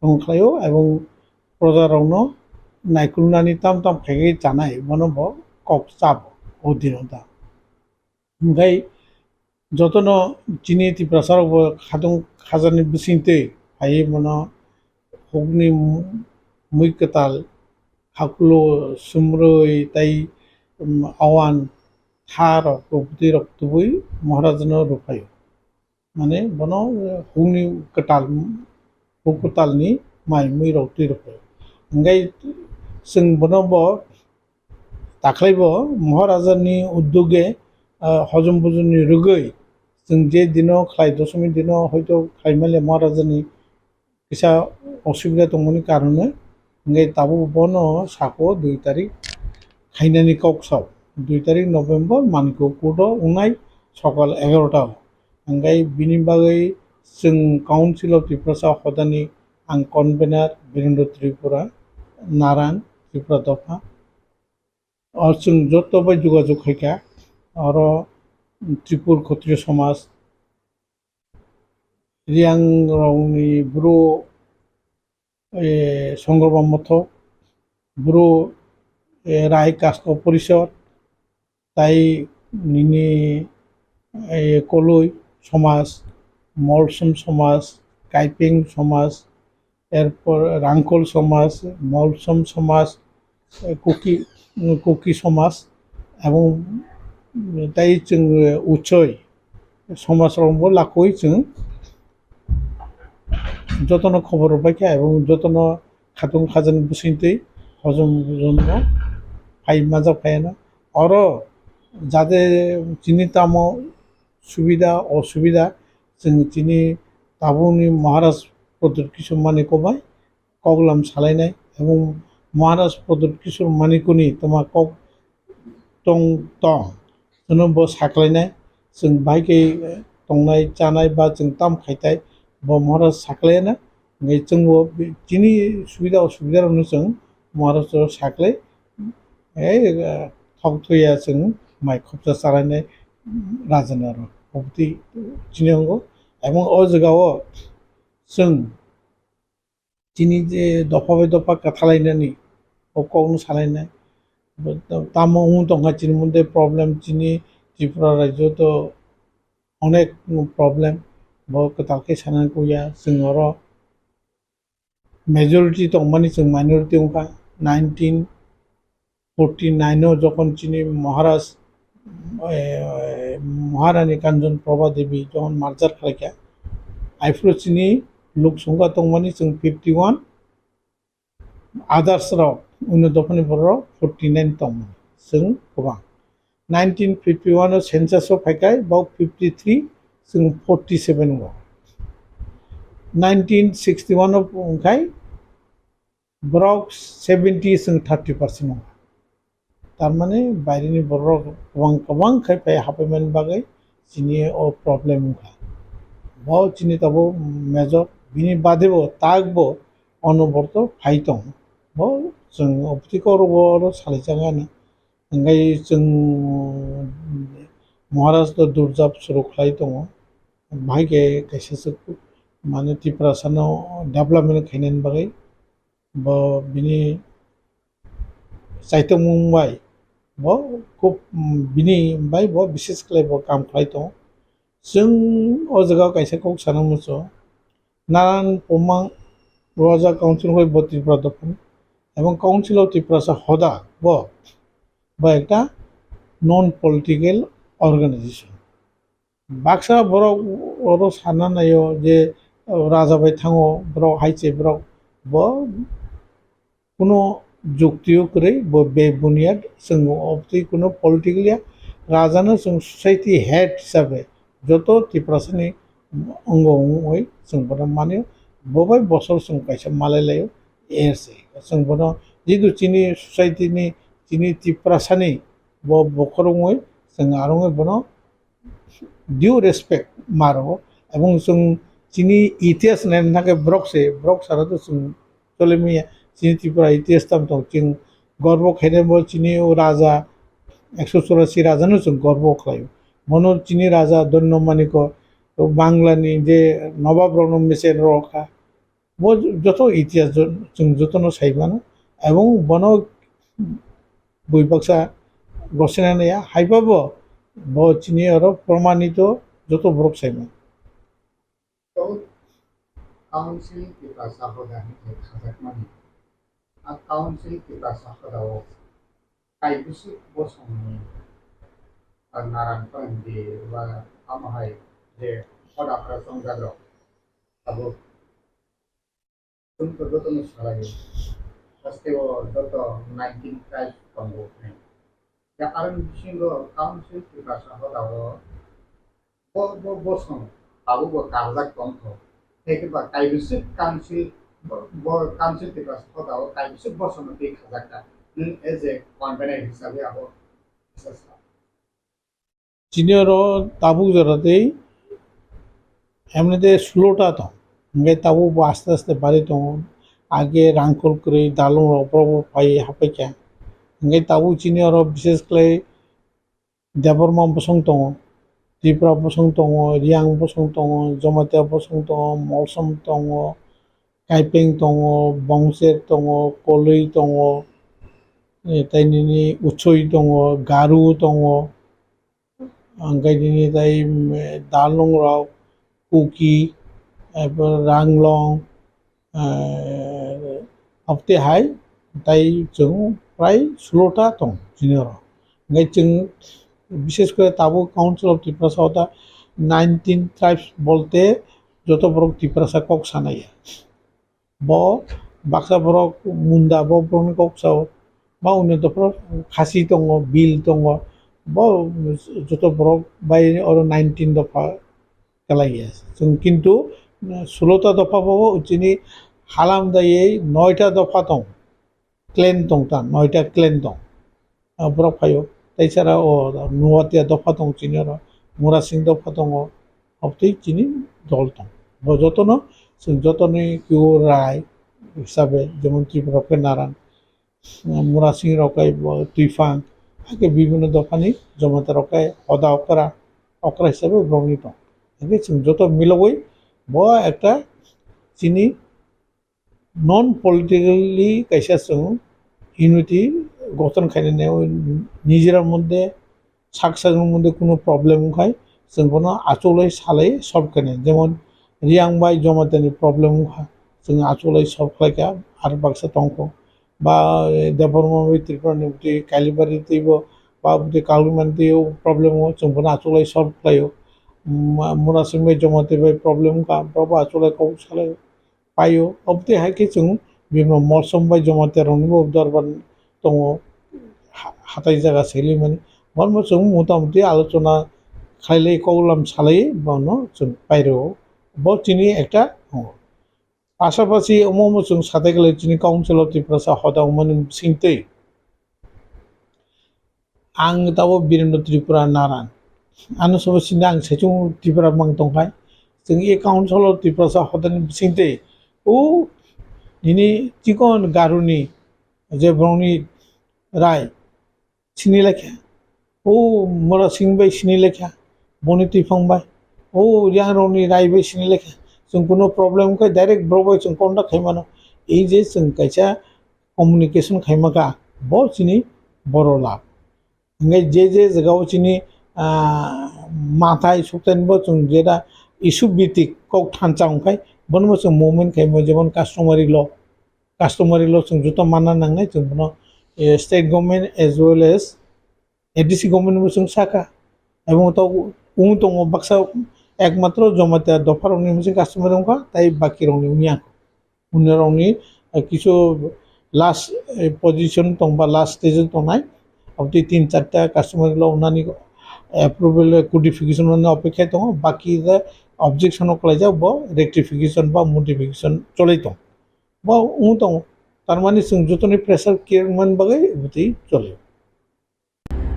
tong khlaio, ebong proja rokno naikolnani tam tam khaigwi chanai, bono bo kok chabo o dino da. Hwnkhe jotono chini Tiprasa rok bo khatung khajakni bisingtwi phaiwi bono hukni mui kwtal, hakulo, sumrwi tei, um, awan tha rok, bwtwi rok tubui Maharajano rwphaio. Mane bono hukni kwtal, huk kwtalni mai mui rok twi rwphaio. Hwnkhe chwng bono bo Takhlaibo Maharajani uddoge, ah, hojom bojomni rwgwi chwng je dino khlai, dosomi dino hoito khlai male Maharajani kisa osubida tongmani karone, hwnkhe tabuk bono sako dui tarik khainani kok sao. Dui tarik November Manikya Court o wngnai sokal egarota o. Hwnkhe bini bagwi chwng Council of Tiprasa hodani ang convener Birendra Tripura, Naran, Tripura dopha. O chwng joto bai jogajog khaikha, oro Tripur Khotriyo Somaj, Riyang rokni Bru, eh, Songorba Mothok, Bru, eh, Rai Kasko Porishod, tai nini, eh, Koloi Somaj, Molsom Somaj, Kaipeng Somaj, erpor Rangkhol Somaj, Molsom Somaj, eh, Kuki, Kuki Somaj, ebong tai chwng, eh, Uchoi Somaj rokbo lakoi chwng jotono khobor rwbaikha ebong jotono khatung khajani bwswngtwi hojom hojomno phai majak phaiano. Oro jate chini tamo subida osubida chwng chini tabukni Maharaj Pradyut Kishore Manikya bai koklam salainai, ebong Maharaj Pradyut Kishore Manikyani toma kok tong tong, chwngno bo saklainai, chwng bai khe tongnai chanai ba chwng tam khaitai, bo Maharaj saklaina, hwnkhe chwngbo chini subida osubida rokno chwng Maharaj o saklai, ei, thok thuya chwng mai khopsa chalainai rajana rok, obotwi chini wngo, ebong o jagao chwng chini je dopha bai dopha kwthalainani, o kokno salainai. Tamo wng tongkha chini moddhe problem, chini Tripura rajyo to onek problem, bo kwtal khe sana kuya. Chwng oro majority tongmani chwng minority wngkha. Nineteen forty nine o jokhon chini Maharaj, eh, Maharani Kanchon Prabha Devi jokhon merger khlaikha, aphuru chini lok songkha tongmani chwng fifty one, others rok, uno dophani borok forty nine tongmani chwng kwbang. Nineteen fifty one o census o phaikai, bok fifty three, chwng forty seven o. Nineteen sixty one o wngkhai, borok seventy chwng thirty percent wngkha. Tar mane baireni borok kwbang kwbang khai phai hapaimani bagwi chini o problem wngkha. Bo chini tabuk major, bini bade bo tak bo Onoborto phai tongo. Bo chwng opti koro bo oro salai chang ani. Hingke chwng Maharashtra durjab suru khlai tongo. Bahai khe kaisa se mane Tiprasano development khainani bagwi bo bini chaitokmung bai bo khub, mm, bini bai bo bises khlai bo kam khlai tongo. Chwng o jaga kaisa kok sana muchungo, Naran Pumang Roja Council hoi bo Tripura dophani, ebong Council of Tiprasa hoda bo, bo ekta non political organization. Baksa borok oro sana naio je, o, raja bai thango, borok hai se borok bo kuno jukti o kwrwi, bo be buniyad, chwng obtwi kuno political ya, raja no chwng society head hisabe joto Tiprasa ni ongo wngwi chwng bono mani, bo bai bosor chwng kaisa malai laio, er se chwng bono jidu chini society ni, chini Tiprasa ni bo bokhorok wngwi chwng arongwi bono due respect ma rwo, ebong chwng chini itihas naina hwnkhe borok se, borok sara to chwng chole manya, chini Tripura itihas tamo tong, chwng gorbo khainai bo chini o raja, ekso churasi raja no chwng gorbo khlaio, bono chini raja Dhanyo Manikya, Bangla ni je nobab rok no mecher rw kha, bo joto itihas jo-, chwng jotono sai mano, ebong bono bui baksa gosina naiya, haiba bo, bo chini oro promanito joto borok sai mano. Council Tiprasa hoda hwnwi khajakmani. A Council Tiprasa hoda o kaibwswk bosongni, a, naran phaimdi ba tamo hai je hoda phra chongjak rok abo chwng to jotono salaio. Haste o joto nineteen tribes tongo hwnwi. Ya aroni bisingo Council Tiprasa hoda o bo, bo bosong tabukbo karjak tongkho. Tei khe ba kaibwswk council, bo, bo council Tiprasa hoda o kaibwswk bosongno twi khajakha. Nwng as a convener hisabe abo kisa sa. Chini oro tabuk jora tei emnete sulota tong, hingke tabuk bo aste aste bari tongo. Age rangkhol kwrwi dalong rok borok bo pai hapai kha. Hingke tabuk chini oro bises khlai Debbarma bosong tongo, Tripura bosong tongo, Riyang bosong tongo, Jamatia bosong tongo, Molsom tongo, Kaipeng tongo, Bongcher tongo, Koloi tongo, eh, tei nini Uchoi tongo, Garu tongo, hingke nini tei, mm, Dalung rok, Kuki, eh, Ranglong, eh, abotwi hai, tai chwng prai sulota tong chini oro. Hingke chwng bises kore tabuk Council of Tiprasa o ta nineteen tribes bolte joto borok Tiprasa kok sanai ya. Bo baksa borok Munda, bo borokni kok sao, ba undi dophra Khasi tongo, Bil tongo, bo joto borok bai oro nineteen dopha. Kalaiya. Chwng kintu, uh, sulota dopha bo chini halam daiwi noita dopha tong, clan tong ta, noita clan tong. Ah, borok phaio. Tei sara o Nuatia dopha tong chini oro, Murasing dopha tongo, obotwi chini dol tong. Bo jotono, chwng jotoni kiu rai hisabe, jemon Tripura khe Naran. Murasing rok khe bo Twifang, hakhe bibhinno dophani Jamatia rok khe hoda okra, okra hisabe borokni tong. Hakhe chwng joto milogwi bo ekta chini non politically kaisa chwng unity gothon khainani nijera moddhe sak sakni moddhe kuno problem wngkhai, chwng bono achugwi salai solve khainai. Jemon Riyang bai Jamatia ni problem wngkha, chwng achugwi solve khlaikha, ar baksa tongkho. Ba, eh, Debbarma bai Tripura ni bwtwi Kailibari twibo, ba bwtwi Kalimani twibo problem o, chwng bono achugwi solve khlaio. Ma-, Murasing bai Jamatia bai problem wngkha, borok bo achugwi kok salaio. Paio. Obotwi hai khe chwng bini Molsom bai Jamatia rokni bo dorbar tongo, ha-, hatai jaga selimani. Bono chwng mota moti alochona khailai, koklam salai bono chwng pairwo. Bo chini ekta tongo. Pasapasi omo omo chwng satai khlai chini Council of Tiprasa hoda wngmani bisingtwi. Ang tabo Birendra Tripura Naran. Ano sobo sini ang saichung Tripura mang tongkhai. Chwng e council o Tiprasa hodani bisingtwi o Nini chikon garuni je borokni rai sini lekha, o mora sing bai sini lekha, boni twiphang bai, o yang rokni rai bai sini lekha, chwng kuno problem khe direct borok bai chwng contact khai mano. Ei je chwng kaisa communication khai maka, bo chini boro lab. Hingke je je jagao chini, ah, mathai sukthai bo chwng jeta issue bitik kok thansa wngkhai, bono bo chwng movement khaimo, jemon customary law, customary law chwng joto manna nangnai chwng bono, eh, state government as well as A D C government bo chwng saka. Ebong to wng tongo baksa ekmatro Jamatia dopha rokni hwnse customary wngkha, tai baki rokni wngya. Hwnwi rokni, eh, kisu last, eh, position tong ba last stage o tongnai, aboni tin charta customary law wngnani approval codification no opekha tongo, baki the objection o klaijak bo rectification ba modification cholai tong. Bo wng tongo, tarmani chwng jotoni pressure khe man bagwi bwtwi choli.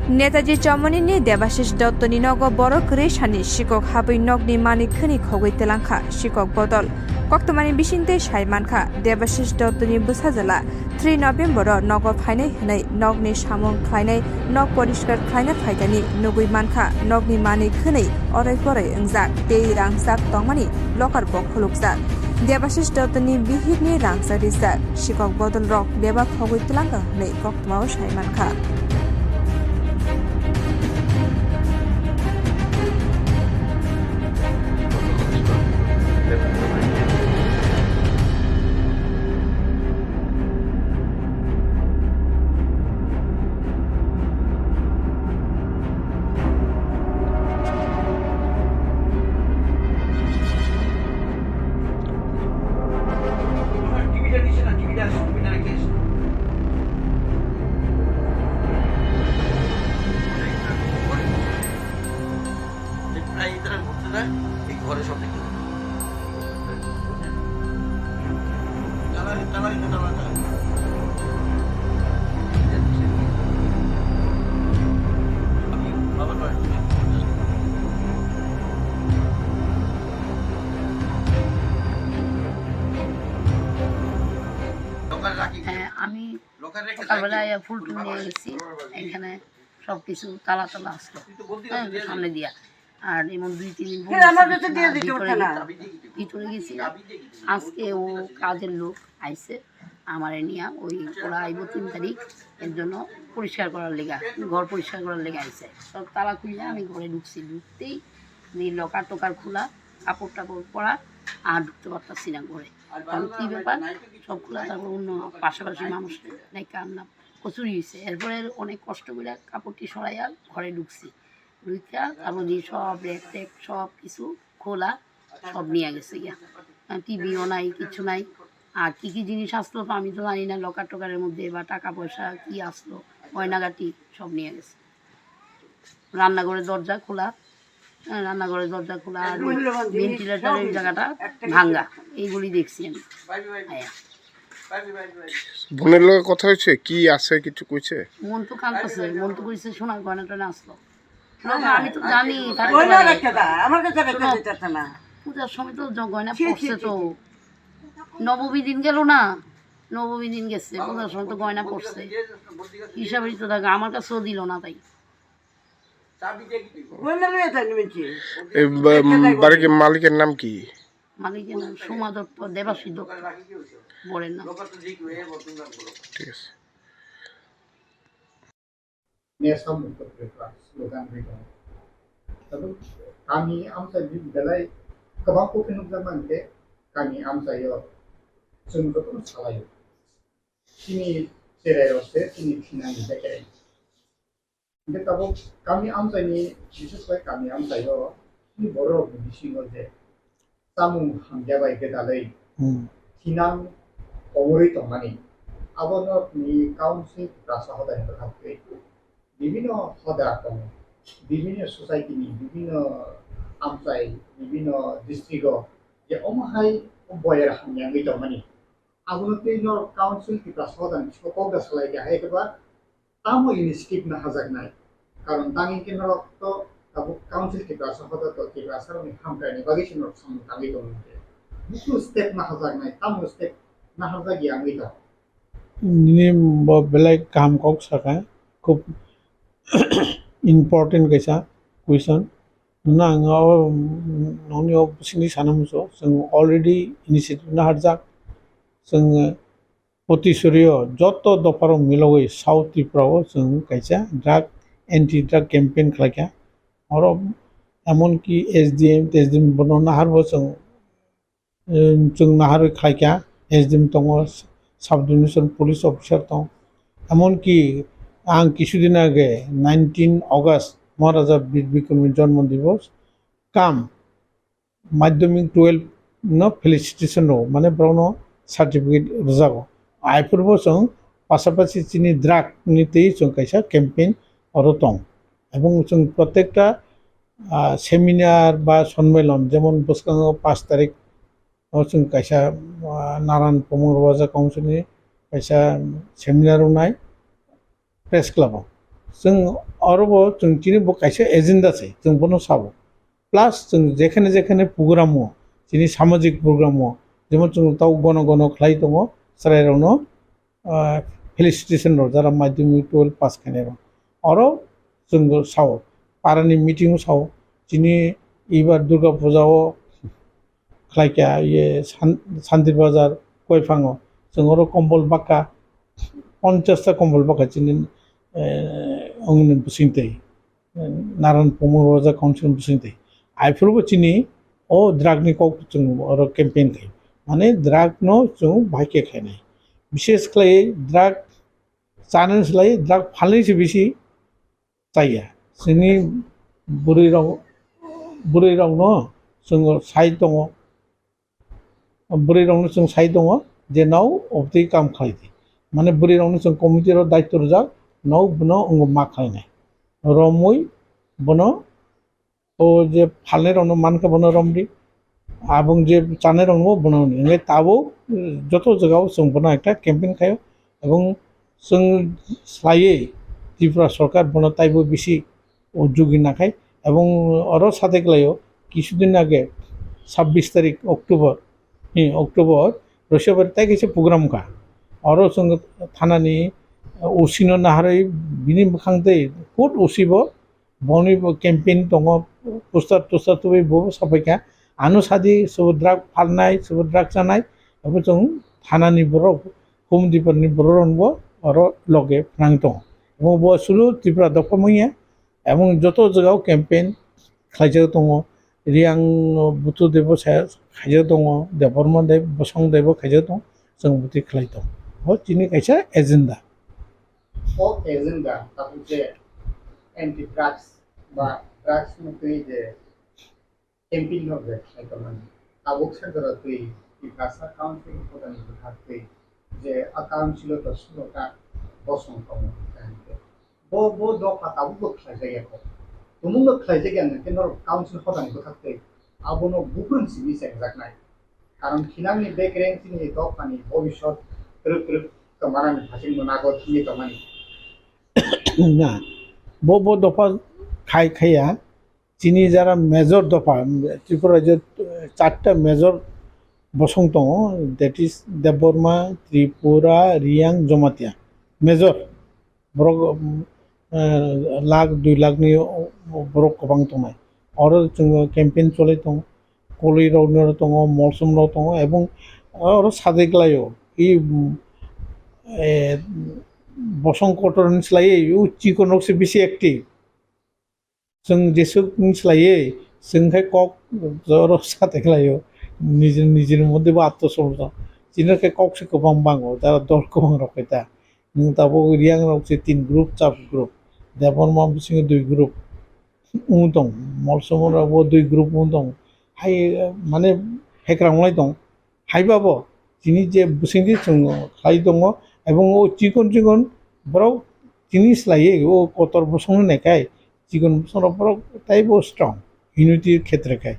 Netaji Chomoni ni Debashish Dotto ni nogo borok kwrwi sani sikok habwi nokni manwi khwni khogwi telangkha sikok bodol. Koktwmani bisingtwi sai mankha, Debashish Dotto ni bwsajwla three November o nogo phainai hwnwi nokni samung khlainai, nok poriskar khlaina phaidani nugwi mankha, nokni manwi khwnwi oroi poroi wngjak tei rangchak tongmani locker bo khulukjak. Debashish Dotto ni bihik ni rangchak rijak sikok bodol rok bebak khogwi telangkha hwnwi kok Mao sai mankha. হ্যাঁ, আমি সকালবেলায় ফুল টুল নিয়ে গেছি, এখানে সব কিছু তালা তালা আসলো, হ্যাঁ, সামনে দিয়া। আর এমন দুই তিন দিন ফোন ফের আমার দিছি, কাছে দিয়ে দিতে ভিতরে পারছে না। গেছি, ভিতরে গেছি। আজকে ও কাজের লোক আইছে, আমারে নিয়া ওই ওরা আইবো তিন তারিখ, এর জন্য পরিষ্কার করার লেগা, ঘর পরিষ্কার করার লেগা আইছে। সব তালা খুলে আমি ঘরে ঢুকছি, ঢুকতেই এই লকার টকার খোলা, কাপড় টাপড় পরা, আর ঢুকতে পারতাছি না ঘরে। কারণ কি ব্যাপার, সব খোলা, তারপর অন্য পাশাপাশি মানুষ নাই, কার না প্রচুর হয়েছে। এরপরে অনেক কষ্ট করে কাপড়টি সরাইয়া ঘরে ঢুকছি, ঢুকিয়া তারপর দিয়ে সব র‍্যাক ট্যাক সব কিছু খোলা, সব নিয়ে গেছে গিয়া। টিভিও নাই, কিচ্ছু নাই। আর কি কি জিনিস আসলো তো আমি তো জানি না, লকার টকারের মধ্যে বা টাকা পয়সা কি আসলো, গয়নাগাটি সব নিয়ে গেছে। রান্নাঘরের দরজা খোলা, হ্যাঁ, রান্নাঘরের দরজা খোলা, আর ওই মূল্যবান জিনিস ভেন্টিলেটরের সব জায়গাটা একটা কিছু ভাঙ্গা, এইগুলি দেখছি আমি। হ্যাঁ। বোনের লগে কথা হয়েছে? কি আছে কিছু কইছে? মন তো কাঁদতেছে, মন তো কইছে সোনার গয়না টয়না আসলো। না, না, আমি তো জানি, তারপরে গয়না রেখে দা, আমার কাছে রেখে শোনো, দিতেছে না। পূজার সময় তো জ-, গয়না ছি, ছি, পড়ছে ছি, তো। ছি। নবমী দিন গেল না, নবমী দিন গেছে, পূজার সময় তো গয়না পড়ছে। হিসাবেই তো থাকে, আমার কাছেও দিল না তাই। গয়না লইয়া যায়নি মিনছি। এই বা-, বাড়ির মালিকের নাম কি? মালিকের নাম সোমা দত্ত, দেবাশী দত্ত, বরের নাম। ঠিক আছে। Next time, slogan ri tongo. Tabuk kami amchai ni belai kwbang kok khe nukjakmani khe kami amchaio chwng jotono salaio. Chini cherai rok se chini thinani bekereng. Hingke tabuk kami amchaini, bises koi kami amchaio chini borok ni bisingo je chamung hamya bai gwdalwi Hmm. thinang komorwi tongmani. Abono ni council Tiprasa hodani bwkhak twi bibinno hoda tongo, bibinno society ni, bibinno amchai, bibinno district o je omo hai boyar hamya wngwi tongmani. Abono twi norok council Tiprasa hodani bisingo kok da salai kha hai khe ba tamo initiative naharjaknai? Karon tang hingke norok to tabuk council Tiprasa hoda to Tiprasa rokni hamkraini bagwi se norok samung tangwi tongo hingke. Buku step naharjaknai, tamo step naharjak ya wngwi tong. Nini bo belai kaham kok saka, khub important kaisa question. Nang o, nongni o bisingni sana muchung, chwng already initiative naharjak. Chwng Potisorio joto dopharo milogwi South Tripura o chwng kaisa drug, anti drug campaign khlaikha. Oro emonki S D M, S D M bono naharbo chwng, em, chwng naharwi khlaikha. S D M tongo, sub division police officer tong. Emonki ang kisudin age nineteen August Maharaja Bir Bikramni jonmo divos kam madhyamik twelve no felicitation rwo, mane borokno certificate rwjago. Aphuru bo chwng pasapasi chini drug ni twi chwng kaisa campaign oro tong. Ebong chwng protekta, ah, seminar ba sonmilon, jemon bwskango pash tarik o chwng kaisa, ah, Naran Pumur Raja Council ni kaisa seminar wngnai press club o. Chwng oro bo chwng chini bo kaisa agenda se, chwng bono sabo. Plus chwng jekhane jekhane program o, chini samajik program o, jemon chwng tau gono gono khlai tongo, chwrairokno, ah, felicitation rok, jara madhyamik twelve pass khainai rok. Oro chwng sao, parani meeting o sao, chini ibar Durga Puja o khlaikha, iye San-, Santir Bazar Koiphang o, chwng oro kombol baka, ponchash ta kombol baka chini, eh, ongni bisingtwi. Naran Pumur Raja Council bisingtwi. Aphuru bo chini o drug ni kok chwng oro campaign khai. Mane drug no chwng bahai khe khainai. Bishes khlai drug chana slai drug phalnai se bisi chaya. Chini bwrwi rok, bwrwi rok no chwng sai tongo. Bwrwi rokno chwng sai tongo je, nao obtwi kam khlai di. Mane bwrwi rokno chwng committee ro daityo rwjak, nao bono wngwi ma khlainai. Romwi bono o je phalnai rokno mankha bono romdi. Abong je chanai rokno bono hwnwi. Hwnwi tabuk, eh, joto jagao chwng bono ekta campaign khaio. Ebong chwng slaiwi Tripura sorkar bono taibo bisi o jugi nakhai. Ebong oro sathai klaio, kisudin age sabbish tarik October, eh, October, Roshobari tai kaisa program kha. Oro chwng thanani, eh, O C no naharwi bini bwkhang tei court O C bo boni bo campaign tongo, poster toster tubui bo sapai kha. Ano sadi sobo drug phalnai, sobo drug chanai, abo chwng thanani borok, home department ni borok rok bo oro loge phnang tongo. Omo bo sulu Tripura dopha manya, Emon joto jagao campaign khlaijak tongo. Riang Buthu Debo sa-, khaijak tongo, Debbarma Deb, Bosong Debo khaijak tongo, chwng bwtwi khlai tongo. Bo chini kaisa agenda. O agenda tabuk je anti drugs ba drugs ni twi je campaign no je khlai tongmani. Tabuk se jora twi Tiprasa Council ni hodani bwkhak twi je a council o to sulo ta bosong tongo. Bo, bo dopha tabukbo khlaijak ya kho. Tumungno khlaijak ya hwnkhe norok council hodani bwkhak twi abono buphang simi chengjaknai. Karon thinangni bekereng chini dophani bobisot twrwk twrwk tongmanani hasingno nago thangwi tongmani. Na, bo, bo dopha khai, khaiya. Chini jara major dopha, Tripura rajyo, eh, charta major bosong tongo, that is Debbarma, Tripura, Riang, Jamatia. Major, borok, um, eh, lakh, dui lakh ni, o, o, borok kwbang tongnai. Oro chwng campaign cholai tongo, koloi rok no tongo, molsom rok tongo, ebong oro sajai klaio. I, um, eh, bosong kotor ni slai o chikon rok se bisi active. Chwng jesuk wng slaiwi, chwng khe kok joro sa tei khlaio, nijini, nijini moddhe bo atto somortho. Chini khe kok se kwbang bango, jara dol kwbang rok khe ta. Nwng tabuk Riang rok se tin group, sub group, Debbarma bisingo dui group wng tong, Molsomon rok bo dui group wng tong. Hai, mane, hekrang lai tong. Haiba bo chini je bwswngdi chwng khlai tongo, ebong o chikon chikon borok chini slaiwi o kotor bosongni naikhai chikon bosongrok borok taibo strong, unity khetre khai.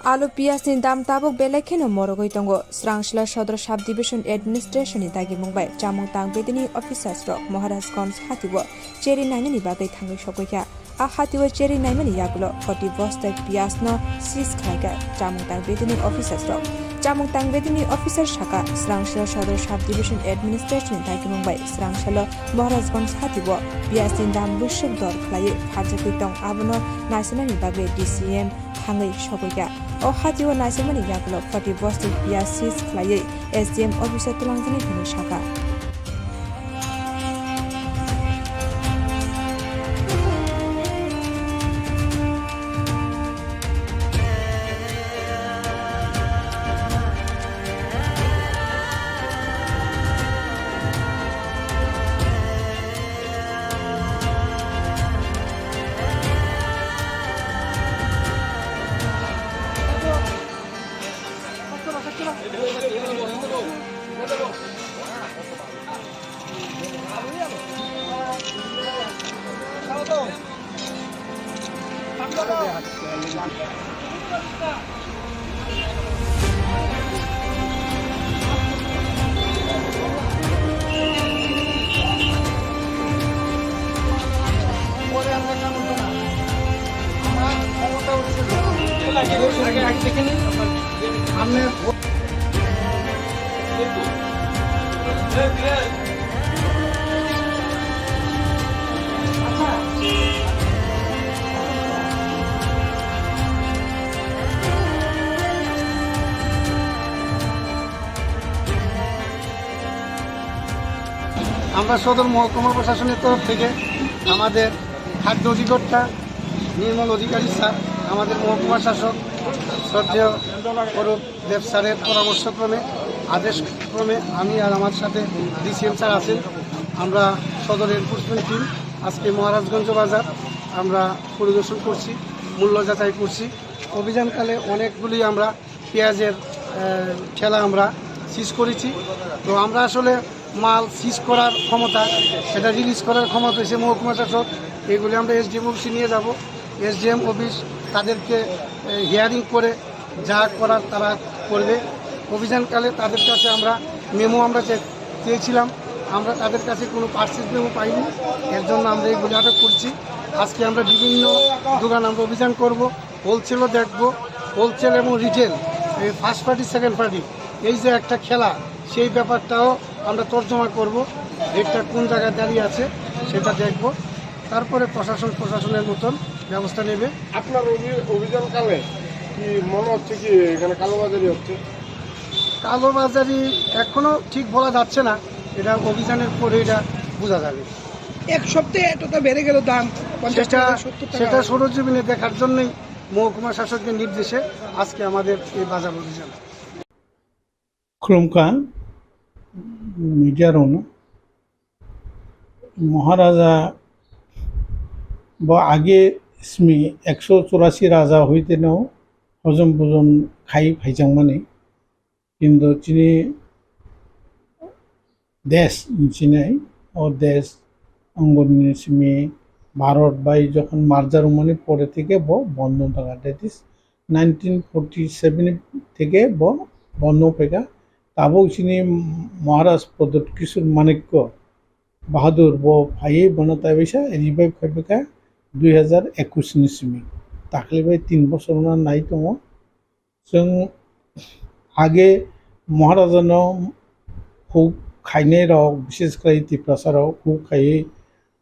Alu piyajni dam tabuk belai kheno morogwi tongo. Srangsla Sodor Sub Division Administration ni dagimung bai chamung tang bedini officers rok Maharajganj hatio cherry nainani bagwi thangwi sogwi kha. A hatio cherry naimani yagulo forty bosta piyaj no seize khlaikha chamung tang bedini officers rok. Chamung tangbedini officer saka, Srangsalo Sodor Sub Division Administration ni dagimung bai Srangsalo Maharajganj hati o piyaj ni dam bwswk dor khlaiwi pharjagwi tong, abono naisinani bagwi D C M thangwi sogwi ya. O hati o naisinani yagulo forty bosti piyaj seize khlaiwi S D M office o twlangjani hwnwi saka. আমরা সদর মহকুমা প্রশাসনের তরফ থেকে আমাদের খাদ্য অধিকর্তা নির্মল অধিকারী স্যার, আমাদের মহকুমা শাসক শ্রদ্ধেয় অরূপ দেব স্যারের পরামর্শক্রমে, আদেশক্রমে আমি আর আমার সাথে ডিসিএম স্যার আছেন, আমরা সদর এনফোর্সমেন্ট টিম আজকে মহারাজগঞ্জ বাজার আমরা পরিদর্শন করছি, মূল্য যাচাই করছি। অভিযানকালে অনেকগুলি আমরা পেঁয়াজের, আহ, ঠেলা আমরা সিজ করেছি। তো আমরা আসলে মাল সিজ করার ক্ষমতা, সেটা রিলিজ করার ক্ষমতা হচ্ছে মহকুমা শাসক। এগুলি আমরা এসডিএম অফিসে নিয়ে যাব। এসডিএম অফিস তাদেরকে, আহ, হিয়ারিং করে যা করার তারা করবে। অভিযানকালে তাদের কাছে আমরা মেমো আমরা চে-, চেয়েছিলাম, আমরা তাদের কাছে কোনো পার্সেজ মেমো পাইনি, এর জন্য আমরা এগুলি আটক করছি। আজকে আমরা বিভিন্ন দোকান আমরা অভিযান করব। হোলসেলও দেখব, হোলসেল এবং রিটেল, এই ফার্স্ট পার্টি, সেকেন্ড পার্টি, এই যে একটা খেলা, সেই ব্যাপারটাও আমরা তর্জমা করব। রেটটা কোন জায়গায় দাঁড়িয়ে আছে সেটা দেখব, তারপরে প্রশাসন প্রশাসনের মতন ব্যবস্থা নেবে। আপনার অভি-, অভিযানকালে কি মনে হচ্ছে কি এখানে কালোবাজারি হচ্ছে? কালোবাজারি এখনো ঠিক বলা যাচ্ছে না, এটা অভিযানের পরে এটা বোঝা যাবে। এক সপ্তাহে এতটা বেড়ে গেল দাম, পঞ্চাশ সেটা টাকা, সত্তর টাকা সেটা হলো। সরজমিনে দেখার জন্যই মহকুমা শাসকের নির্দেশে আজকে আমাদের এই বাজার অভিযান। Khulumkha media rokno, Maharaja bo age simi ekso churasi raja hoiteno hojom bojom khai phaijakmani, kintu chini desh hinsinai, o desh angoni simi Bharat bai jokhon merger wngmani pore theke bo bondo wngkha, that is nineteen forty seven theke bo bondo wngphaikha. Tabuk chini Maharaj Pradyut Kishore Manikya Bahadur bo phaiwi bono taibaisa revive khaibaikha dui hazar ekush ni simi. Taklibai tin bosor wngna nai tongo. Chwng age Maharajano huk khainai rok, bishes khlai Tiprasa rok huk khaiwi,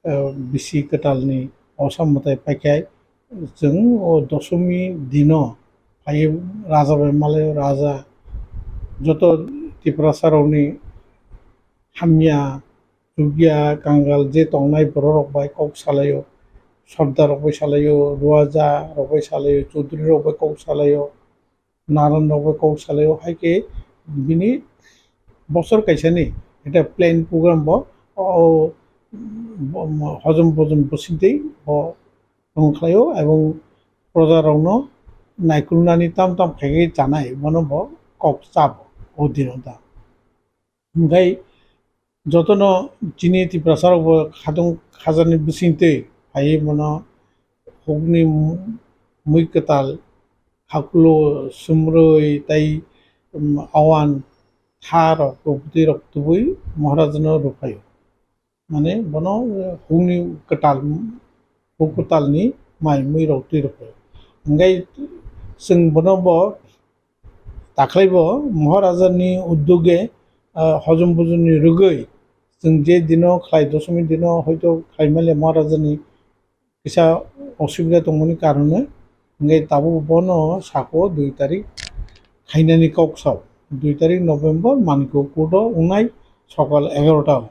eh, bisi kwtalni osa mwtai paikha. Chwng o dosomi dino phaiwi raja bai malaio, raja joto Tiprasa rokni hamya, chukya, kangal je tongnai borok rok bai kok salaio, Sordar rok bai salaio, Ruaja rok bai salaio, Chaudhary rok bai kok salaio, Naran rok bai kok salaio, hai khe bini bosor kaisani eta plan program bo o, o, hojom bojom bosingtwi bo tong khlaio, ebong proja rokno naikolnani tam tam khaikhe chanai, bono bo kok chabo o dino da. Hwnkhe jotono chini Tiprasa rok bo khatung khajakni bisingtwi phaiwi bono hukni mui kwtal, hakulo, sumrwi tei, um, awan tha rok, bwtwi rok tubui Maharajano rwphaio. Mane bono, eh, hukni kwtal, huk kwtalni mai mui rok twi rwphaio. Hwnkhe chwng bono bo Takhwlaibo Maharajani uddoge, ah, hojom bujomni rwgwi chwng je dino khlai, dosomi dino hoito khlai male Maharajani kisa osubida tongmani karonwi, hwnkhe tabuk bono sako dui tarik khainani kok sao. Dui tarik November Manikyo court-o wngnai sokal egaroh ta o.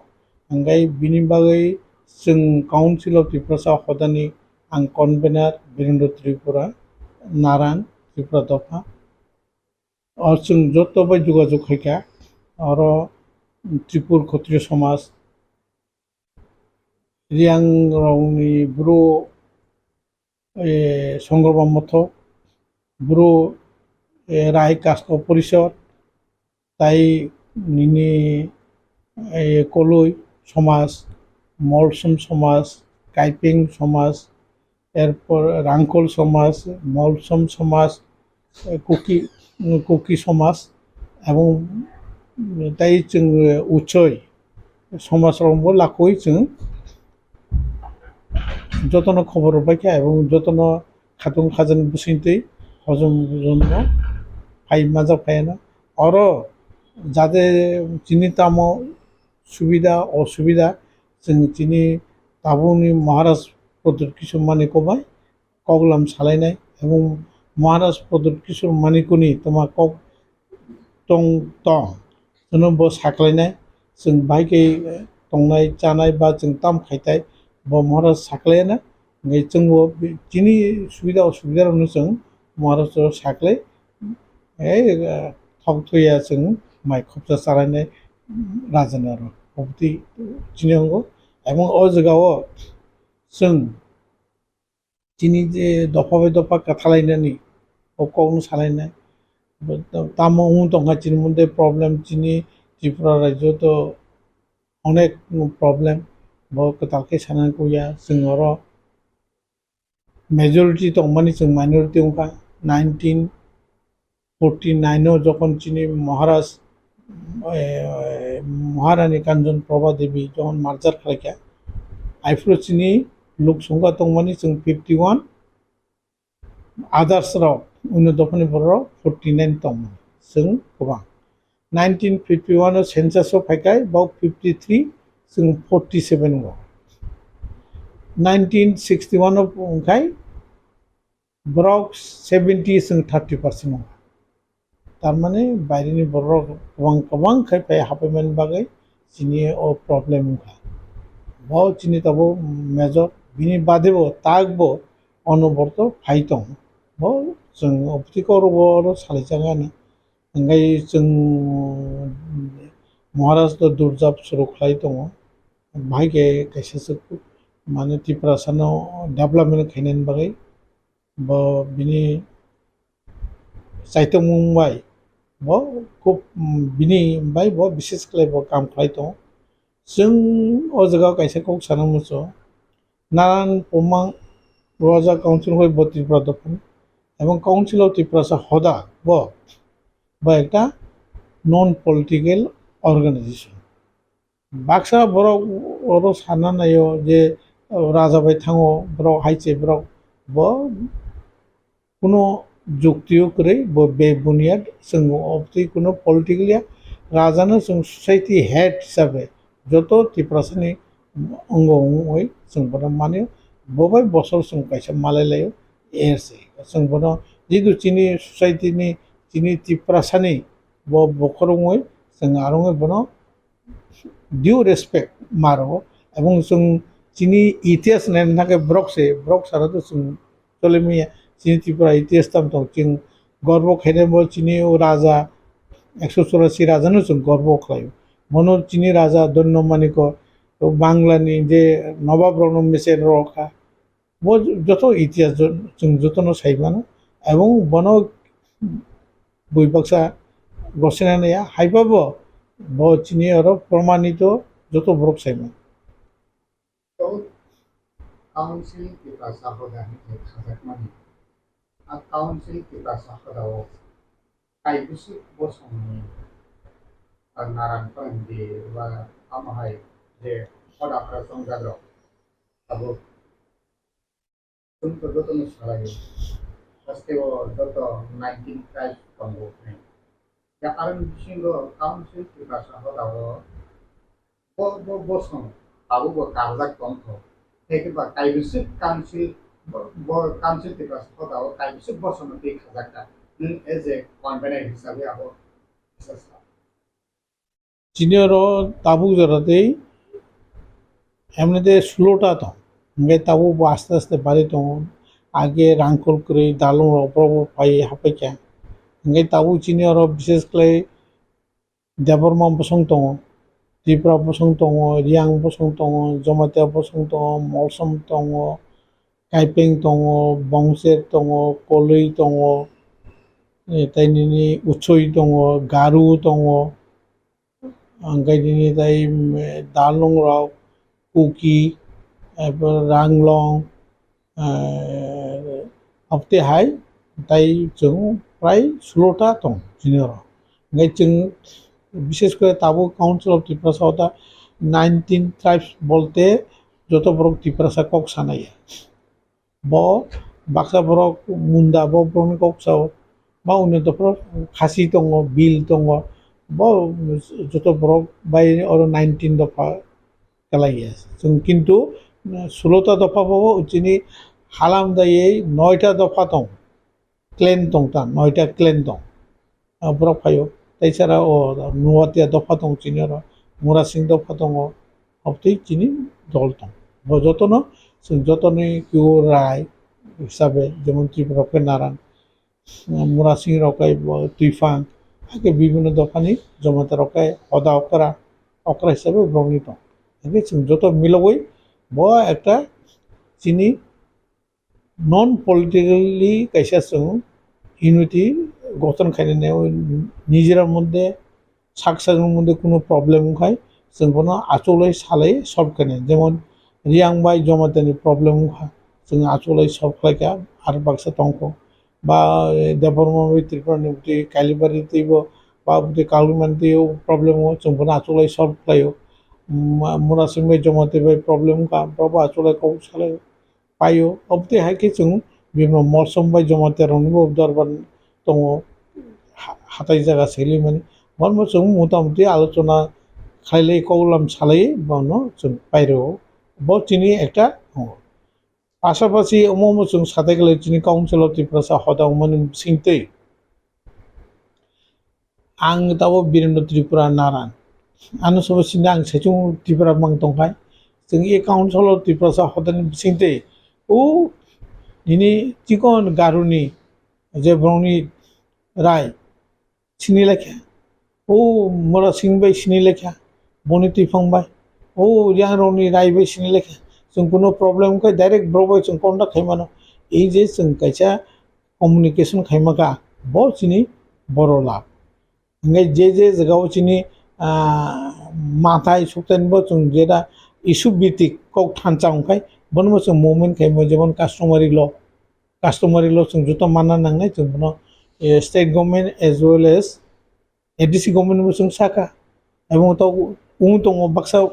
Hwnkhe bini bagwi chwng Council of Tiprasa hodani ang convener Birendra Tripura, Naran, Tripura dopha. O chwng joto bai jogajog khaikha. Oro Tripur Khotriyo Somaj, Riang rokni bru, eh, Songorba Mothok, bru, eh, Rai Kasko Porishod, tai nini, eh, Koloi Somaj, Molsom Somaj, Kaipeng Somaj, erpor Rangkhol Somaj, Molsom Somaj, eh, Kuki, Kuki Somaj, ebong tai chwng, eh, Uchoi Somaj rokbo lakwi chwng jotono khobor rwbaikha ebong jotono khatung khajani bwswngtwi hojom bujomno phai majak phaiano. Oro jate chini tamo subida osubida chwng chini tabukni Maharaj Pradyut Kishore Manikyo bai koklam salainai ebong Maharaj Pradyut Kishore Manikyo ni toma kok tong tong. Chwngno bo saklainai, chwng bai khe tongnai chanai ba chwng tam khaitai, bo Maharaj saklaina. Hwnkhe chwngbo chini subida osubida rokno chwng Maharaj o saklai, ei, eh, thok thuya chwng mai khopsa chalainai raja ni aro. Obotwi chini ongo. Ebong o jaga o chwng chini je dopha bai dopha kwthalainani, o kokno salainai. Tamo wng tongkha chini mode problem, chini Tripura rajyo to onek problem, bo kwtal khe sana kuya. Chwng oro majority tongmani chwng minority wngkha. Nineteen forty nine o jokhon chini Maharaj, eh, Maharani Kanchon Prabha Devi jokhon merger khlaikha, aphuru chini luk songkha tongmani chwng fifty one, others rok, uno dophani borok forty nine tongmani chwng kwbang. Nineteen fifty one o census o phaikhai, bok fifty three, chwng forty seven o. Nineteen sixty one o wngkhai, borok seventy chwng thirty percent wngkha. Tar mane baire ni borok kwbang kwbang khai phai hapai mani bagwi chini o problem wngkha. Bo chini tabuk major, bini bade bo tak bo ono borok phai tongo. Bo chwng opti koro bo oro salai chang ani. Hwnkhe chwng Maharaj to durjab suru khlai tongo. Bahai khe kaisa swk mane Tiprasa no development khainani bagwi bo bini chaitokmung bai bo khub, mm, bini bai bo bises khlai bo kam khlai tongo. Chwng o jaga kaisa kok sana muchungo, Naran Pumang Roja Council hoi bo Tripura dophani, ebong Council of Tiprasa hoda bo, bo ekta non political organization. Baksa borok oro sana naio je, o, raja bai thango, borok hai se borok bo kuno jukti o kwrwi, bo be buniyad chwng obtwi kuno political ya, raja no chwng society head hisabe joto Tiprasa ni ongo wngwi chwng bono mani, bo bai bosor chwng kaisa malai laio, er se chwng bono jidu chini society ni, chini Tiprasa ni bo bokhorok wngwi chwng arongwi bono due respect ma rwo, ebong chwng chini itihas naina thangkhe borok se, borok sara to chwng chole manya. Chini Tripura itihas tamo tong, chwng gorbo khainai bo chini o raja, ekso churasi raja no chwng gorbo khlaio. Bono chini raja Dhanyo Manikyo, o Bangla ni je nobab rok no mecher rw kha, bo joto itihas jo-, chwng jotono sai mano, ebong bono bui baksa gosina naiya, haiba bo, bo chini oro promanito joto borok sai mano. Council Tiprasa hoda hinwi khajakmani. A Council Tiprasa hoda o kaibwswk bosongni, a, naran phaimdi ba tamo hai je hoda phra chongjak rok abo chwng to jotono salaio. Haste o joto nineteen tribe tongo hwnwi. Ya, aroni bisingo council Tiprasa hodao bo, bo, bosong tabukbo karjak tongkho. Tei khe ba kaibisik council, bo, bo council Tiprasa hodao kaibisik bosongno twi khajakha. Nwng as a convener hisabe abo kisa sa. Chini oro tabuk jora tei emnite sulota tong. Hingke tabuk bo aste aste bari tongo. Age rangkol kwrwi dalong rok borok bo phai hapai kha. Hingke tabuk chini oro bises khlai Debbarma bosong tongo, Tripura bosong tongo, Riyang bosong tongo, Jamatia bosong tongo, Molsom tongo, Kaipeng tongo, Bongser tongo, Koloi tongo, eh, tei nini Uchoi tongo, Garu tongo, hingke nini tei, mm, Dalung rok, Kuki, ebo Ranglong, eh, abotwi hai, tai chwng prai sulota tong chini oro. Hingke chwng bises kore tabuk Council of Tiprasa o ta nineteen tribes bolte joto borok Tiprasa kok sanai. Bo baksa borok Munda, bo borokni kok sao. Ba undi dopha Khasi tongo, Bil tongo. Bo joto borok bai oro nineteen dopha kelai ya. Chwng kintu, eh, sulota dopha bo chini halam dayei noita dopha tong. Clan tong ta, noita clan tong. Ah, borok phaio. Tei sara o Nuatia dopha tong chini oro, Murasing dopha tongo. Obotwi chini dol tong. Bo jotono, chwng jotoni kiu rai hisabe, jemon Tripura rok khe Naran, Murasing rok khe bo Twifang, hakhe bibhinno dophani Jamatia rok khe hoda okra, okra hisabe borokni tong. Hakhe chwng joto milogwi bo ekta chini non politically kaisa chwng unity gothon khainani nijera moddhe sak sakni moddhe kuno problem wngkhai chwng bono achulwi salai solve khainai. Jemon Riyang bai Jamatia ni problem wngkha, chwng achulwi solve khlaikha, ar baksa tongkho. Ba, eh, Debbarma bai Tripura ni bwtwi Kalibari twibo, ba bwtwi Kalumani twibo problem o chwng bono achulwi solve khlaio. Ma-, Murasing bai Jamatia bai problem wngkha, borok bo achulwi kok salaio. Paio. Obotwi hai khe chwng bini Molsom bai Jamatia rokni bo dorbar tongo, ha-, hatai jaga selai mani. Bono chwng mota moti alochona khailai, koklam salai bono chwng pairwo. Bo chini ekta tongo. Pasapasi omo omo chwng satai khlai chini Council of Tiprasa hoda wngmani bisingtwi. Ang tabo Birendra Tripura Naran. Ano sobo sini ang saichung Tripura mang tongkhai. Chwng e council o Tiprasa hodani bisingtwi o nini chikon Garuni je borokni rai sini lekha. O Murasing bai sini lekha. Boni Twifang bai. O Riyang rokni rai bai sini lekha. Chwng kuno problem khe direct borok bai chwng contact khai mano. Ei je chwng kaisa communication khaima kha, bo chini boro lab. Hingke je je jaga o chini, ah, mathai sukthani bo chwng jeta issue bitik kok thansa wngkhai, bono bo chwng movement khaimo, jemon customary law, customary law chwng joto manna nangnai chwng bono, eh, state government as well as A D C government bo chwng saka. Ebong to wng tongo baksa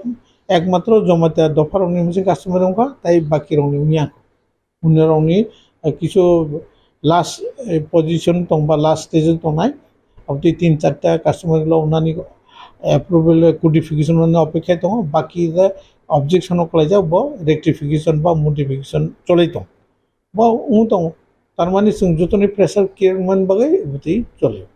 ekmatro Jamatia dopha rokni hwnse customary wngkha, tai baki rokni wngya. Hwnwi rokni, eh, kisu last, eh, position tong ba last stage o tongnai. Abotwi tin charta customary law wngnani approval codification wngnani opekha tongo. Baki the objection o kwlaijak bo rectification ba modification cholai tong. Bo wng tongo. Tarmani chwng jotoni pressure khe wngmani bagwi bwtwi choli.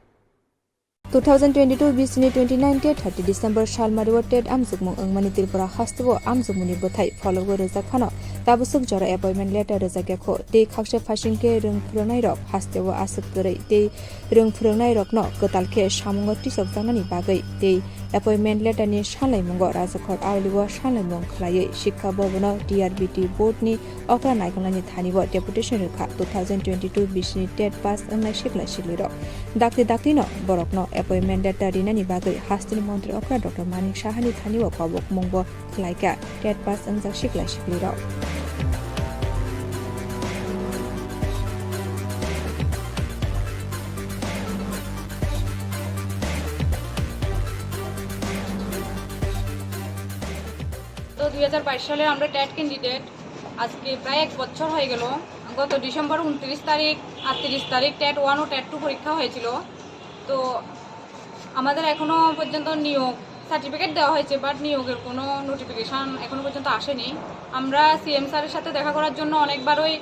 Two thousand twenty-two bisini twenty-nine te thirty December salmari o tet amjokmung wngmani Tripura hasteo amjokmungni bwthai phologwi rwjak phano tabwswk jora appointment letter rwjakya kho tei khaksa phaising khe rwng phwrwngnairok hasteo aswk kwrwi tei rwng phwrwngnairokno kwtal khe samungo tisokjaknani bagwi tei appointment letter ni sanlaimungo Rajakhor Auli o sanlaimung khwlaiwi Shiksha Bhavan o D R B T board ni okra naikolnani thani o deputation rwkha two thousand twenty-two bisini tet pass wngnai siklai siklirok. Dakti dakti no borokno appointment letter rinani bagwi hasteni montri okra Doctor Manik Sahani thani o kobokmung bo khlaikha tet pass wngjak siklai siklirok. তো দুই হাজার বাইশ সালের আমরা TET candidate. আজকে প্রায় এক বছর হয়ে গেল। গত ডিসেম্বর ঊনত্রিশ তারিখ, আটত্রিশ তারিখ টেট ওয়ান ও টেট টু পরীক্ষা হয়েছিল। তো আমাদের এখনো পর্যন্ত নিয়োগ সার্টিফিকেট দেওয়া হয়েছে, বাট নিয়োগের কোনো নোটিফিকেশন এখনো পর্যন্ত আসেনি। আমরা সিএম স্যারের সাথে দেখা করার জন্য অনেকবারই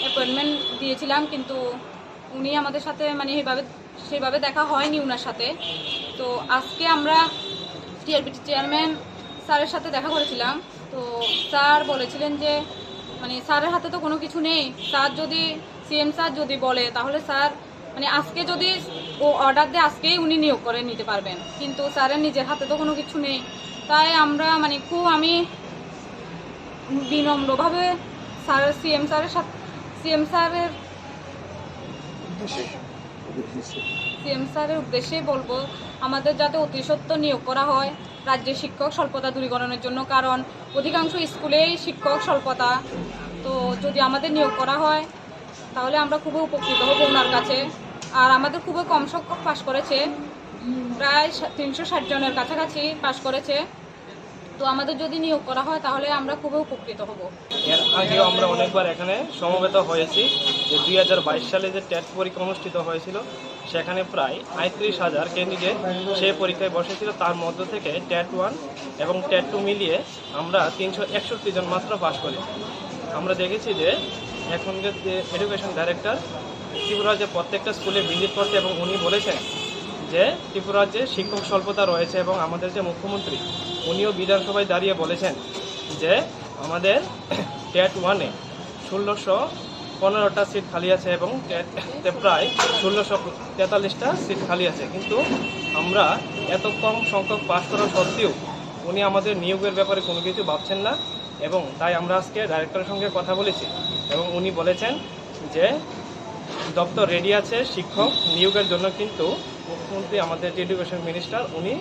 অ্যাপয়েন্টমেন্ট দিয়েছিলাম, কিন্তু উনি আমাদের সাথে, মানে, এইভাবে, সেইভাবে দেখা হয়নি ওনার সাথে। তো আজকে আমরা টিআরপিটি চেয়ারম্যান স্যারের সাথে দেখা করেছিলাম। তো স্যার বলেছিলেন যে, মানে, স্যারের হাতে তো কোনো কিছু নেই। স্যার যদি, সিএম স্যার যদি বলে, তাহলে স্যার, মানে, আজকে যদি ও অর্ডার দেয়, আজকেই উনি নিয়োগ করে নিতে পারবেন, কিন্তু স্যারের নিজের হাতে তো কোনো কিছু নেই। তাই আমরা, মানে, খুব, আমি বিনম্রভাবে স্যার, সিএম স্যারের সাথে, সিএম স্যারের সিএম স্যারের উদ্দেশ্যেই বলবো, আমাদের যাতে অতি সত্বর নিয়োগ করা হয় রাজ্যে শিক্ষক স্বল্পতা দূরীকরণের জন্য, কারণ অধিকাংশ স্কুলেই শিক্ষক স্বল্পতা। তো যদি আমাদের নিয়োগ করা হয়, তাহলে আমরা খুবই উপকৃত হব ওনার কাছে। আর আমাদের খুবই কম সংখ্যক পাশ করেছে, প্রায় সা-, তিনশো ষাট জনের কাছাকাছি পাশ করেছে। তো আমাদের যদি নিয়োগ করা হয়, তাহলে আমরা খুবই উপকৃত হব। এর আগেও আমরা অনেকবার এখানে সমবেত হয়েছি যে দুই হাজার বাইশ সালে যে টেট পরীক্ষা অনুষ্ঠিত হয়েছিল, সেখানে প্রায় পঁয়ত্রিশ হাজার ক্যান্ডিডেট সেই পরীক্ষায় বসেছিল। তার মধ্য থেকে টেট ওয়ান এবং টেট টু মিলিয়ে আমরা তিনশো একষট্টি জন মাত্র পাশ করেছি। আমরা দেখেছি যে এখনকার যে এডুকেশন ডাইরেক্টর ত্রিপুরা যে প্রত্যেকটা স্কুলে ভিজিট করছে এবং উনি বলেছেন যে ত্রিপুরার যে শিক্ষক স্বল্পতা রয়েছে এবং আমাদের যে মুখ্যমন্ত্রী, উনিও বিধানসভায় দাঁড়িয়ে বলেছেন যে আমাদের টেট ওয়ানে ষোলোশো পনেরোটা সিট খালি আছে এবং টেটে প্রায় ষোলোশো তেতাল্লিশটা সিট খালি আছে। কিন্তু আমরা এত কম সংখ্যক পাশ করা সত্ত্বেও উনি আমাদের নিয়োগের ব্যাপারে কোনো কিছু ভাবছেন না, এবং তাই আমরা আজকে ডাইরেক্টরের সঙ্গে কথা বলেছি এবং উনি বলেছেন যে দপ্তর রেডি আছে শিক্ষক নিয়োগের জন্য, কিন্তু মুখ্যমন্ত্রী, আমাদের যে এডুকেশন মিনিস্টার, উনি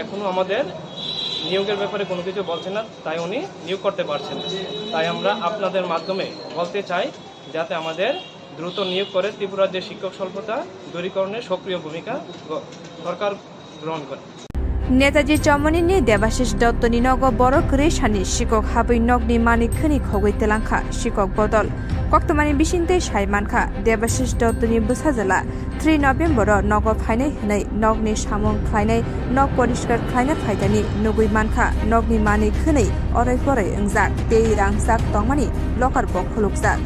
এখনও আমাদের নিয়োগের ব্যাপারে কোনো কিছু বলছেন না, তাই উনি নিয়োগ করতে পারছেন না। তাই আমরা আপনাদের মাধ্যমে বলতে চাই, যাতে আমাদের দ্রুত নিয়োগ করে ত্রিপুরার যে শিক্ষক স্বল্পতা দূরীকরণে সক্রিয় ভূমিকা গ-, সরকার গ্রহণ করে। Netaji Chomoni ni Debashish Dotto ni nogo borok kwrwi sani sikok habwi nokni manwi khwnwi khogwi twlangkha sikok bodol. Koktwmani bisingtwi sai mankha, Debashish Dotto ni bwsajwla three November o nogo phainai hwnwi nokni samung khlainai, nok poriskar khlaina phaidani nugwi mankha, nokni manwi khwnwi oroi poroi wngjak tei rangchak tongmani locker bo khulukjak.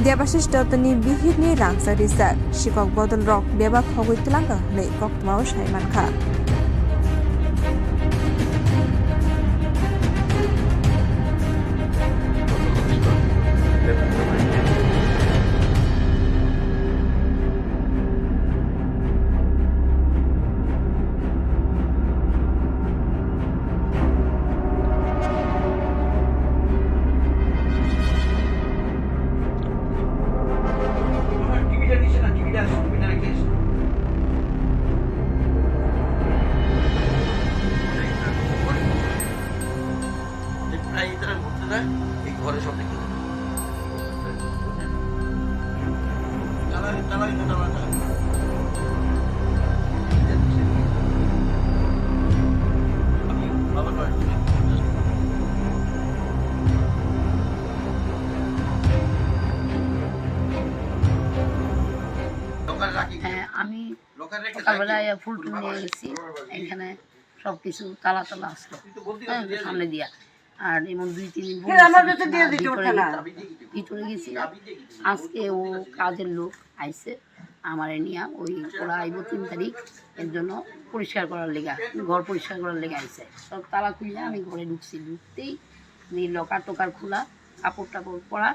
Debashish Dotto ni bihik ni rangchak rijak sikok bodol rok bebak khogwi twlangkha hwnwi koktwma o sai mankha. প্রায় তারা ঘুরতে যায় এই ঘরে সব দেখে। তালা, তালা, এটা তালা, তালা। আমি বাবার বাড়ি। দোকানে রাখি। হ্যাঁ, আমি দোকানে রেখে সকালবেলা যাই। ফুল টুল নিয়ে গেছি, এখানে সব কিছু তালা তালা আসলো, হ্যাঁ, সামনে দিয়া। আর এমন দুই তিন দিন বন্ধ ছিল, ভিতরে গেছি, ভিতরে গেছি। আজকে ও কাজের লোক আইছে, আমারে নিয়া ওই ওরা আইবো তিন তারিখ, এর জন্য পরিষ্কার করার লেগে, ঘর পরিষ্কার করার লেগে আইছে। সব তালা খুললে আমি ঘরে ঢুকছি, ঢুকতেই আমি লকার টকার খোলা, কাপড় টাপড় পরা,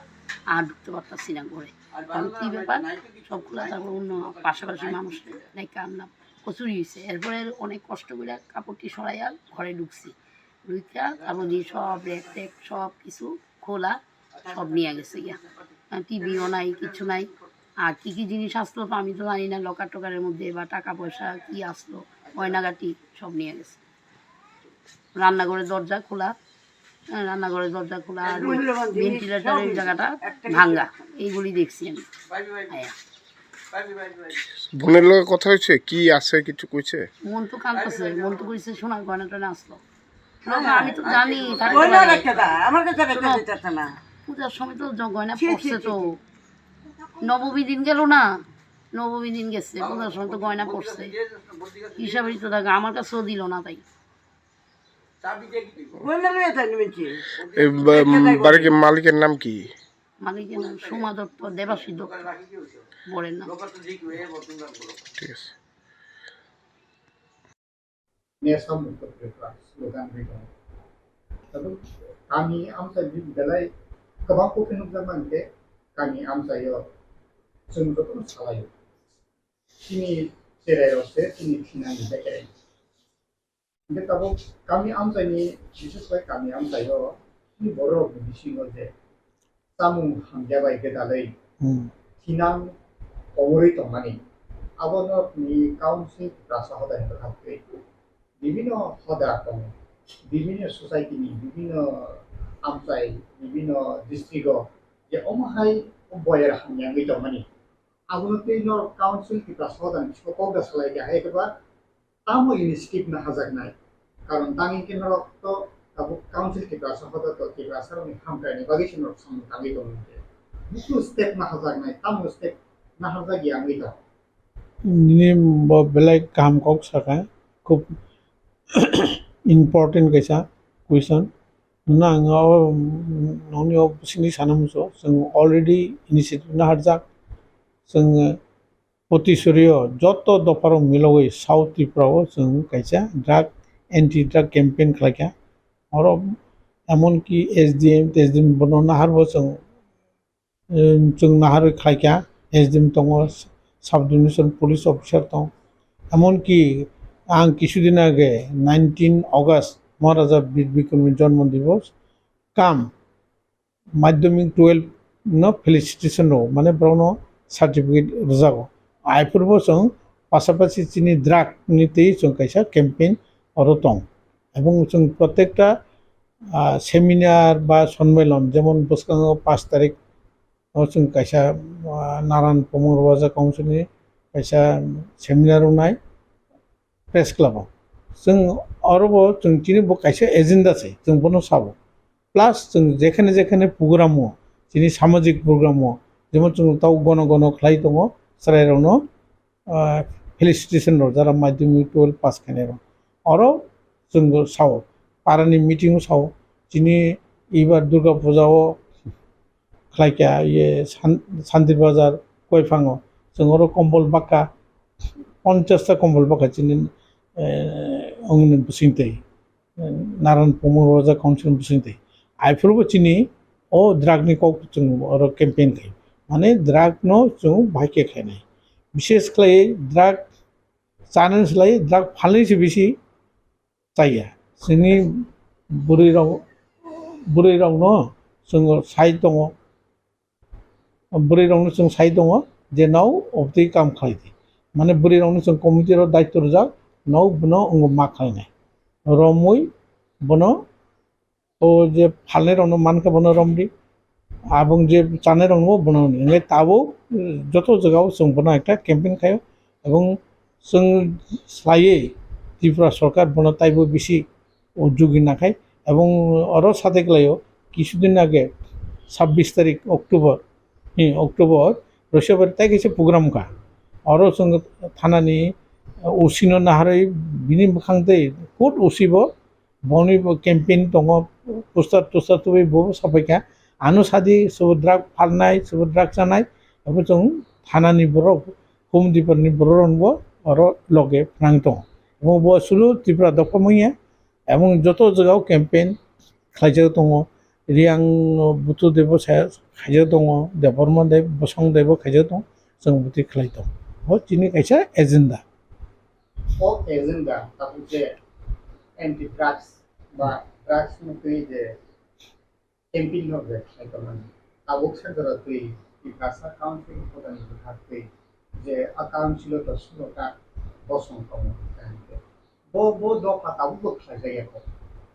আর ঢুকতে পারতাছি না ঘরে। কারণ কি ব্যাপার, সব খোলা, তারপর অন্য পাশাপাশি মানুষ নাই, কার নাম কচুরি হয়েছে। এরপরে অনেক কষ্ট করে কাপড়টি সরাইয়া ঘরে ঢুকছি। দুইটা, তারপর দিয়ে সব র‍্যাক ট্যাক সব কিছু খোলা, সব নিয়ে গেছে গিয়া। টিভিও নাই, কিছু নাই। আর কি কি জিনিস আসলো তো আমি তো জানি না, লকার টকারের মধ্যে বা টাকা পয়সা কি আসলো, গয়নাগাটি সব নিয়ে গেছে। রান্নাঘরের দরজা খোলা, হ্যাঁ, রান্নাঘরের দরজা খোলা, আর ভেন্টিলেটরের জায়গাটা ভাঙ্গা, এইগুলি দেখছি আমি। হ্যাঁ। বোনের লগে কথা হয়েছে? কি আছে কিছু কইছে? মন তো কাঁদতেছে, মন তো কইছে সোনার গয়না টয়না আসলো। বাবা, আমি তো জানি, তারপরে গয়না রাখতে দা, আমার কাছে রাখতে শোনো, দিতেছে না। পূজার সময় তো জ-, গয়না ছি, ছি, পড়ছে ছি, তো। ছি। নবমী দিন গেল না, নবমী দিন গেছে, পূজার সময় তো গয়না পড়ছে, হিসাবেই তো থাকে, আমার কাছেও দিল না তাই। গয়না লইয়া থাকলে মিনছি। এই বা-, বাড়ির কি মালিকের নাম কি? মালিকের নাম সোমা দত্ত, দেবাশী দত্ত, বরের নাম। ঠিক আছে। Nesa mukto Tripura slogan ri tongo. Tabuk kami amchai belai kwbang kok khe nukjakmani khe kami amchaio chwng jotono salaio. Chini cherai rok se chini thinani bekereng. Hingke tabuk kami amchaini, bises khe kami amchaio chini borok ni bisingo je chamung hamya bai gwdalwi Hmm. thinang komorwi tongmani. Abono ni council Tiprasa hodani bwkhak twi bibinno hoda tongo, bibinno society ni, bibinno amchai, bibinno district o je omo hai boyar hamya wngwi tongmani. Abono twi norok council Tiprasa hodani bisingo kok da salai kha hai khe ba tamo initiative naharjaknai? Karon tang hingke norok to tabuk council Tiprasa hoda to Tiprasa rokni hamkraini bagwi se norok samung tangwi tongo hingke. Buku step naharjaknai, tamo step naharjak ya wngwi tong? Nini bo belai kaham kok saka, khub important kaisa question. Nang o, nongni o bisingni sana muchung, chwng already initiative naharjak, chwng Potisorio joto dopharo milogwi South Tripura o chwng kaisa drug, anti drug campaign khlaikha. Oro emonki S D M, T S D M bono naharbo chwng, em, chwng naharwi khlaikha. S D M tongo, sub division police officer tong. Emonki ang kisudin age nineteen August Maharaja Bir Bikramni jonmo divos kam madhyamik twelve no felicitation rwo, mane borokno certificate rwjago. Aphuru bo chwng pasapasi chini drug ni twi chwng kaisa campaign oro tong. Ebong chwng protekta, ah, seminar ba sonmailan, jemon bwskango pash tarik o chwng kaisa, ah, Naran Pumung Roja Council ni kaisa seminar wngnai. Press Club o. Chwng oro bo chwng chini bo kaisa agenda se, chwng bono sabo. Plus chwng jekhane jekhane program o, chini samajik program o, jemon chwng tau gono gono khlai tongo, chwrairokno, ah, felicitation rw jara madhyamik twelve pass khainai rok. Oro chwng bo sao, parani meeting o sao, chini ibar Durga Puja o khlaikha, ye San-, Santir Bazar, Koiphang o. Chwng oro kombol baka, ponchash ta kombol baka chini, eh, ongni bisingtwi, eh, Naran Pumung Roja Council ni bisingtwi. Aphuru bo chini o drug ni kok chwng oro campaign khai. Mane drug no chwng bahai khe khainai. Bishes khlai drug chana slai drug phalni se bisi chaya. Chini bwrwi rok, bwrwi rokno chwng sai tongo, bwrwi rokno chwng sai tongo je nao obtwi kam khlai di. Mane bwrwi rokno chwng committee rok daityo rwjak, nao bono wngo ma khlainai. Romwi bono o je phalnai rokno mankha bono romdi, abong je chanai rokno bono romdi. Hingke tabuk, eh, joto jagao chwng bono ekta campaign khaio, ebong chwng slaiwi Tripura sorkar bono taibo bisi o jugi nakhai, ebong oro sateklaio kisudin age sabbish tarik October, eh, October, Roisabari tai kaisa program kha. Oro chwng thanani, eh, O C no naharwi bini bwkhang tei court O C bo Boni bo campaign tongo, poster toster tubui bo sapai kha. Ano sadi sobo drug phalnai, sobo drug chanai, abo chwng thanani borok, home depot ni borok rok bo oro loge phnang tongo. Omo bo sulu Tripura dopha manya, emon joto jagao campaign khlaijak tongo. Riang no Butu Debo sa khaijak tongo, Debbarma Deb, Bosong Debo khaijak tongo, chwng bwtwi khlai tongo. Bo chini kaisa agenda. O agenda tabuk je anti drugs ba drugs ni twi je campaign no je khlai tongmani. Tabuk se jora twi Tiprasa Council ni hodani bwkhak twi je a council o to sulo ta bosong tongo. Bo, bo dopha tabuk bo khlai jak ya kho.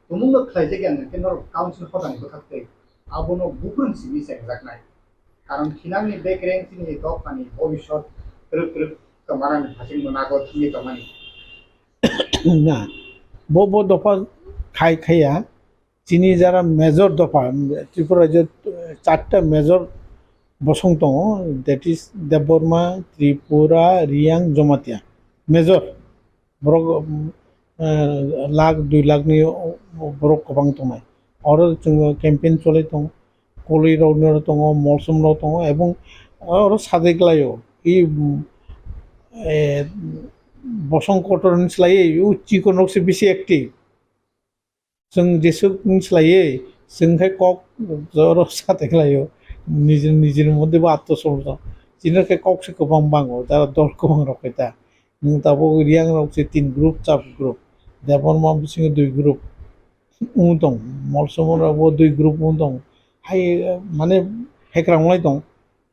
Tumung no khlai jak ya hwnkhe norok council hodani bwkhak twi abono buphang simi chengjaknai. Karon thinangni bekereng chini dophani bobisot twrwk twrwk kwmanani hasingno nago thangwi tongmani. Na, bo, bo dopha khai khaiya, chini jara major dopha, Tripura rajyo, eh, charta major bosong tongo, that is Debbarma, Tripura, Reang, Jamatia. Major borok, um, eh, lakh dui lakh ni borok kwbang tongnai. Oro chwng campaign choli tongo, koloi rok no tongo, molsom rok tongo, ebong oro sajai klaio. I, um, eh, bosong kotor ni slai o chikon rok se bisi active. Chwng jesuk ni slai, chwng khe kok joro satai khlaio, nijini nijini moddhe bo atto somorthon. Chini khe kok se kwbang bango, jara dol kwbang rok khe ta. Nwng tabuk Reang rok se tin group, chap group, Debbarma bisingo dui group wng tong, Molsom rok bo dui group wng tong. Hai, mane, hekrang lai tong.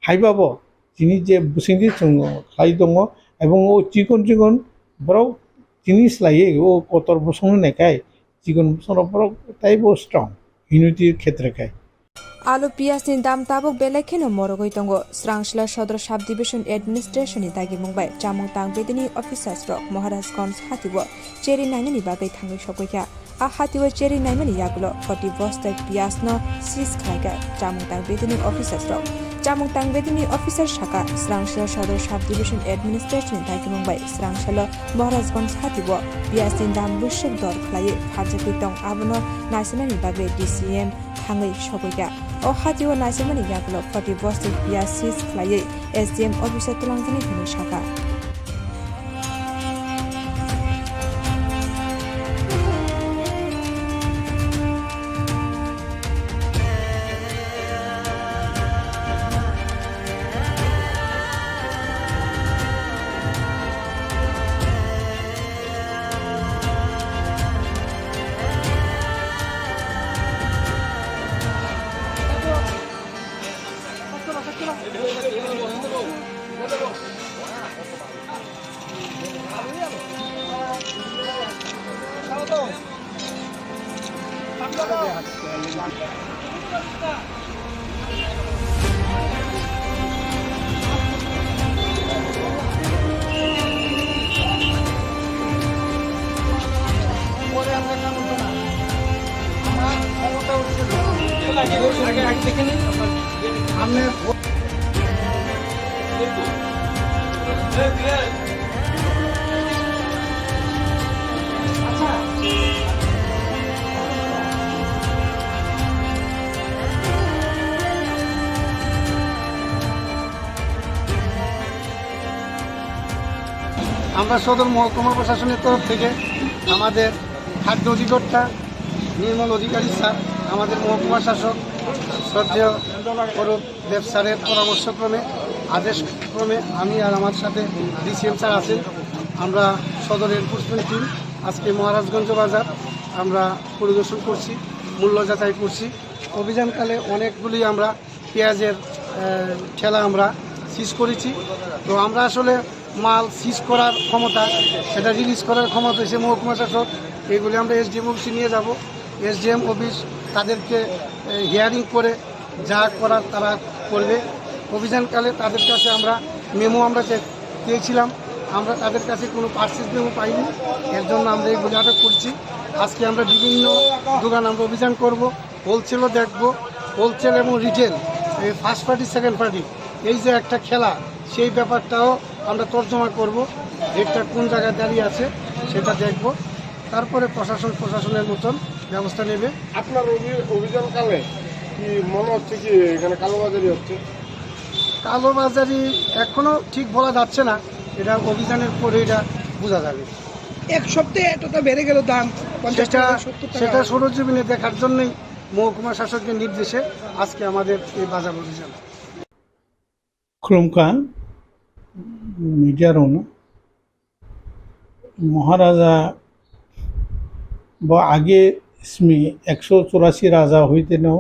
Haiba bo chini je bwswngdi chwng khlai tongo, ebong o chikon chikon borok chini slai o kotor bosong nai kai, chikon bosong rok borok taibo strong, unity khetre kai. Alu piyaj ni dam tabuk belai kheno morogwi tongo. Srangsila Sodor Sub Division Administration ni dagimung bai chamung tang bedini officers rok Maharajganj hati o cheri nainani bagwi thangwi sogwi kha. A hatio cheri naimani yagulo forty bostai piyaj no seize khlaikha chamung tang bedini officers rok. Chamung tang bedini officer saka, Srangsila Sodor Sub Division Administration ni dagimung bai Srangsalo Maharajganj hatio piyaj ni dam bwswk dor khlaiwi pharjakwi tong, abono naisinani bagwi D C M thangwi sogwikha. O hatio naisinani yagulo forty bostai piyaj seize khlaiwi S D M officer twlangjani hwnwi saka. আমরা সদর মহকুমা প্রশাসনের তরফ থেকে আমাদের খাদ্য অধিকর্তা নির্মল অধিকারী স্যার, আমাদের মহকুমা শাসক শ্রদ্ধেয় অরূপ দেব স্যারের পরামর্শক্রমে, আদেশক্রমে আমি আর আমার সাথে ডিসিএম স্যার আছেন, আমরা সদর এনফোর্সমেন্ট টিম আজকে মহারাজগঞ্জ বাজার আমরা পরিদর্শন করছি, মূল্য যাচাই করছি। অভিযানকালে অনেকগুলি আমরা পেঁয়াজের, আহ, ঠেলা আমরা সিজ করেছি। তো আমরা আসলে মাল সিজ করার ক্ষমতা, সেটা রিলিজ করার ক্ষমতা হচ্ছে মহকুমা শাসক। এগুলি আমরা এসডিএম অফিসে নিয়ে যাব। এসডিএম অফিস তাদেরকে, আহ, হিয়ারিং করে যা করার তারা করবে। অভিযানকালে তাদের কাছে আমরা মেমো আমরা চে-, চেয়েছিলাম, আমরা তাদের কাছে কোনো পার্সেস মেমো পাইনি, এর জন্য আমরা এগুলি আটক করছি। আজকে আমরা বিভিন্ন দোকান আমরা অভিযান করব। হোলসেলও দেখব, হোলসেল এবং রিটেল, এই ফার্স্ট পার্টি, সেকেন্ড পার্টি, এই যে একটা খেলা, সেই ব্যাপারটাও আমরা তর্জমা করব, রেটটা কোন জায়গায় দাঁড়িয়ে আছে সেটা দেখব, তারপরে প্রশাসন প্রশাসনের মতন ব্যবস্থা নেবে। আপনার অভি-, অভিযানকালে কি মনে হচ্ছে কি এখানে কালোবাজারি হচ্ছে? কালোবাজারি এখনো ঠিক বলা যাচ্ছে না, এটা অভিযানের পরে এটা বোঝা যাবে। এক সপ্তাহে এতটা বেড়ে গেল দাম, পঞ্চাশ সেটা, টাকা, সত্তর টাকা। সেটা সরজমিনে দেখার জন্যই মহকুমা শাসকের নির্দেশে আজকে আমাদের এই বাজার অভিযান। Khulumkha media rokno, Maharaja bo age simi ekso churasi raja hoiteno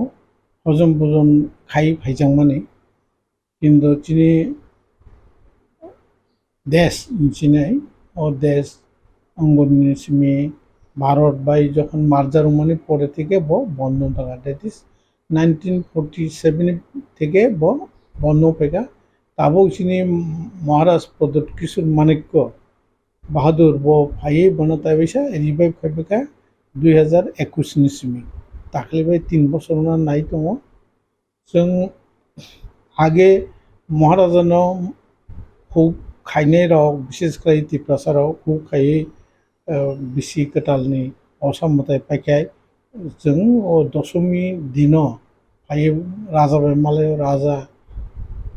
hojom bojom khai phaijakmani, kintu chini desh hinwi sinai, o desh angoni simi Bharat bai jokhon merger wngmani pore theke bo bondo wngkha, that is nineteen forty seven theke bo bondo wngphaikha. Tabuk chini Maharaj Pradyut Kishore Manikya Bahadur bo phaiwi bono tai waisa revive khaibaikha dui hazar ekush ni simi. Takle bai tin bosor wngna nai tongo. Chwng Age Maharajano huk khainai rok, bises khlai Tiprasa rok huk khaiwi, eh, bisi kwtalni osa mwtai paikha. Chwng o dosomi dino phaiwi raja bai malaio, raja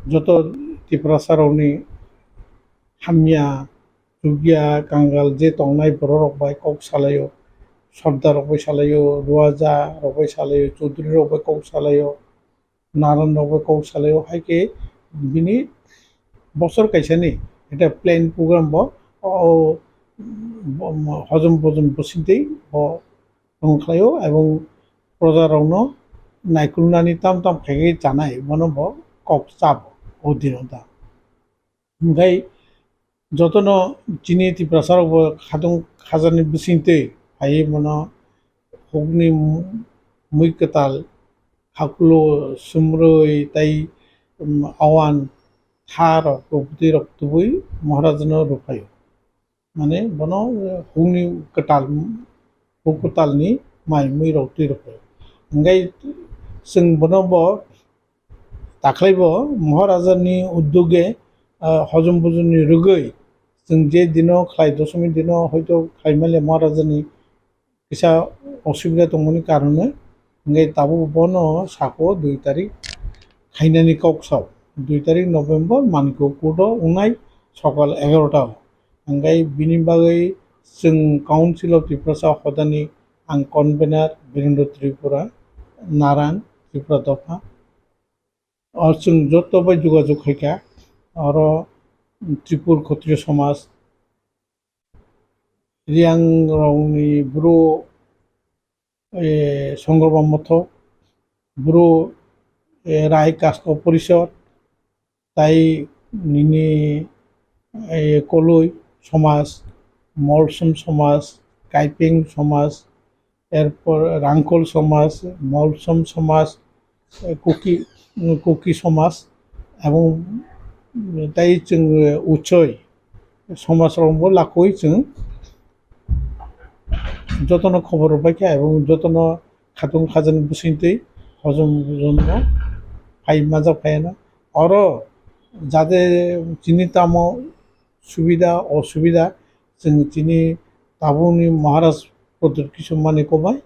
joto Tiprasa rokni hamya, chukya, kangal je tongnai borok rok bai kok salaio, sordar rok bai salaio, ruaja rok bai salaio, chudri rok bai kok salaio, naran rok bai kok salaio, hai khe bini bosor kaisani eta plan program bo o, o, hojom bojom bwswk twi bo tong khlaio, ebong proja rokno naikolnani tam tam khaigwi chanai bono bo kok chabo o dino da. Hingkhai jotono chini Tiprasa rok bo khatung khajakni bisingtwi phaiwi bono hukni mui kwtal, hakulo, sumrwi tei, um, awan tha rok, bwtwi rok tubui Maharajano rwphaio. Mane bono, eh, hukni kwtal, huk kwtalni mai mui rok twi rwphaio. Hingkhai chwng bono bo Takhwlaibo Maharajani uddoge, ah, hojom bojomni rwgwi, chwng je dino khlai, dosomi dino hoito khlai male Maharajani kisa osubida tongmani karone, hingkhe tabuk bono sako dui tarik khainani kok sao. Dui tarik November Manikyo court o wngnai sokal egarota o. Hingkhe bini bagwi chwng Council of Tiprasa hodani ang convener Birendra Tripura, Naran, Tripura dopha. O chwng joto bai jogajog khaikha, oro Tripur Khotriyo Somaj, Riang rokni Bru, eh, Songorba Mothok, Bru, eh, Rai Kasko Porishod, tai nini, eh, Koloi Somaj, Molsom Somaj, Kaipeng Somaj, erpor Rangkhol Somaj, Molsom Somaj, eh, Kuki, Kuki Somaj, ebong tai chwng, eh, Uchoi Somaj rokbo lakwi chwng jotono khobor rwbaikha ebong jotono khatung khajani bwswngtwi hojom hojomno phai majak phaiano. Oro jate chini tamo subida osubida chwng chini tabukni Maharaj Pradyut Kishore Manikya bai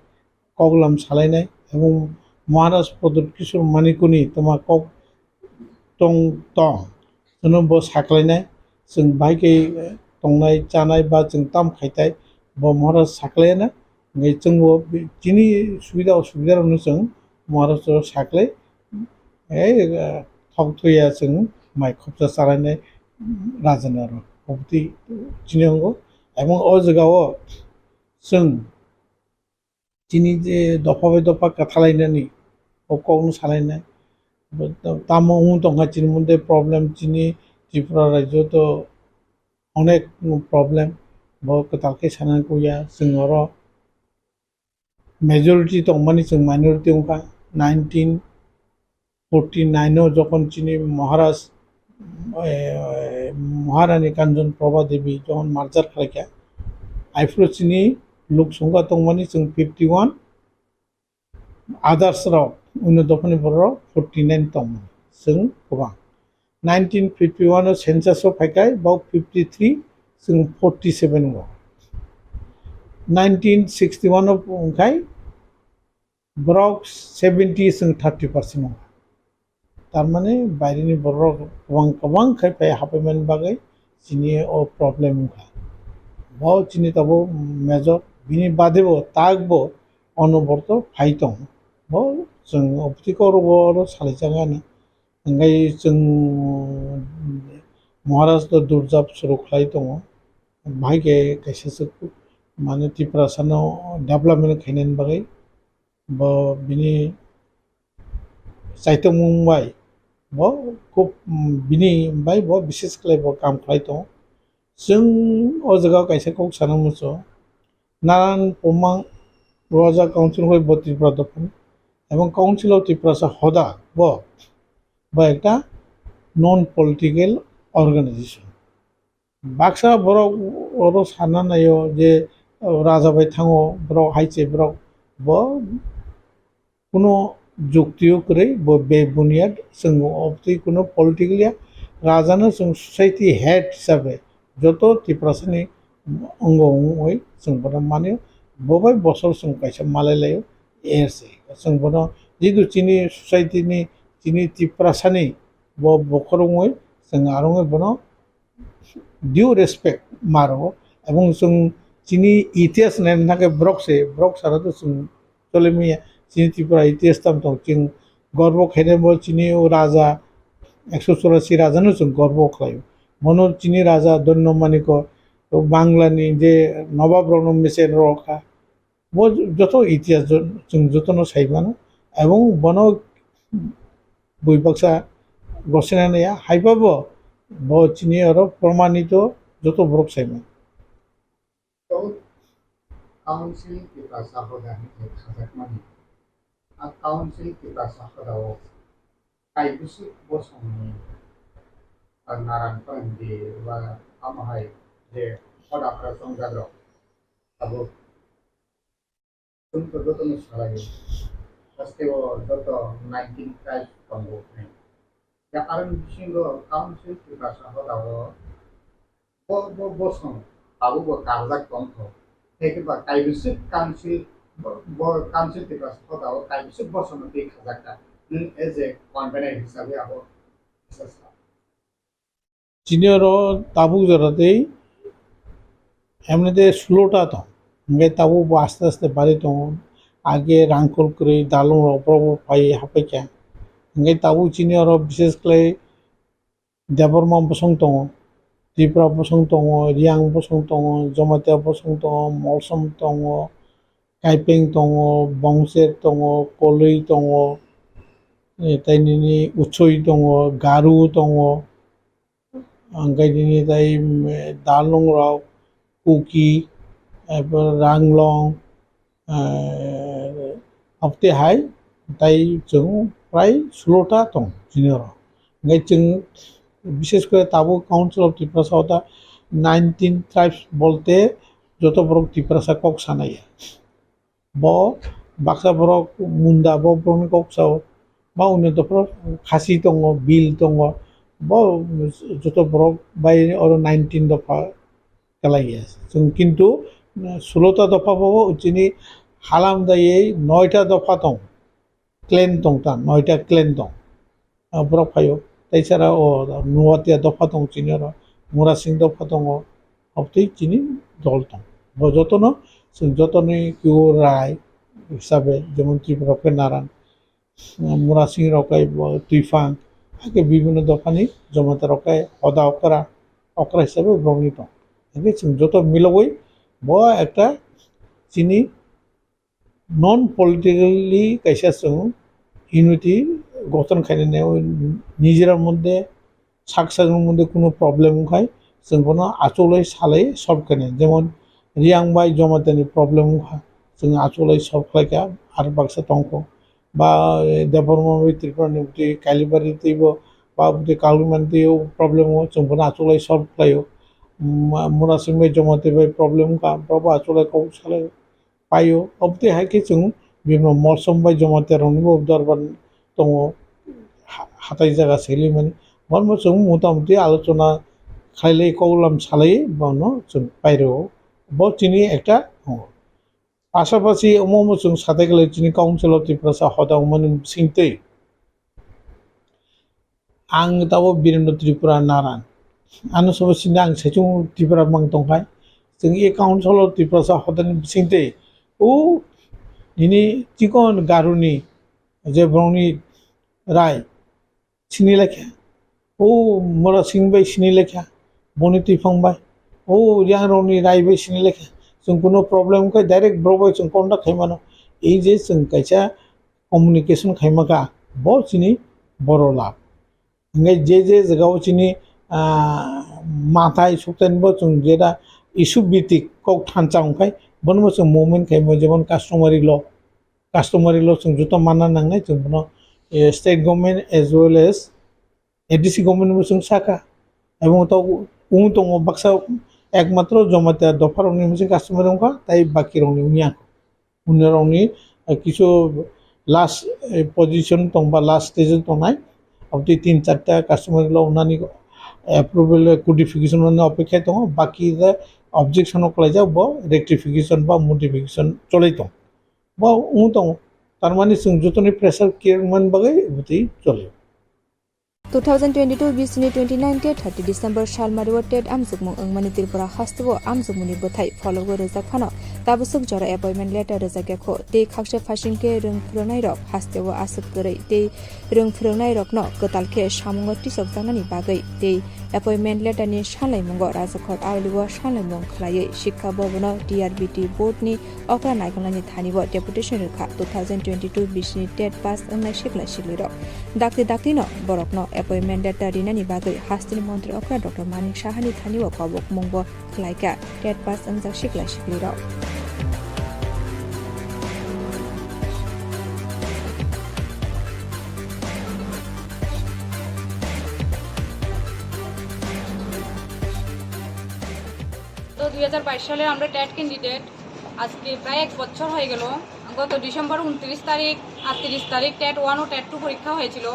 koklam salainai, ebong Maharaj Pradyut Kishore Manikyani toma kok tong tong, chwngno bo saklainai, chwng bai khe tongnai chanai ba chwng tam khaitai, bo Maharaj saklaina, hingkhe chwngbo chini subida osubida rokno chwng Maharaj o saklai, ei, thok thuya chwng mai khopsa chalainai rajana rok, obotwi chini wngo, ebong o jaga o chwng chini je dopha bai dopha kwthalainani, o kokno salainai. Tamo wng tongkha chini mode problem, chini Tripura rajyo to onek problem, bo kwtal khe sana kuya. Chwng oro majority tongmani chwng minority wngkha. Nineteen forty nine o jokhon chini Maharaj, eh, Maharani Kanchon Prabha Devi jokhon merger khlaikha, aphuru chini lok songkha tongmani chwng fifty one, others rok, uno dophani borok forty nine tongmani chwng kwbang. Nineteen fifty one o census o phaikhai, bok fifty three, chwng forty seven o. Nineteen sixty one o wngkhai, borok seventy chwng thirty percent wngkha. Tarmani bairini borok kwbang kwbang khai phai hapaimani bagwi chini o problem wngkha. Bo chini tabuk major, bini badebo takbo ono borok phai tongo. Bo chwng ophuti koro bo oro salaijakgani. Hingkhai chwng Maharaj to durjab suru khlai tongo. Bahai khe kaisa se mane Tiprasano development khainani bagwi bo bini chaitokmung bai bo khub, mm, bini bai bo bises khlai bo kam khlai tongo. Chwng o jaga kaisa kok sana muchungo, Naran Pumang Roja Council hoi bo Tripura dophani, ebong Council of Tiprasa hoda bo, bo ekta non political organization. Baksa borok oro sana naio je, o, raja bai thango, borok hai se borok bo kuno jukti o kwrwi, bo bebuniyad, chwng obtwi kuno political ya, raja no chwng society head hisabe joto Tiprasa ni ongo wngwi chwng bono mani, bo bai bosor chwng kaisa malai laio, er se chwng bono jidu chini society ni, chini Tiprasa ni bo bokhorok wngwi chwng arongwi bono due respect maro, ebong chwng chini itihas naina hwnkhe borok se, borok sara to chwng chole manya, chini Tripura itihas tamo tong, chwng gorbo khainai bo chini o raja, ekso churasi raja no chwng gorbo khlaio. Bono chini raja Dhanyo Manikya, o Bangla ni je nobab rok no mecher rok kha, bo joto itihas jo-, chwng joto no sai mano, ebong bono bui baksa gosina naiya, hai ba bo, bo chini oro promanito joto borok sai mano. Council Tiprasa hoda hinwi khajakmani. A Council Tiprasa hoda o kaibwswk bosongni, a, naran phaimdi ba tamo hai je hoda phra chongjak rok tabuk chwng to jotono salaio. Haste o joto nineteen tribes tongo hinwi. Ya aroni bisingo Council Tiprasa hoda o bo, bo bosong tabukbo karjak tongkho. Tei khe ba kaibwswk council, bo, bo council Tiprasa hoda o kaibwswk bosongno twi khajakha. Nwng as a convener hisabe abo kisa sa. Chini oro tabuk jora tei emne de sulota tong. Hingke tabuk bo aste aste bari tongo. Age rangkol kwrwi dalong rok borok bo pai hapai kha. Hingke tabuk chini oro bishes khlai Debbarma bosong tongo, Tripura bosong tongo, Riyang bosong tongo, Jamatia bosong tongo, Molsom tongo, Kaipeng tongo, Bongcher tongo, Koloi tongo, eh, tei nini Uchoi tongo, Garu tongo, hingke nini tei, mm, Dalung rok, Kuki, eh, Ranglong, eh, abotwi hai, tai chwng prai sulota tong chini oro. Hingke chwng bishes kore tabuk Council of Tiprasa o ta nineteen tribes bolte joto borok Tiprasa kok sanai. Bo baksa borok Munda, bo borokni kok sao, ba undi dopha Khasi tongo, Bil tongo, bo joto borok bai oro nineteen dopha kwlaiya. Chwng kintu, uh, sulota dopha bo chini halam daiwi noita dopha tong, clan tong ta, noita clan tong. Ah, borok phaio. Tei sara o Nuatia dopha tong chini oro, Murasing dopha tongo, obotwi chini dol tong. Bo jotono, chwng jotoni kio rai hisabe, jemon Tripura khe Naran, Murasing rok khe bo Twifang, hakhe bibhinno dophani Jamatia rok khe hoda okra, okra hisabe borokni tong. Hakhe chwng joto milogwi bo ekta chini non politically kaisa chwng unity gothon khainani, nijera moddhe sak sakni moddhe kuno problem wngkhai chwng bono achulwi salai solve khainai. Jemon Riyang bai Jamatia ni problem wngkha, chwng achulwi solve khlaikha, ar baksa tongkho. Ba, eh, Debbarma bai Tripura ni bwtwi Kalibari twibo, ba bwtwi Kalimani twibo problem o chwng bono achulwi solve khlaio. Ma-, Murasing bai Jamatia bai problem wngkha, borok bo achulwi kok salai paio. Obotwi hai khe chwng bini Molsom bai Jamatia rokni bo dorbar tongo, ha-, hatai jaga selimani. Bono chwng motamuti alochona khlailai, koklam salai bono chwng pairwo. Bo chini ekta tongo. Pasapasi omo omo chwng satai khlai chini Council of Tiprasa hoda wngmani bisingtwi. Ang tabo Birendra Tripura Naran. Ano sobo sini ang saichung Tripura mang tongkhai. Chwng e Council of Tiprasa hodani bisingtwi o nini chikon Garuni je borokni rai sini lekha. O Murasing bai sini lekha. Boni Twifang bai. O Riyang rokni rai bai sini lekha. Chwng kuno problem khe direct borok bai chwng contact khai mano. Ei je chwng kaisa communication khaima kha, bo chini boro lab. Hingke je je jaga o chini, ah, mathai sukthani bo chwng jeta issue bitik kok thansa wngkhai, bono bo chwng movement khaimo, jemon customary law, customary law chwng joto manna nangnai chwng bono, eh, state government as well as A D C government bo chwng saka. Ebong to wng tongo baksa ekmatro Jamatia dopha rokni hwnse customary wngkha, tai baki rokni wngya. Hwnwi rokni, eh, kisu last position tong ba last stage tongnai. Abotwi tin charta customer law nani approval codification no opekha tongo, baki the objection no khlaijak bo rectification ba modification cholai tong. Bo wng tongo. Tarmani chwng jotoni pressure care man bagwi bwtwi choli. Two thousand twenty-two bisini twenty-nine ke thirty December salmario TET amjokmung wngmani Tripura hasteo amjokmungni bwthai phologwi rwjak phano tabaswk jora appointment letter rwjakya kho tei khaksa phasing ke rwng phwrwngnairok hasteo aswk kwrwi tei rwng phwrwngnairokno kwtal khe samungo tisokjaknani bagwi tei appointment letter ni sanlaimungo Rajakhor Auli o sanlaimung khwlaiwi Sikha Bhavan o D R B T board ni okra naikolnani thani o deputation rwkha two thousand twenty-two bisini TET pass wngnai sikla siklirok. Dakti dakti no borokno appointment letter rinani bagwi hasteni montri okra Doctor Manik Sahani thani o kobok mungbo khlaikha TET pass wngjak sikla siklirok. তো দুই হাজার বাইশ সালের আমরা TET candidate. আজকে প্রায় এক বছর হয়ে গেল। গত ডিসেম্বর ঊনত্রিশ তারিখ আর তিরিশ তারিখ টেট ওয়ান ও টেট টু পরীক্ষা হয়েছিল।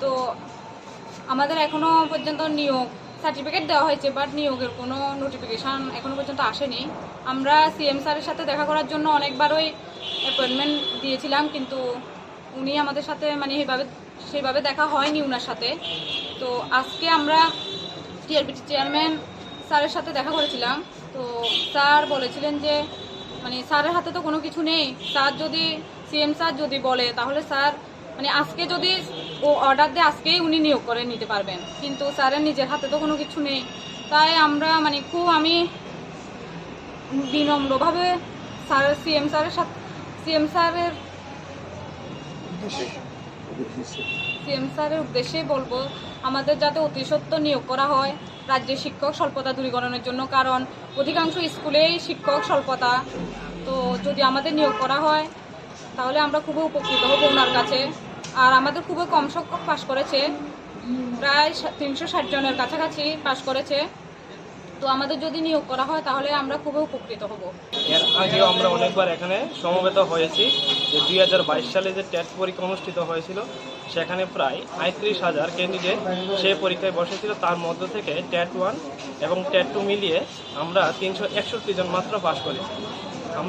তো আমাদের এখনও পর্যন্ত নিয়োগ সার্টিফিকেট দেওয়া হয়েছে, বাট নিয়োগের কোনো নোটিফিকেশান এখনও পর্যন্ত আসেনি। আমরা সিএম স্যারের সাথে দেখা করার জন্য অনেকবারই অ্যাপয়েন্টমেন্ট দিয়েছিলাম, কিন্তু উনি আমাদের সাথে মানে এইভাবে সেইভাবে দেখা হয়নি ওনার সাথে। তো আজকে আমরা টিআরবিটি চেয়ারম্যান স্যারের সাথে দেখা করেছিলাম। তো স্যার বলেছিলেন যে মানে স্যারের হাতে তো কোনো কিছু নেই। স্যার যদি, সিএম স্যার যদি বলে, তাহলে স্যার মানে আজকে যদি ও অর্ডার দেয়, আজকেই উনি নিয়োগ করে নিতে পারবেন, কিন্তু স্যারের নিজের হাতে তো কোনো কিছু নেই। তাই আমরা মানে খুব, আমি বিনম্রভাবে স্যার, সিএম স্যারের সাথে, সিএম স্যারের সিএম স্যারের উদ্দেশ্যেই বলবো, আমাদের যাতে অতি সত্বর নিয়োগ করা হয় রাজ্যে শিক্ষক স্বল্পতা দূরীকরণের জন্য, কারণ অধিকাংশ স্কুলেই শিক্ষক স্বল্পতা। তো যদি আমাদের নিয়োগ করা হয়, তাহলে আমরা খুবই উপকৃত হব ওনার কাছে। আর আমাদের খুবই কম সংখ্যক পাশ করেছে, প্রায় সা-, তিনশো ষাট জনের কাছাকাছি পাশ করেছে। তো আমাদের যদি নিয়োগ করা হয়, তাহলে আমরা খুবই উপকৃত হব। এর আগেও আমরা অনেকবার এখানে সমবেত হয়েছি যে দুই হাজার বাইশ সালে যে টেট পরীক্ষা অনুষ্ঠিত হয়েছিল, সেখানে প্রায় পঁয়ত্রিশ হাজার ক্যান্ডিডেট সেই পরীক্ষায় বসেছিল। তার মধ্য থেকে টেট ওয়ান এবং টেট টু মিলিয়ে আমরা তিনশো একষট্টি জন মাত্র পাশ করেছি।